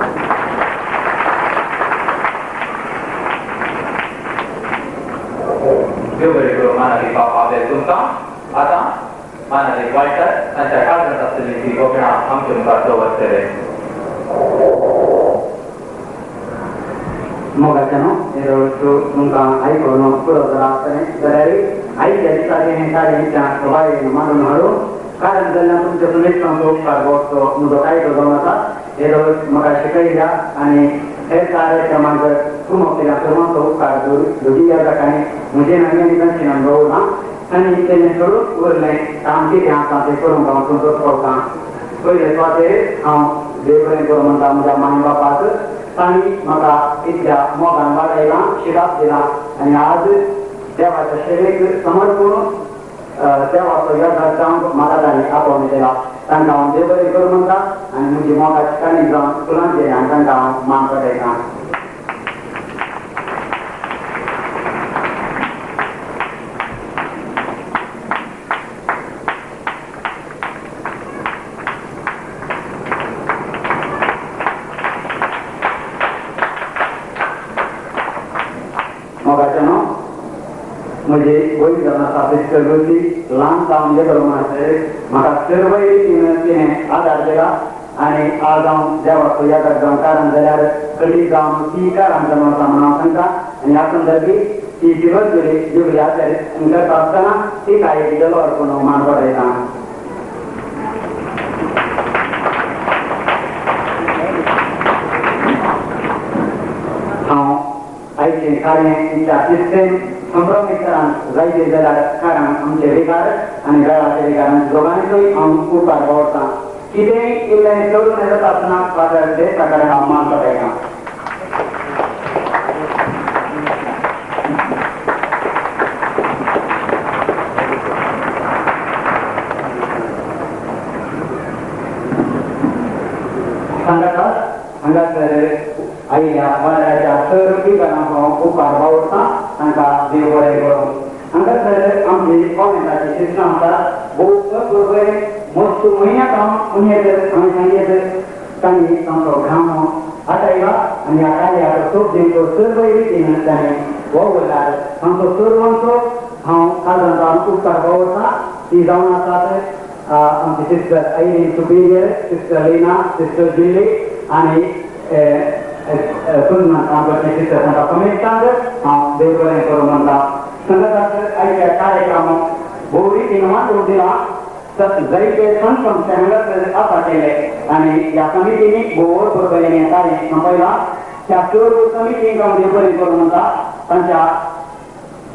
देव बरें करूं मानादी बापा बेल तुमकां. आतां मानादी वाळटर तांच्या काळजांत आसलेली ती कोंकणा आमचे मुखार दवरतले. मोगाचें न्हू हें तुमकां आयकून पुरो जाला आसतलें जाल्यार आयच्या दिसाचें हें कार्य सबायेन मांडून हाडूं कारण जाल्ल्यान तुमच्या सुमेस्तांचो उपकार भोगचो म्हजो कायदो जावन आसा. हे म्हाका शिकयल्या आनी हे कार्यक्रमांक कुमक केल्या सर्वांचो उपकार दोगी यादकांनी म्हजें आनी आनी तांचें नांव दवरलां आनी तेणें सोडून उरलें काम कितें आसा तें करूंक हांव संतोश पावतां. पयले सुवातेर हांव देव बरें करूं म्हणटा म्हज्या माय बापाक तांणी म्हाका इतल्या मोगान वाडयलां शिराप दिलां आनी आज देवाच्या सेवेक समर्पण देवाचो याद जावंक म्हाका तांणी आपोवन दिला. तांकां हांव देव बरें करूं म्हणटा आनी म्हजी मोगाची काणी जावन फुलांचेर आनी तांकां हांव मान पडयतां. मोगाचें न्हू म्हजी वयर जावन आसा सिस्टर रोजी ल्हान जावन येदो म्हणसर म्हाका सर्व रितीन तिणें आदार दिला आनी आज हांव देवाचो यादक जावन कारण जाल्यार कडी जावन ती कारण जावन आसा म्हणून हांव सांगता. आनी ह्या संदर्भी ती दिवस जुबली आचार्य करता आसतना ती काय दिलो अर्पण मान पडयता. हांव आयचें कार्य इतल्या सिस्टेम संभ्रमीकरण जायते जाल्यार कारण आमचे विकार आनी वेळाचे विकार दोगांचोय हांव उपकार दवरता. कितेंय इल्लें चडून जाता आसतना फादर देसा कडेन हांव मान पडयता. सांगात हांगासर आयिल्ल्या वाड्याच्या सर्व विकारांचो उपकार वावुरता तांकां देव बरें करूं. हांगासर आमची कॉमेंटाची शिक्षण आसा भोव बरें मस्त म्हयन्याक हांव उन्हेत हांवें सांगीत तांणी तांचो घाम आटायला आनी ह्या कार्याचो सोप दिवचो सर्व रितीन ताणें वावुरल्यार तांचो सर्वांचो हांव काळजांत उपकार वावुरता. ती जावन आसात आमची sister Irene superior, sister Lina, sister Jilly आनी सुन्ना आमची सिस्टर तांकां समेस्तांक हांव देव बरें करूं म्हणटा. संगताक आयच्या कार्यक्रम भोव रितीन वांटून दिला जायते संत संस्थे हांगासर आसा केले आनी ह्या समितींनी भोव बरोबर हें कार्य सोंपयलां. त्या सर्व समितींक हांव देव बरें करूं म्हणटा. तांच्या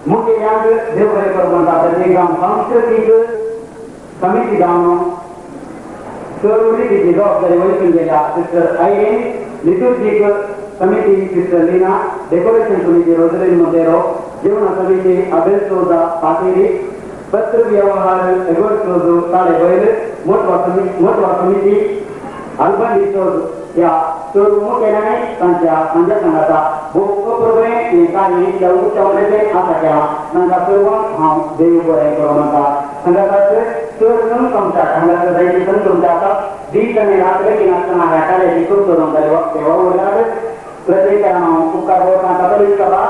मुखेल्यांक देव बरें करूं म्हणटा. प्रत्येक हांव सांस्कृतीक समिती जावन सर्व रितीची जबाबदारी वहिसून गेल्या सिस्टर आयरीन, लिटुर्जीक समिती सिस्टर लीना, डेकोरेशन समिती रोजरीन मोंतेरो, जेवणा समिती अबेल सोजा पातेरी, पत्र व्यवहार एगोर सोजो ताळे बैल, मोटवा समिती अल्बन डिसोज ह्या सर्व मुखेल्यांनी तांच्या तांच्या सांगाता भोव अपुरबरें हें कार्य इतल्या उच्च उलयतें आसा केलां. तांकां सर्वांक हांव देव बरें करूं म्हणटा. सांगाताच चड संत तुमच्या हांगासर जायती संत तुमच्या आसा दीस आनी रात नासतना ह्या कार्याची खूब करूंक जाय वावुरल्यार प्रत्येकान हांव उपकार दवरता. कथोलीक सभा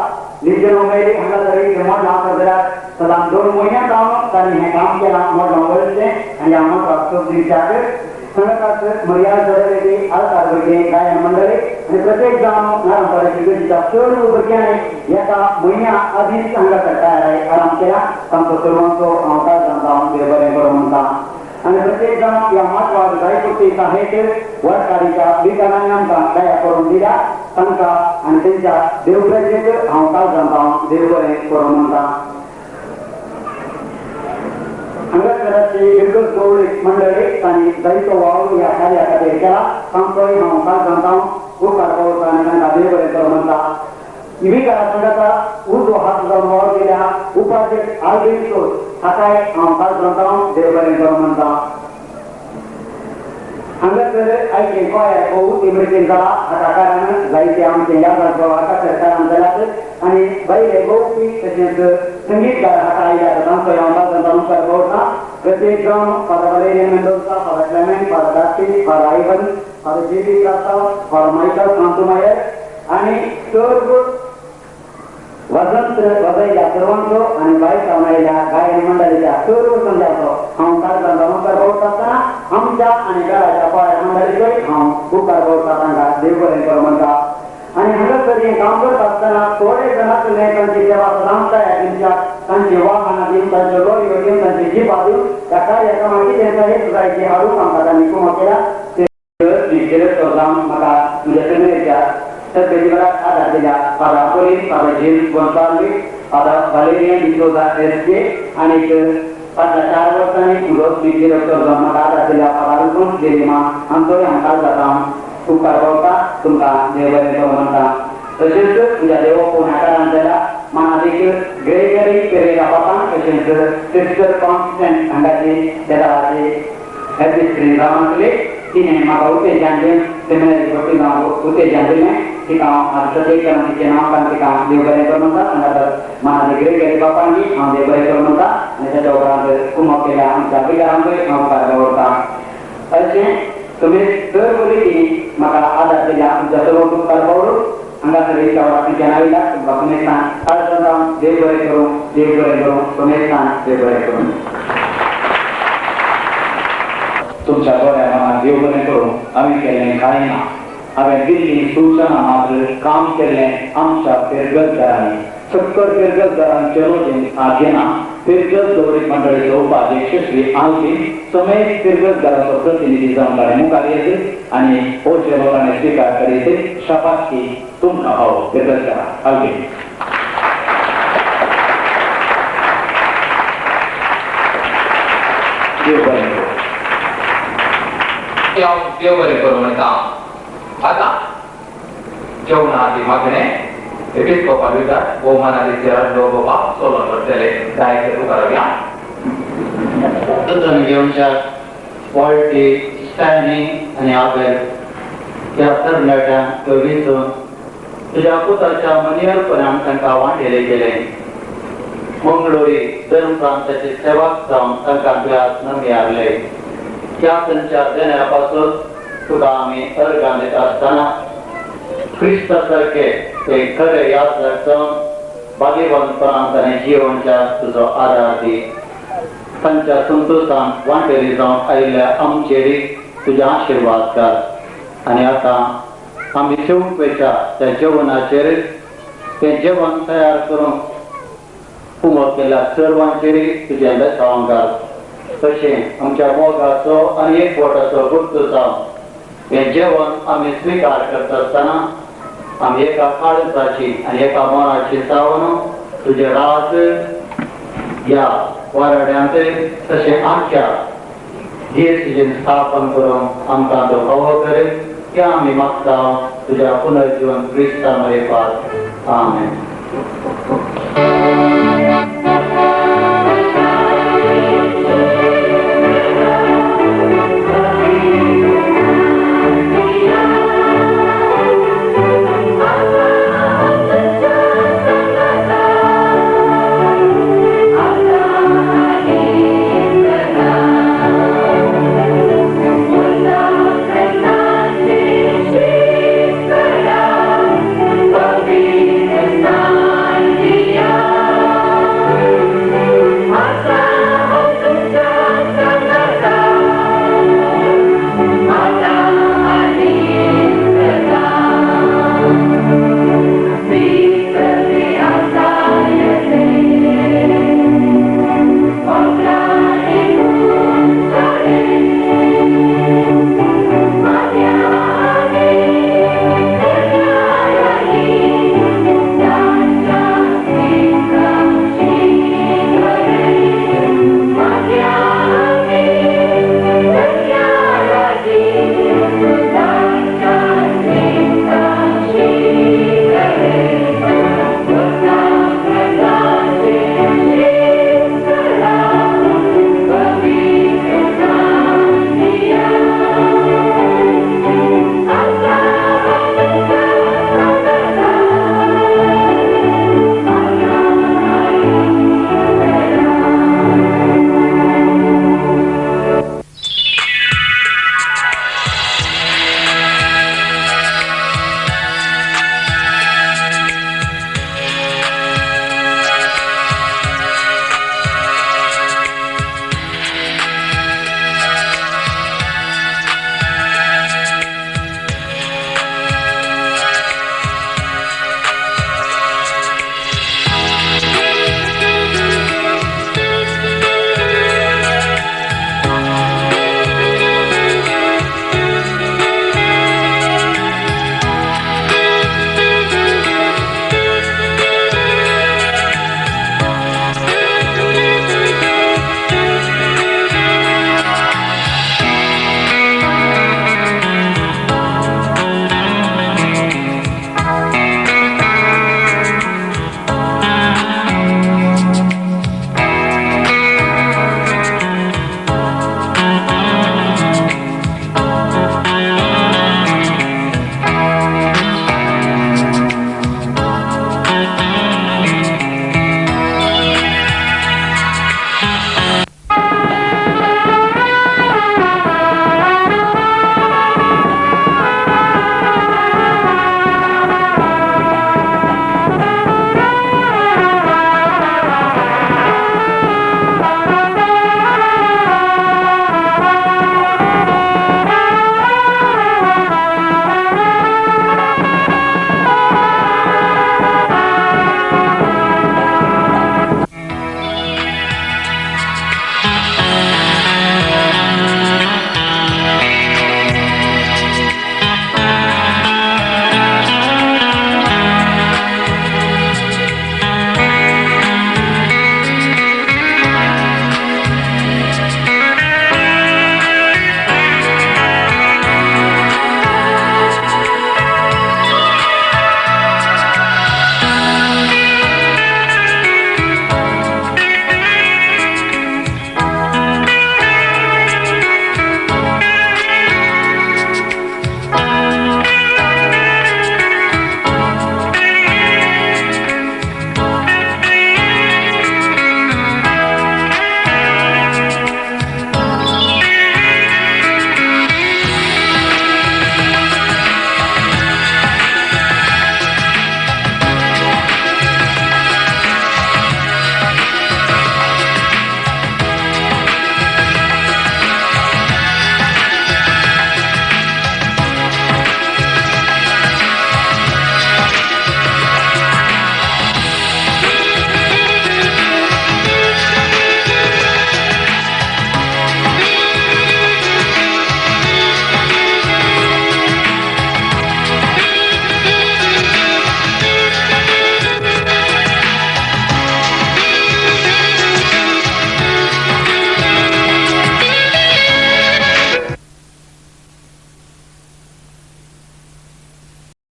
लिजन मेरी हांगासर मोडलां आसा जाल्यार सदां 2 म्हयन्याक हांव तांणी हें काम केलां मोडलां वळचें आनी ह्या मोटवाक सोप दिवच्याक संगताच मर्याद जडलेली आल्तार भुरगें गायन मंडळी आनी प्रत्येक जावन नारायणपाड्याची गरजेच्या सर्व भुरग्यांनी एका म्हयन्या आदींच हांगासर तयार आराम केला. तांचो सर्वांचो हांव काळजांत हांव देव बरें करूं म्हणटा. आनी प्रत्येक जाण ह्या माटवार जायपुरती साहेब वरकारीच्या विकारांनी आमकां दया करून दिल्या तांकां आनी तेंच्या देवप्रजेक हांव काळजांत देव बरें करूं म्हणटा. हांगासराची इरगज गवळी मंडळी तांणी जायतो वावर ह्या कार्या खातीर केला तांचोय हांव काळजांत उपकार पावता आनी तांकां देव बरें करूं म्हणटा. विकारा संघाचा उजवो हात जावन वावर केल्या उपाध्यक्ष आल्बीन सोज हाकाय हांव काळजांत देव बरें करूं म्हणटा. हांगासर आयचे गोंयाक भोव इमर्जन जाला हाका कारण जायते आमचे याद हाका सरकारान जाल्यात आनी भायले गोवपी तशेंच संगीतकार हाका आयल्यात तांचो हांव काळजांत उपकार पावता. प्रत्येक जाण Father Valerian Mendonca, Father Clement, Father Dasti, Father Ivan, Father J B Krasta, Father Michael Santumayer आनी सर्व वसंत वजयल्या सर्वांचो आनी भायर जावन आयिल्ल्या गायन मंडळीच्या सर्व संघाचो हांव काळजांत उपकार पावता आसतना आमच्या आनी घराच्या पाळ्या मंडळीचोय हांव उपकार पावता तांकां देव बरें करूं म्हणटा. आनी हांगासर हें काम करता आसतना थोडे जाण आसले तांची सेवा सदांच तयार दिवच्या तांची वाहनां दिवन तांच्यो लोरयो दिवन तांची जिपां दिवन ह्या कार्यक्रमाक कितें हेतू जाय ती हाडूंक आमकां तांणी कुमक केल्या. ते जावन म्हाका म्हज्या सेमिनेच्या सर्पेजीवराक आदार दिल्या Father Apolin, Father James Gonsalves, Father Valerian D'Souza S J आनीक फाटल्या 4 वर्सांनी म्हजो डिरेक्टर जावन म्हाका आदार दिल्या फादर अल्फोन्स देलिमा हांचोय हांव काळजांत उपकार पावता. तुमकां देव बरें करूं म्हणटा. तशेंच म्हज्या देवोपण आकारान जाल्या मानादीक ग्रेगरी पेरेरा बापान तशेंच सिस्टर कॉन्स्टंट हांगाची तेदाळाची एडमिनिस्ट्री जावन आसली तिणें म्हाका उत्तेजन दिवन सेमिनरी भरती जावन उत्तेजन दिलें तिका हांव आज प्रत्येक जाण तिचें नांव काडून तिका हांव देव बरें करूं म्हणटा. हांगा मानादीक ग्रेगरी बापांनी हांव देव बरें करूं म्हणटा आनी ताच्या उपरांत कुमक केल्या आमच्या विकारांकूय हांव उपकार दवरता. अशें तुमी सर्व रितीन म्हाका आदार दिल्या आमच्या सर्व उपकार पावलो. हांगासर इच्छा तुमच्या आयल्या तुमकां तुमेस्तान काळजांत देव बरें करूं, देव बरें करूं, तुमेस्तान देव बरें करूं. तुमच्या बऱ्या मनाक देव बरें करूं. हांवें केल्लें कांय ना, हांवें दिल्ली सूचना मात्र काम केल्लें आमच्या फिरगतदारांनी. सक्कर फिरगतदारांचे रोजीन आगेना फिरगत गौरीक मंडळीचो उपाध्यक्ष श्री आल्बीन समेत फिरगतदाराचो प्रतिनिधी जावन ताणें मुखार येत आनी हो ताणें स्विकार करीत शाबासकी तुमकां फावो फिरगतदारा आल्बीन. देव बरें करूं. हांव देव बरें करूं म्हणटा. आतां जेवणा मागणें एपिस्कोपाल विकार भोवमानादी जेराल्ड लोबो बाप सोलोन करतले दायक तुकारां तत्वन घेवच्या वॉल्टी स्टॅनी आनी आबेल ह्या तरणाट्यांक त्यो वेंचून तुज्या पुताच्या मनियरपणान तांकां वांटेले गेले. मंगळुरी धर्म प्रांताचे सेवक जावन तांकां तुज्या नमी हाडले. ह्या तांच्या देण्या पासून तुका आमी अर्गां दिता आसतना क्रिस्ता सारके ते खरे याद जावन भाग्यवंतपणान ताणें जिवनच्या तुजो आदार दी. तांच्या संतोशान वांटेली जावन आयिल्ल्या आमचेर तुज्या आशिर्वाद कर. आनी आतां आमी शेवपेच्या त्या जेवणाचेर तें जेवण तयार करूंक उमो केल्ल्या सर्वांचेर तुजें बेसांव घाल. तशें आमच्या मोगाचो आनी एकवटाचो गुप्त जावन हें जेवण आमी स्विकार करता आसतना आमी एका काळजाची आनी एका मनाची जावन तुजें राज ह्या वाराड्यांत तशें आमच्या देश स्थापन करून आमकां तो फावो कर की आमी मागता तुज्या पुनर्जीवन क्रिस्ता मरेपात. आमेन.